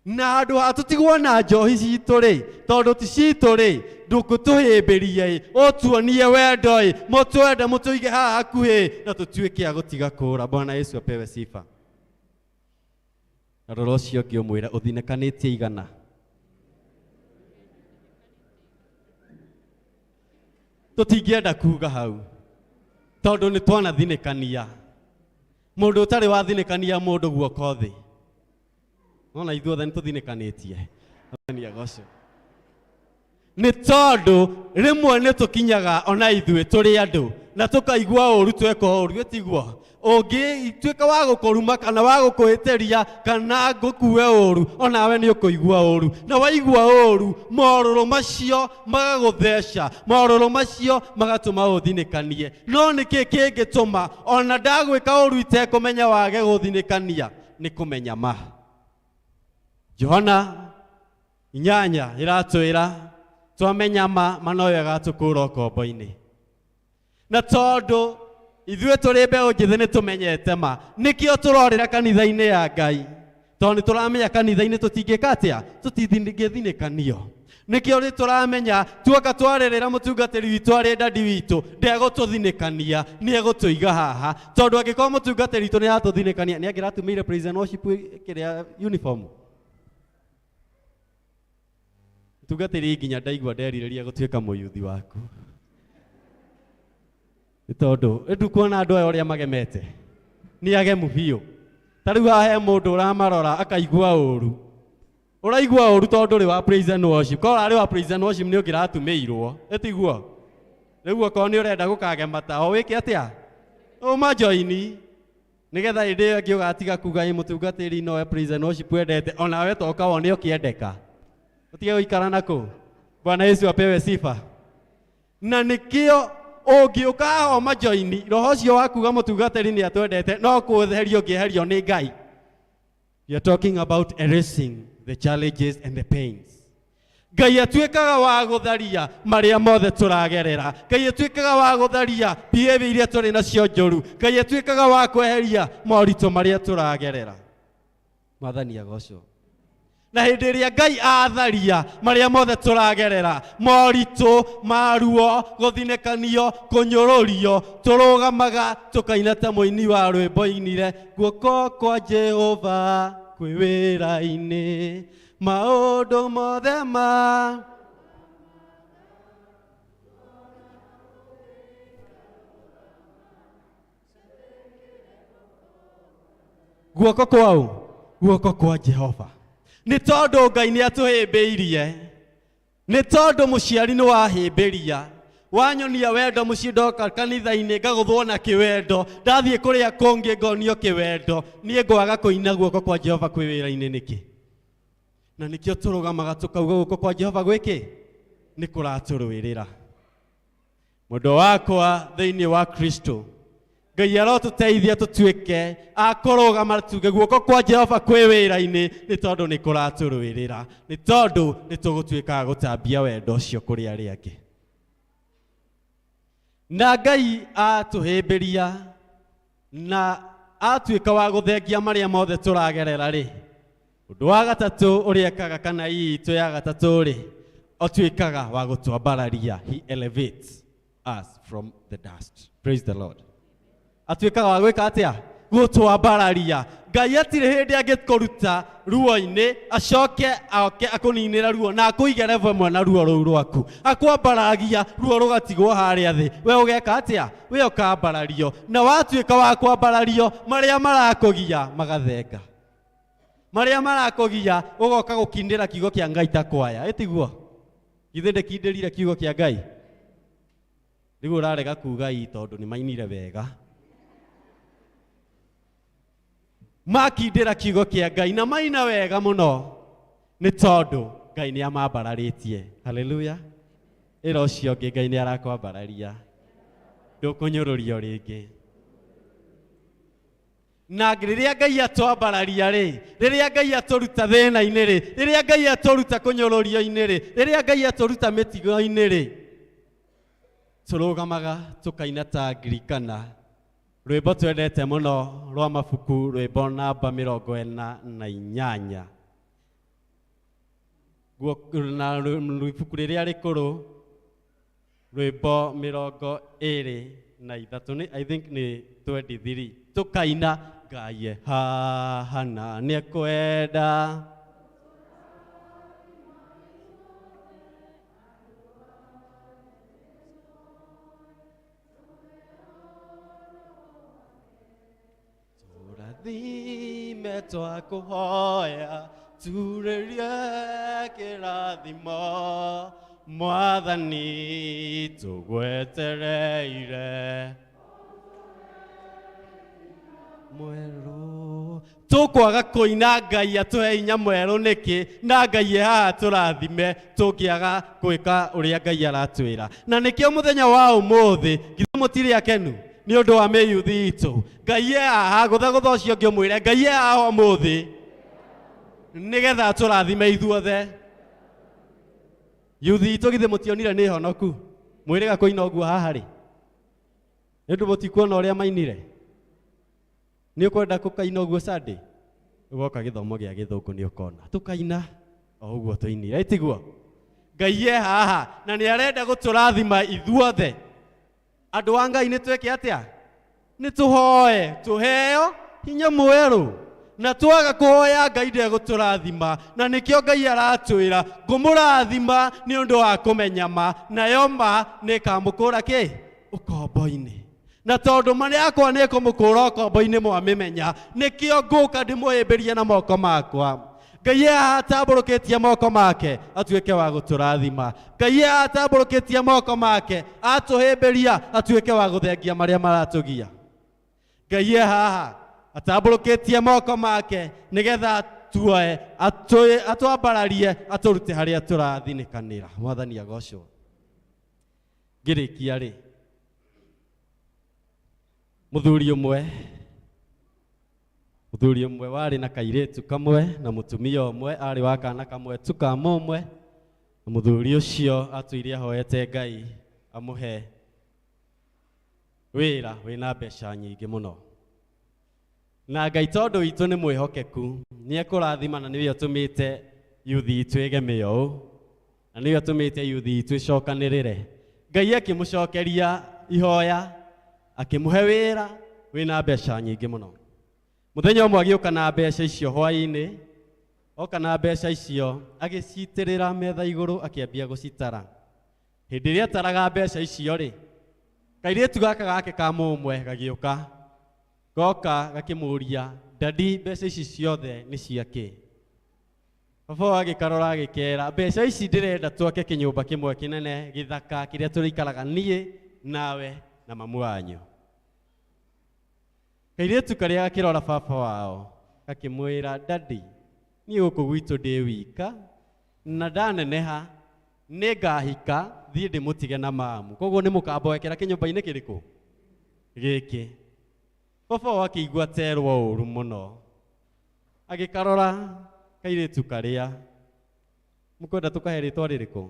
Na handũ ha tũtigwo na njohi citũ rĩ, tondũ ti citũ rĩ, ndũkũtũhĩmbĩria ĩ, ũtuonie wendo ĩ, mũtwende mũtũige haha hakuhĩ, na tũtuĩke a gũtiga kũra. Bwana Yesu apewe sifa. Na rora ũcio ũngĩ ũmwĩre ũthinĩkanĩtie igana. Tũtingĩenda kuga hau, tondũ nĩ twanathinĩkania. Mũndũ ũtarĩ wathinĩkania mũndũ guoko thĩ. Nona ithuothe nĩ tũthinĩkanĩtie. Mwathani agocwo. Nĩ tondũ rĩmwe nĩ tũkinyaga ona ithuĩ tũrĩ andũ na tũkaigua ũru tweka ũru, ĩtiguo? Ũngĩtuĩka wa gũkũruma kana wa gũkũhĩtĩria kana ngũkue ũru, onawe nĩ ũkũigua ũru. Na waigua ũru, morũrũ macio magagũtheca, morũrũ macio magatũma ũthinĩkanie. No nĩkĩ kĩngĩtũma ona ndagwĩka ũru itekũmenya wage gũthinĩkania? Nĩ kũmenya ma. Johana 8 ĩratwĩra twamenya ma, ma noyo ĩgatũkũra ũkombo-inĩ. Na tondũ ithuĩ tũrĩ mbeũ njĩthĩ nĩ tũmenyete ma, nĩkĩo tũrorĩra kanitha-inĩ ya Ngai, tondũ nĩ tũramenya kanitha-inĩ tũtingĩka atĩa? Tũtingĩthinĩkanio. Nĩkĩo rĩ tũramenya tuoka twarĩrĩra mũtungatĩri witũ arĩ dadi witũ, ndegũtũthinĩkania, nĩ egũtũiga haha. Tondũ angĩkorwo mũtungatĩri witũ nĩ aratũthinĩkania, nĩ angĩratũmĩire praise and worship kĩrĩa uniform. Mũtungatĩri nginya ndaigua nderirĩria gũtuĩka mũyuthi waku. Nĩ tondũ nĩndukuona andũ aya ũrĩa magemete, nĩ agemu biũ. Ta rĩu haha he mũndũ ũramarora akaigua ũru. Ũraigua ũru tondũ ũrĩ wa praise and worship. Korwo ũrarĩ wa praise and worship nĩ ũngĩratumĩirwo, ĩtiguo? Rĩu okorwo nĩ ũrenda gũkagema tao wĩke atĩa? Ũmajoini. Nĩgetha hĩndĩ ĩyo ĩngĩ ũgatiga kuga ĩ mũtungatĩri nowe praise and worship wendete, onawe toka wone ũkĩendeka. Ũtige gũikara nakũ. Bwana Yesu apewe sifa. Na nĩkĩo ũngĩũka haha ũmajoini, roho ũcio wa kuga mũtungatĩri nĩ atwendete, no kũtherio ũngĩeherio nĩ Ngai. We are talking about erasing the challenges and the pains. Ngai atuĩkaga wa gũtharia marĩa mothe tũragerera. Ngai atuĩkaga wa gũtharia behavior iria tũrĩ nacio njũru. Ngai atuĩkaga wa kweheria moritũ marĩa tũragerera. Mwathani agocwo. Na hĩndĩ ĩrĩa Ngai atharia marĩa mothe tũragerera, moritũ, maruo, gũthinĩkanio, kũnyũrũrio, tũrũgamaga tũkaina ta mũini wa rwĩmbo inire, guoko kwa Jehova kwĩ wĩra-inĩ, maũndũ mothe ma guoko kwau, guoko kwa Jehova. Nĩ tondũ Ngai nĩ atũhĩmbĩirie, nĩ tondũ mũciari nĩ wahĩmbĩria, wanyonia wendo mũciĩ ndoka kanitha-inĩ ngagũthwo na kĩwendo, ndathiĩ kũrĩa kũngĩ ngonio kĩwendo, niĩ ngwaga kũina guoko kwa Jehova kwĩ wĩra-inĩ nĩkĩ? Na nĩkĩo tũrũgamaga tũkauga guoko kwa Jehova gwĩkĩ? Nĩ kũratũrũĩrĩra. Mũndũ wakwa thĩinĩ wa Kristo, Ngai arotũteithia tũtuĩke a kũrũgama tuge guoko kwa Jehova kwĩ wĩra-inĩ, nĩ tondũ nĩ kũratũrũĩrĩra, nĩ tondũ nĩ tũgũtuĩka a gũtambia wendo ũcio kũrĩ arĩa angĩ. Na Ngai atũhĩmbĩria na atuĩka wa gũthengia marĩa mothe tũragerera rĩ, ũndũ wa gatatũ ũrĩa ekaga kana itũ ya gatatũ rĩ, atuĩkaga wa gũtwambararia. He elevates us from the dust. Praise the Lord. Atuĩkaga wa gwĩka atĩa? Gũtwambararia. Ngai atirĩ hĩndĩ angĩkũruta ruo-inĩ acoke oke akũninĩre ruo na akũige level ĩmwe na ruo rũu rwaku. Akwambaragia ruo rũgatigwo harĩa thĩ, we ũgeka atĩa? We ũkambarario, na watuĩka wa kwambarario marĩa marakũgia magathenga, marĩa marakũgia ũgoka gũkindĩra kiugo kĩa Ngai ta kwaya. Ĩtiguo? Githĩ ndĩkindĩrire kiugo kĩa Ngai? Rĩu ũrarega kuga ii tondũ nĩ mainire wega. Makindĩra kiugo kĩa Ngai na maina wega mũno nĩ tondũ Ngai nĩ amambararĩtie. Haleluya. Ĩra ũcio ũngĩ Ngai nĩ arakwambararia, ndũkũnyũrũrio rĩngĩ. Na rĩrĩa Ngai atwambararia rĩ, rĩrĩa Ngai atũruta thĩna-inĩ rĩ, rĩrĩa Ngai atũruta kũnyũrũrio-inĩ rĩ, rĩrĩa Ngai atũruta mĩtigo-inĩ rĩ, tũrũgamaga tũkaina ta ngirikana rwĩmbo twendete mũno rwa mabuku, rwĩmbo namba 48, na ibuku rĩrĩa rĩkũrũ rwĩmbo 23, nĩ I think nĩ 23, tũkaina Ngai e haha na nĩekwenda tũrathime twakũhoya turĩrie kĩrathimo Mwathani tũgwetereire mwerũ. Tũkwaga kũina Ngai atũhe hinya mwerũ nĩkĩ? Na Ngai e haha tũrathime tũngĩaga gwĩka ũrĩa Ngai aratwĩra. Na nĩkĩo mũthenya wa ũmũthĩ githĩ mũtirĩ akenu nĩ ũndũ wa mĩyuthi itũ. Ngai e haha, gũthagũtha ũcio ũngĩ ũmwĩre Ngai e haha ũmũthĩ nĩgetha tũrathime ithuothe. Yuthi itũ githĩ mũtionire nĩ honoku? Mwĩrĩga kũina ũguo haha rĩ? Nĩ ũndũ mũtikuona ũrĩa mainire? Nĩ ũkwenda kũkaina ũguo Sunday? Ũgoka gĩthomo gĩa gĩthũngũ nĩ ũkona. Tũkaina o ũguo tũinire, ĩtiguo? Ngai e haha na nĩ arenda gũtũrathima ithuothe. Andũ a Ngai nĩ twĩke atĩa? Nĩ tũhoe tũheo hinya mwerũ. Na twaga kũhoya Ngai ndegũtũrathima, na nĩkĩo Ngai aratwĩra ngũmũrathima nĩ ũndũ wa kũmenya ma, nayo ma nĩ ĩkamũkũra kĩ? Ũkombo-inĩ. Na tondũ ma yakwa nĩ ĩkũmũkũra ũkombo-inĩ mwamĩmenya, nĩkĩo ngũka ndĩmũhĩmbĩrie na moko makwa. Ngai e haha atambũrũkĩtie moko make atuĩke wa gũtũrathima. Ngai e haha atambũrũkĩtie moko make atũhĩmbĩria atuĩke wa gũthengia marĩa maratũgia. Ngai e haha atambũrũkĩtie moko make nĩgetha tuoe atwambararie atũrute harĩa tũrathinĩkanĩra. Mwathani agocwo. Ngĩrĩkia rĩ, mũthuri ũmwe warĩ na kairĩtu kamwe na mũtumia ũmwe, arĩ wa kana kamwe tu ka mũmwe, na mũthuri ũcio atũire ahoete Ngai amũhe wĩra wĩna mbeca nyingĩ mũno. Na Ngai tondũ witũ nĩ mwĩhokeku, nĩ ekũrathima na nĩwe ũtũmĩte yuthi itũ ĩgeme ũũ, na nĩwe ũtũmĩte yuthi itũ ĩcokanĩrĩre. Ngai akĩmũcokeria ihoya, akĩmũhe wĩra wĩna mbeca nyingĩ mũno. Mũthenya ũmwe agĩũka na mbeca icio hwaĩ-inĩ, oka na mbeca icio agĩcitĩrĩra metha igũrũ akĩambia gũcitara. Hĩndĩ ĩrĩa ataraga mbeca icio rĩ, kairĩtu gaka gake ka mũmwe gagĩũka, goka gakĩmũria, dadi, mbeca ici ciothe nĩ cia kĩ? Baba wao agĩkarora agĩkera, mbeca ici ndĩrenda twake kĩnyũmba kĩmwe kĩnene gĩthaka kĩrĩa tũrĩikaraga niĩ nawe na mamu wanyu. Kairĩtu karĩa gakĩrora baba wao gakĩmwĩra, dadi, niĩ gũkũ gwitũ ndĩ wika na ndaneneha nĩ ngahika thiĩ ndĩmũtige na mamu, koguo nĩ mũkamboekera kĩnyũmba-inĩ kĩrĩkũ gĩkĩ. Baba wao akĩigua terwo ũru mũno, agĩkarora kairĩtu karĩa. Mũkwenda tũkahe rĩtwa rĩrĩkũ?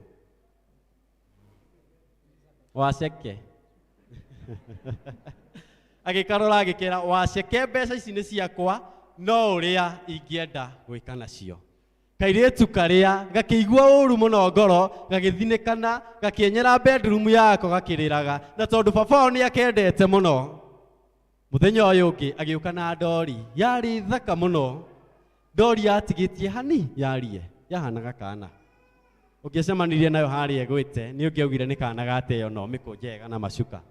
Waceke. Agĩkarora agĩkera, waceke, mbeca ici nĩ ciakwa, no ũrĩa ingĩenda gwĩka nacio. Kairĩtu karĩa gakĩigua ũru mũno ngoro, gagĩthinĩkana, gakĩenyera bedroom yako gakĩrĩraga, na tondũ baba wao nĩ akendete mũno. Muthenya ũyũ ũngĩ agĩũka na ndori yarĩ thaka mũno, ndori yatigĩtie hani yarie yahanaga kana. Ũngĩacemanirie nayo harĩa ĩgwĩte nĩ ũngĩaugire nĩ kana gateo no mĩkũnje na macuka.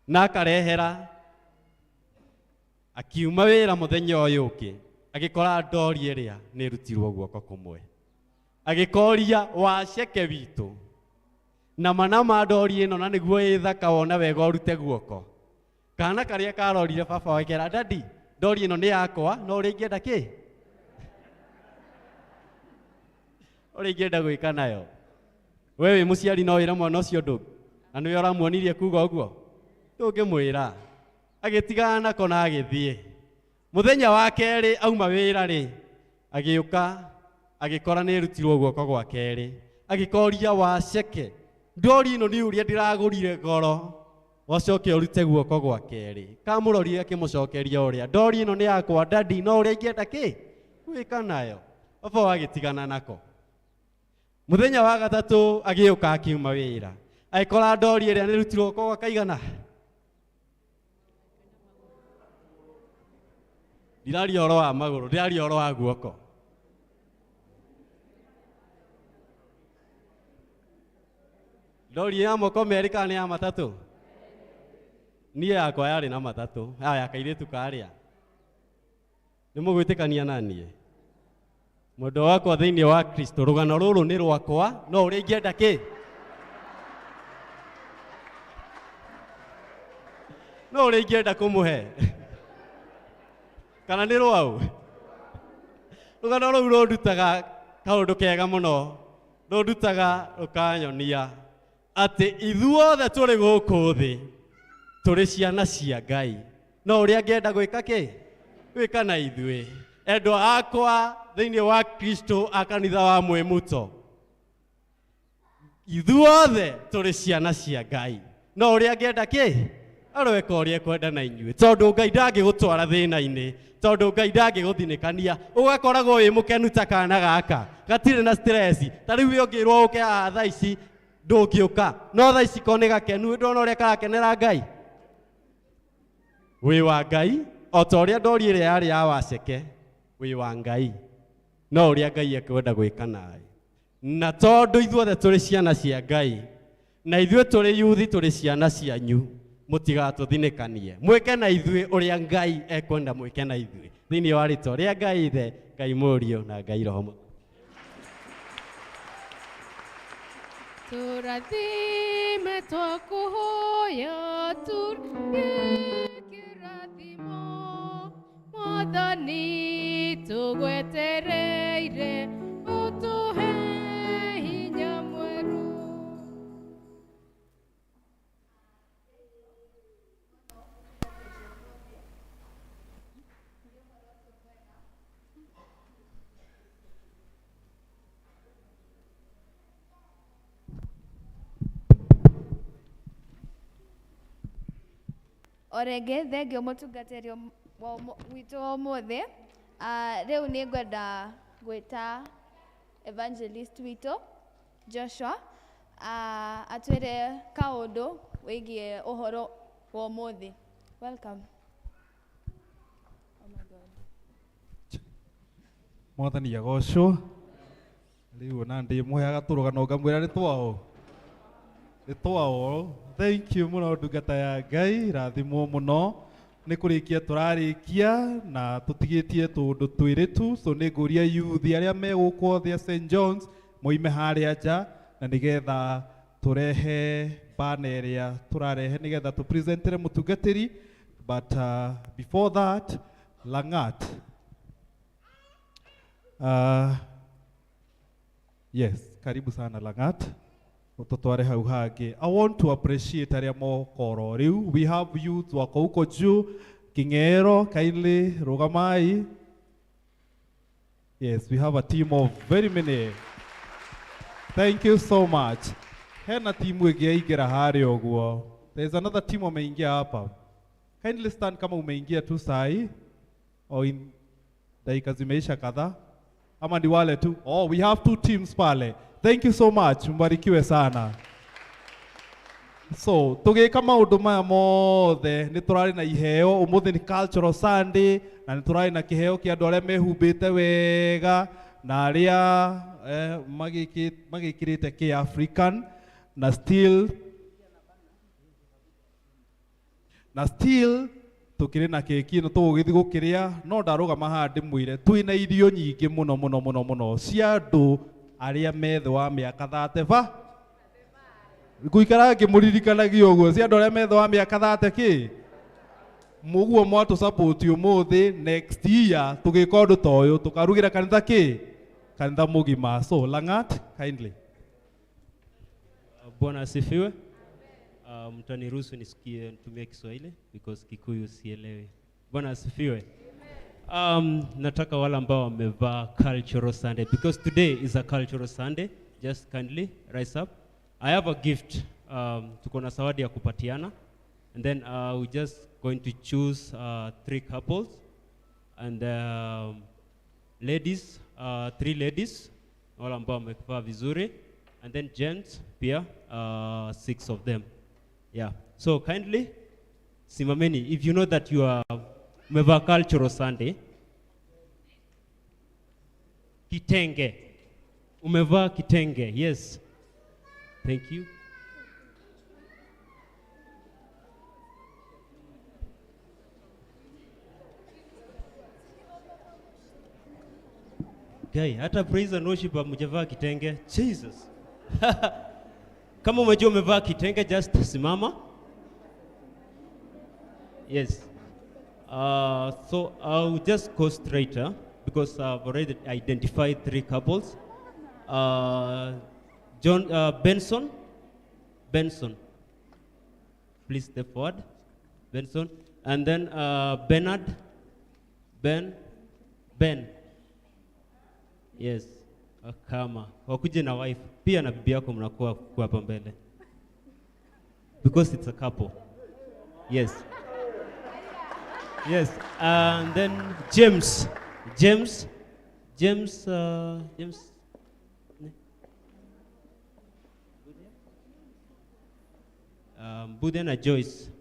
Na akarehera akiuma wĩra mũthenya ũyũ ũngĩ agĩkora ndori ĩrĩa nĩ ĩrutirwo guoko kũmwe. Agĩkoria waceke witũ na manama ndori ĩno na nĩguo ĩ thaka wona wega ũrute guoko. Kana karĩa karorire baba wake kera dadi ndori ĩno nĩ yakwa no ũrĩa ingĩenda kĩ ũrĩa ingĩenda gwĩka nayo. We wĩ mũciari no wĩre mwana ũcio ũndũ na nĩwe ũramuonirie kuga ũguo ndũngĩmwĩra. Agĩtigana nako na agĩthiĩ. Mũthenya wa kerĩ auma wĩra rĩ agĩũka agĩkora nĩ ĩrutirwo guoko gwa kerĩ. Agĩkoria waceke ndori ĩno nĩ ũrĩa ndĩragũrire goro wacoke ũrute guoko gwa kerĩ. Kamũrorire akĩmũcokeria ũrĩa ndori ĩno nĩ yakwa dadi no ũrĩa ingĩenda kĩ gwĩka nayo. Baba wagĩtigana nako. Mũthenya wa gatatũ agĩũka akiuma wĩra agĩkora ndori ĩrĩa nĩ ĩrutirwo guoko gwa kaigana. Ndiraria ũhoro wa magũrũ, ndiraria ũhoro wa guoko. Ndori ya moko merĩ kana nĩ ya matatũ? Niĩ yakwa yarĩ na matatũ, ya kairĩtu karĩa. Nĩ mũgwĩtĩkania na niĩ? Mwendwa wakwa thĩinĩ wa Kristo, rũgano rũrũ nĩ rwakwa, no ũrĩa ingĩenda kĩ? No ũrĩa ingĩenda kũmũhe. Kana nĩ rwau? Rũgano rũu rũndutaga kaũndũ kega mũno, rũndutaga rũkanyonia atĩ ithuothe tũrĩ gũkũ thĩ tũrĩ ciana cia Ngai, no ũrĩa angĩenda gwĩka kĩ? Gwĩka na ithuĩ. Endwa akwa thĩinĩ wa Kristo a kanitha wa Mwĩmuto, ithuothe tũrĩ ciana cia Ngai, no ũrĩa angĩenda kĩ? Aroeka ũrĩa ekwenda na inyuĩ, tondũ Ngai ndangĩgũtwara thĩna-inĩ, tondũ Ngai ndangĩgũthinĩkania, ũgakoragwo wĩ mũkenu ta kana gaka gatirĩ na stress. Ta rĩu we ũngĩrwo ũke haha thaa ici ndũngĩũka, no thaa ici ko nĩ gakenu, ndona ũrĩa karakenera Ngai. Wĩ wa Ngai o ta ũrĩa ndori ĩrĩa yarĩ ya waceke, wĩ wa Ngai no ũrĩa Ngai ekwenda gwĩka nawe. Na tondũ ithuothe tũrĩ ciana cia Ngai na ithuĩ tũrĩ yuthi tũrĩ ciana cianyu, mũtigatũthinĩkanie, mwĩke na ithuĩ ũrĩa Ngai ekwenda mwĩke na ithuĩ, thĩinĩ wa rĩtwa rĩa Ngai Ithe, Ngai Mũriũ na Ngai Roho Mũtheru. Tũrathime twakũhoya kĩrathimo Mwathani tũgwetereire ũtũhe hinya mwerũ. O rĩngĩ thengio mũtungatĩri witũ wa ũmũthĩ. Rĩu nĩ ngwenda gwĩta evangelist witũ Joshua atwĩre kaũndũ wĩgiĩ ũhoro wa ũmũthĩ. Welcome. Oh my God. Mwathani agocwo. Rĩu ona ndĩmũheaga tũrũgano ngamwĩra nĩ twao. Nĩ twao. Thank you mũno ndungata ya Ngai, rathimwo mũno. Nĩ kũrĩkia tũrarĩkia na tũtigĩtie tũũndũ twĩrĩ tu, so nĩ ngũria youth arĩa me gũkũ othe a St John's moime harĩa nja na nĩgetha tũrehe bana ĩrĩa tũrarehe nĩgetha tũpresentere mũtungatĩri. But before that, Langat. Yes, karibu sana Langat. Utotware hau hangĩ. I want to appreciate arĩa mokoro rĩu. We have youth wako huko juu. King'ero, kindly rugamai. Yes, we have a team of very many. Thank you so much. Hena timu ĩngĩ yaingĩra harĩa ũguo. There's another team wameingia hapa. Kindly stand kama umeingia tu sahi or in dakika zimeisha kadhaa, ama ni wale tu. Oh, we have two teams pale. Thank you so much. Mbarikiwe sana. So tũgĩka maũndũ maya mothe nĩ tũrarĩ na iheo. Ũmũthĩ nĩ Cultural Sunday na nĩ tũrarĩ na kĩheo kĩa andũ arĩa mehumbĩte wega na arĩa magĩkĩrĩte kĩ African na still tukiri na keki no tũgũgĩthiĩ gũkĩrĩa no ndarũgama haha ndĩmwĩre twĩna irio nyingĩ mũno mũno mũno mũno cia andũ arĩa me thĩ wa mĩaka 35. Ngũikara ngĩmũririkanagia ũguo cia andũ arĩa me thĩ wa mĩaka 30 kĩ mũguo mwatũ support ũmũthĩ next year tũgĩka ũndũ ta ũyũ tũkarugĩra kanitha kĩ kanitha mũgima. So Langat, kindly. Bwana asifiwe. Mtaniruhusu nisikie nitumie Kiswahili because Kikuyu sielewi. Bwana asifiwe. Nataka wale ambao wamevaa Cultural Sunday because today is a Cultural Sunday. Just kindly rise up. I have a gift. Tuko na zawadi ya kupatiana. And then we're just going to choose 3 couples and ladies, 3 ladies wale ambao wamevaa vizuri, and then gents pia 6 of them. Yeah. So kindly simameni if you know that you are umevaa Cultural Sunday. Kitenge. Umevaa kitenge. Yes. Thank you. Guy, hata praise and worship hamjavaa kitenge. Jesus. Kama umejua umevaa kitenge, just simama. Yes. So I'll just go straight because I've already identified 3 couples. John Benson. Benson. Please step forward. Benson. And then Bernard. Ben. Yes. Kama wakuje na wife pia na bibi yako mnakuwa kwa hapa mbele because it's a couple. Yes. Yes. And then James. James. Buddha na Joyce.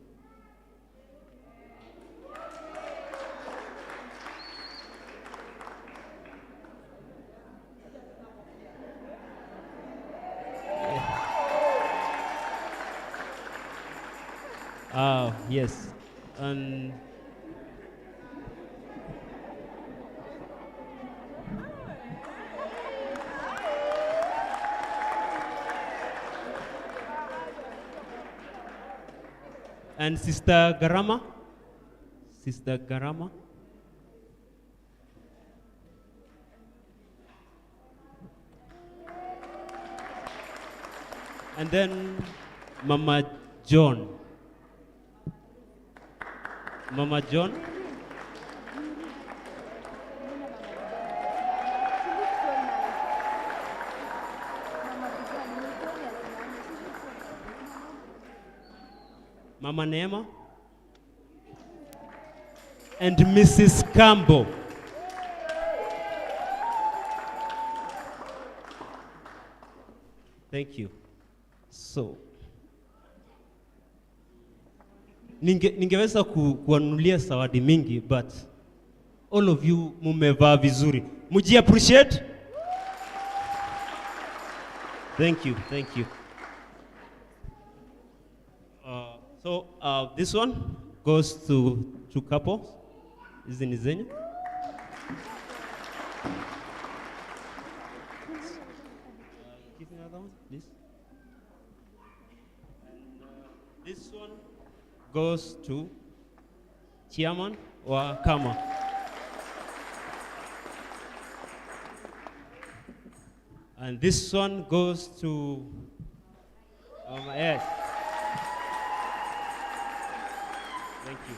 Yes. And Sister Garama. Sister Garama. And then Mama John. Mama John. Mama Neema. And Mrs. Campbell. Thank you. So, ningeweza kuwanunulia zawadi mingi, but all of you mumevaa vizuri. Muji appreciate? Thank you, thank you. So this one goes to two couples. Hizi ni zenyu. Give me another one, please. And this one goes to chairman wa Kama. And this one goes to yes. Thank you.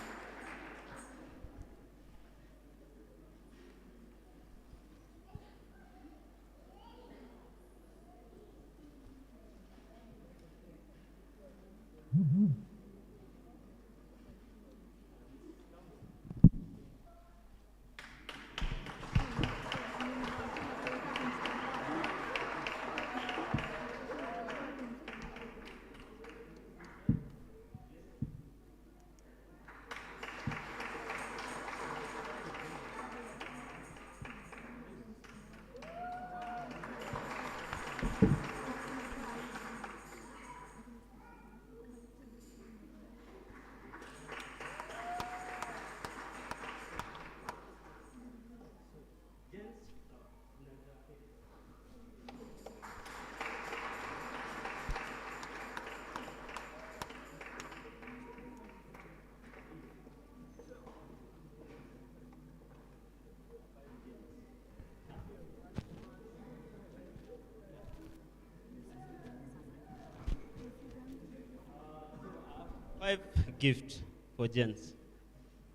gift for gents.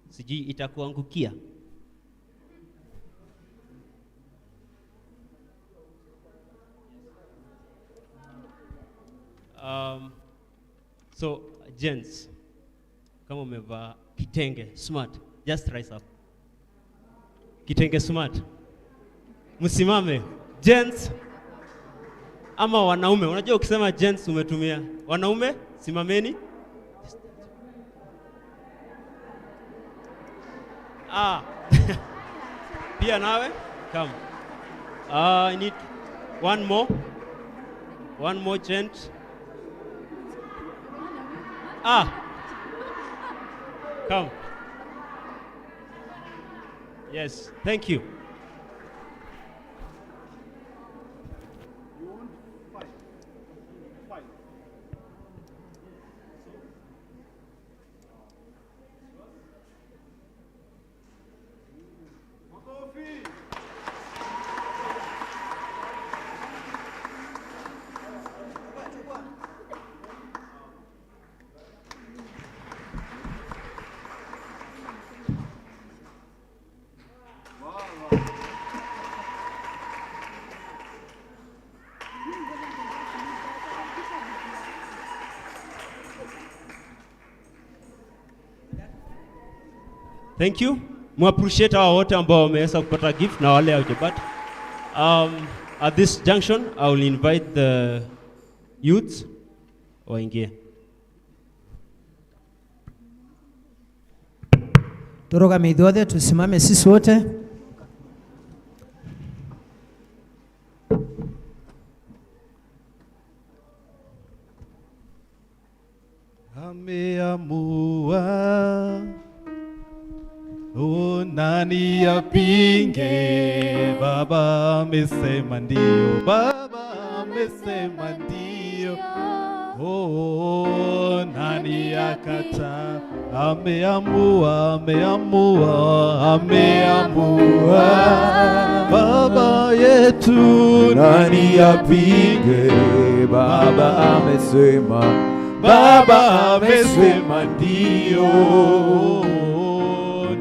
Sijui itakuangukia. So gents, kama umevaa kitenge smart, just rise up. Kitenge smart, msimame gents ama wanaume. Unajua ukisema gents umetumia wanaume, simameni. Ah, pia nawe come. I need one more gent. Ah, come. Yes, thank you. You want five? Five. Makofi. Thank you. Mu appreciate hawa wote ambao wameweza kupata gift na wale hawajapata. At this junction, I will invite the youths waingie. Toroka ithuothe, tusimame sisi wote. Ameamua, oh, nani apinge? Baba amesema ndio, Baba amesema ndio. Oh, nani akata? Ameamua, ameamua, ameamua. Baba yetu, nani apinge? Baba amesema, Baba amesema ndio.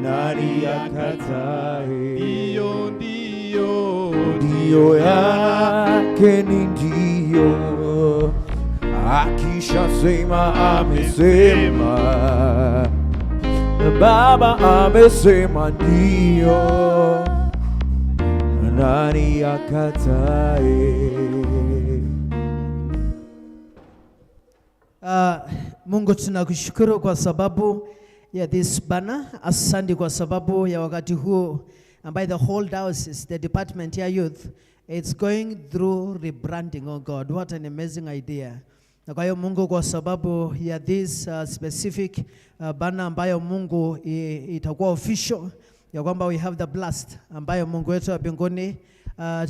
Nani akatae? Ndio, ndio, ndio yake ni ndio. Akishasema amesema, Baba amesema ndio. Nani akatae? Mungu tunakushukuru kwa sababu ya this banner. Asante kwa sababu ya wakati huu ambaye the whole diocese, the department ya youth, it's going through rebranding. Oh God, what an amazing idea. Na kwa hiyo Mungu, kwa sababu ya this specific banner ambayo Mungu itakuwa official ya kwamba we have the blast ambayo Mungu wetu wa mbinguni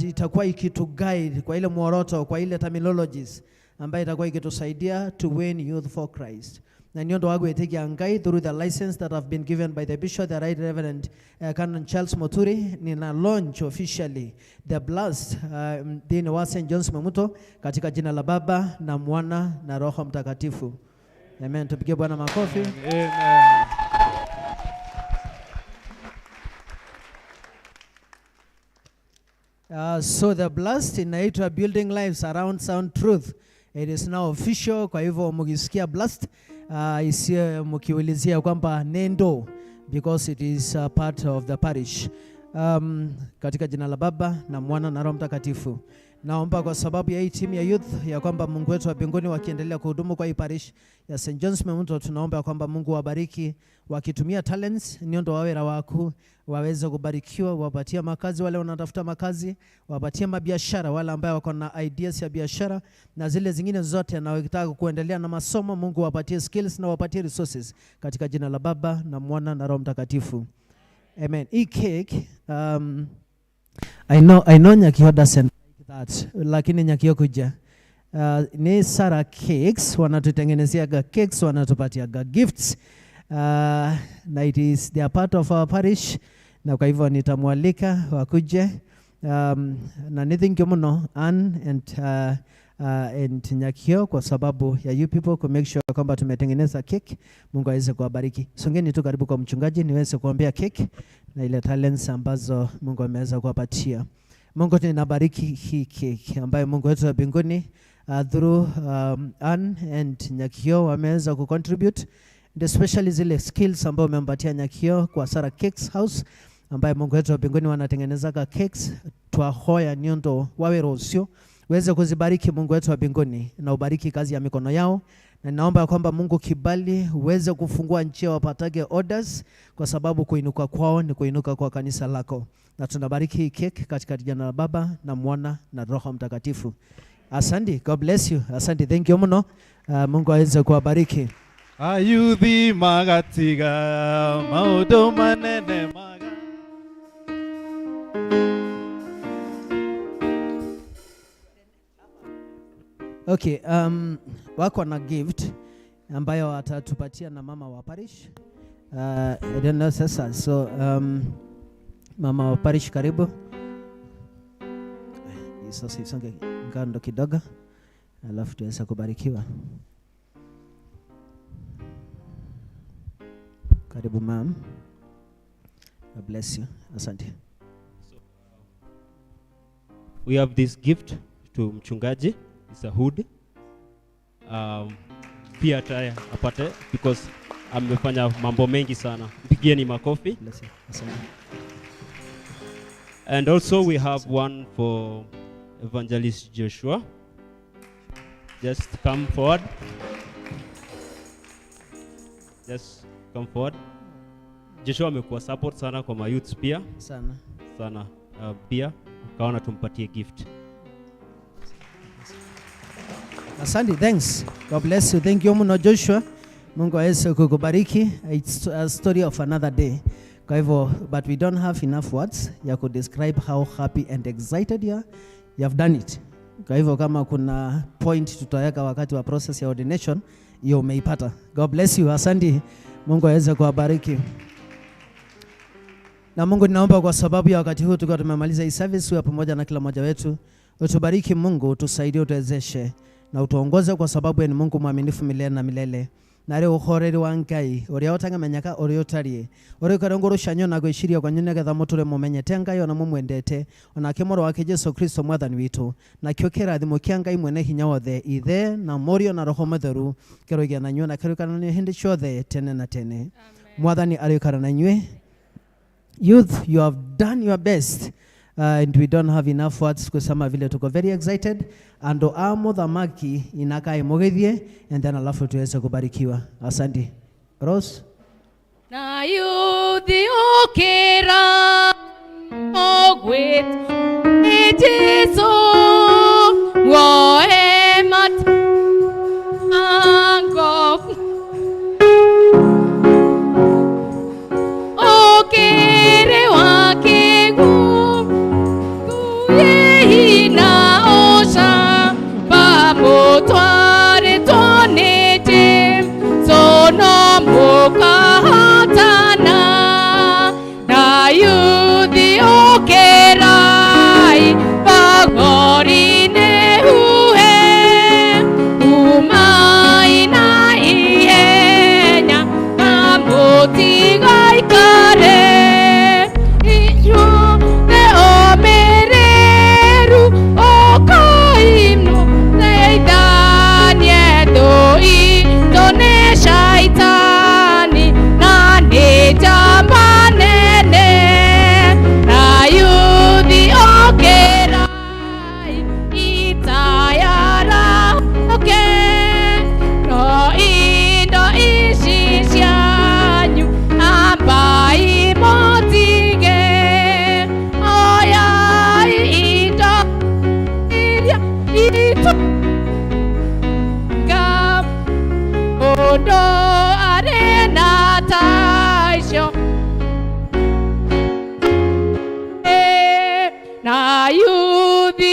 itakuwa ikitu guide kwa ile muoroto, kwa ile terminologies ambayo itakuwa ikitusaidia to win youth for Christ. Na ndio ndo gwĩtĩkia Ngai through the license that have been given by the Bishop, the Right Reverend Canon Charles Muturi, nina launch officially the blast thĩinĩ wa St. John's Memuto katika jina la Baba na Mwana na Roho Mtakatifu. Amen. Tupigie Bwana makofi. Amen. So the blast inaitwa Building Lives Around Sound Truth. It is now official. Kwa hivyo mkisikia blast, isiwe mkiulizia kwamba nendo, because it is part of the parish. Katika jina la Baba na Mwana na Roho Mtakatifu. Naomba kwa sababu ya hii timu ya youth ya kwamba Mungu wetu wa mbinguni wakiendelea kuhudumu kwa hii parish ya St. John's Memuto, tunaomba kwamba Mungu wabariki wakitumia talents niondo wawera waku waweze kubarikiwa, wapatie makazi wale wanatafuta makazi, wapatie mabiashara wale ambao wako na ideas ya biashara na zile zingine zote, na wakitaka kuendelea na masomo Mungu wapatie skills na wapatie resources katika jina la Baba na Mwana na Roho Mtakatifu. Amen. Hii cake I know Nyakio doesn't like that, lakini Nyakio kuja. Ni Sarah Cakes wanatutengenezeaga cakes, wanatupatiaga gifts. Na it is they are part of our parish, na kwa hivyo nitamwalika wakuje. Na ni thank you muno Ann and and Nyakio kwa sababu ya you people ku make sure kwamba tumetengeneza cake. Mungu aweze kuwabariki. Songeni tu karibu kwa mchungaji niweze kuombea cake na ile talents ambazo Mungu ameweza kuwapatia. Mungu, ninabariki hii cake ambayo Mungu wetu wa mbinguni through Ann and Nyakio wameweza kucontribute, and especially zile skills ambayo umempatia Nyakio kwa Sarah Cakes House ambaye Mungu wetu wa mbinguni wanatengenezaga cakes twahoya nyundo wawe rosio uweze kuzibariki Mungu wetu wa mbinguni na ubariki kazi ya mikono yao, na ninaomba ya kwamba Mungu kibali uweze kufungua njia wapatage orders, kwa sababu kuinuka kwao ni kuinuka kwa kanisa lako, na tunabariki hii cake katika jina la Baba na Mwana na Roho Mtakatifu. Asante, God bless you. Asante, thank you mno. Mungu aweze kuwabariki. Ayuthi magatiga maundu manene maga. Okay, wako na gift ambayo atatupatia na mama wa parish. I don't know sasa. So mama wa parish karibu. Sasa isonge ngando kidogo alafu tuweza kubarikiwa. Karibu ma'am. God bless you. Asante. We have this gift to mchungaji. It's a hood. Pia taya apate because amefanya mambo mengi sana. Mpigieni makofi. Bless you. Asante. And also we have one for Evangelist Joshua. Just come forward. Just come forward. Joshua amekuwa support sana kwa mayouths pia. Sana. Sana. Pia kaona tumpatie gift. Asante, thanks. God bless you. Thank you mno Joshua. Mungu aweze kukubariki. It's a story of another day. Kwa hivyo, but we don't have enough words ya ku describe how happy and excited you are. You have done it. Kwa hivyo kama kuna point tutaweka wakati wa process ya ordination, hiyo umeipata. God bless you. Asante. Mungu aweze kuwabariki. Na Mungu ninaomba kwa sababu ya wakati huu tukiwa tumemaliza hii service, uwe pamoja na kila mmoja wetu. Utubariki Mungu, utusaidie, utuwezeshe na utuongoze kwa sababu ni Mungu mwaminifu milele na milele. Na rĩu ũhoreri wa Ngai ũrĩa ũtang'amenyeka ũrĩa ũtariĩ ũrĩa ũikare ngũrũcanio na gwĩciria kwanyu nĩgetha mũtũre mũmenyete Ngai ona mũmwendete onake mũrũ wake Jesu Kristo mwathani witũ, nakĩo kĩrathimo kĩa Ngai mwene hinya wothe Ithe na Mũriũ na Roho Mũtheru kĩroigĩa na inyuĩ na kĩroikara na inyuĩ hĩndĩ ciothe tene na tene. Mwathani arĩikara na inyuĩ. Youth, you have done your best. And we don't have enough words kusema vile tuko very excited. Ando a muthamaki inaka imugithie and then alafu tuweze kubarikiwa. Asante. Rose. Na yuthi ukira ogwit ni Jesu woe mat ango okere wakegu na osha pamotware tonete sono mukahatana na yuthi okerai pagorine huhe umai na ihenya pamotigaikare iyu te omereru okaimno teithanieto itone shaitani na nĩ njamba nene na yuthi okerai itayarahoke no indo ici cianyu ambai motige oyai indo iria itunga mũndũ arĩ na ta icio na yuthi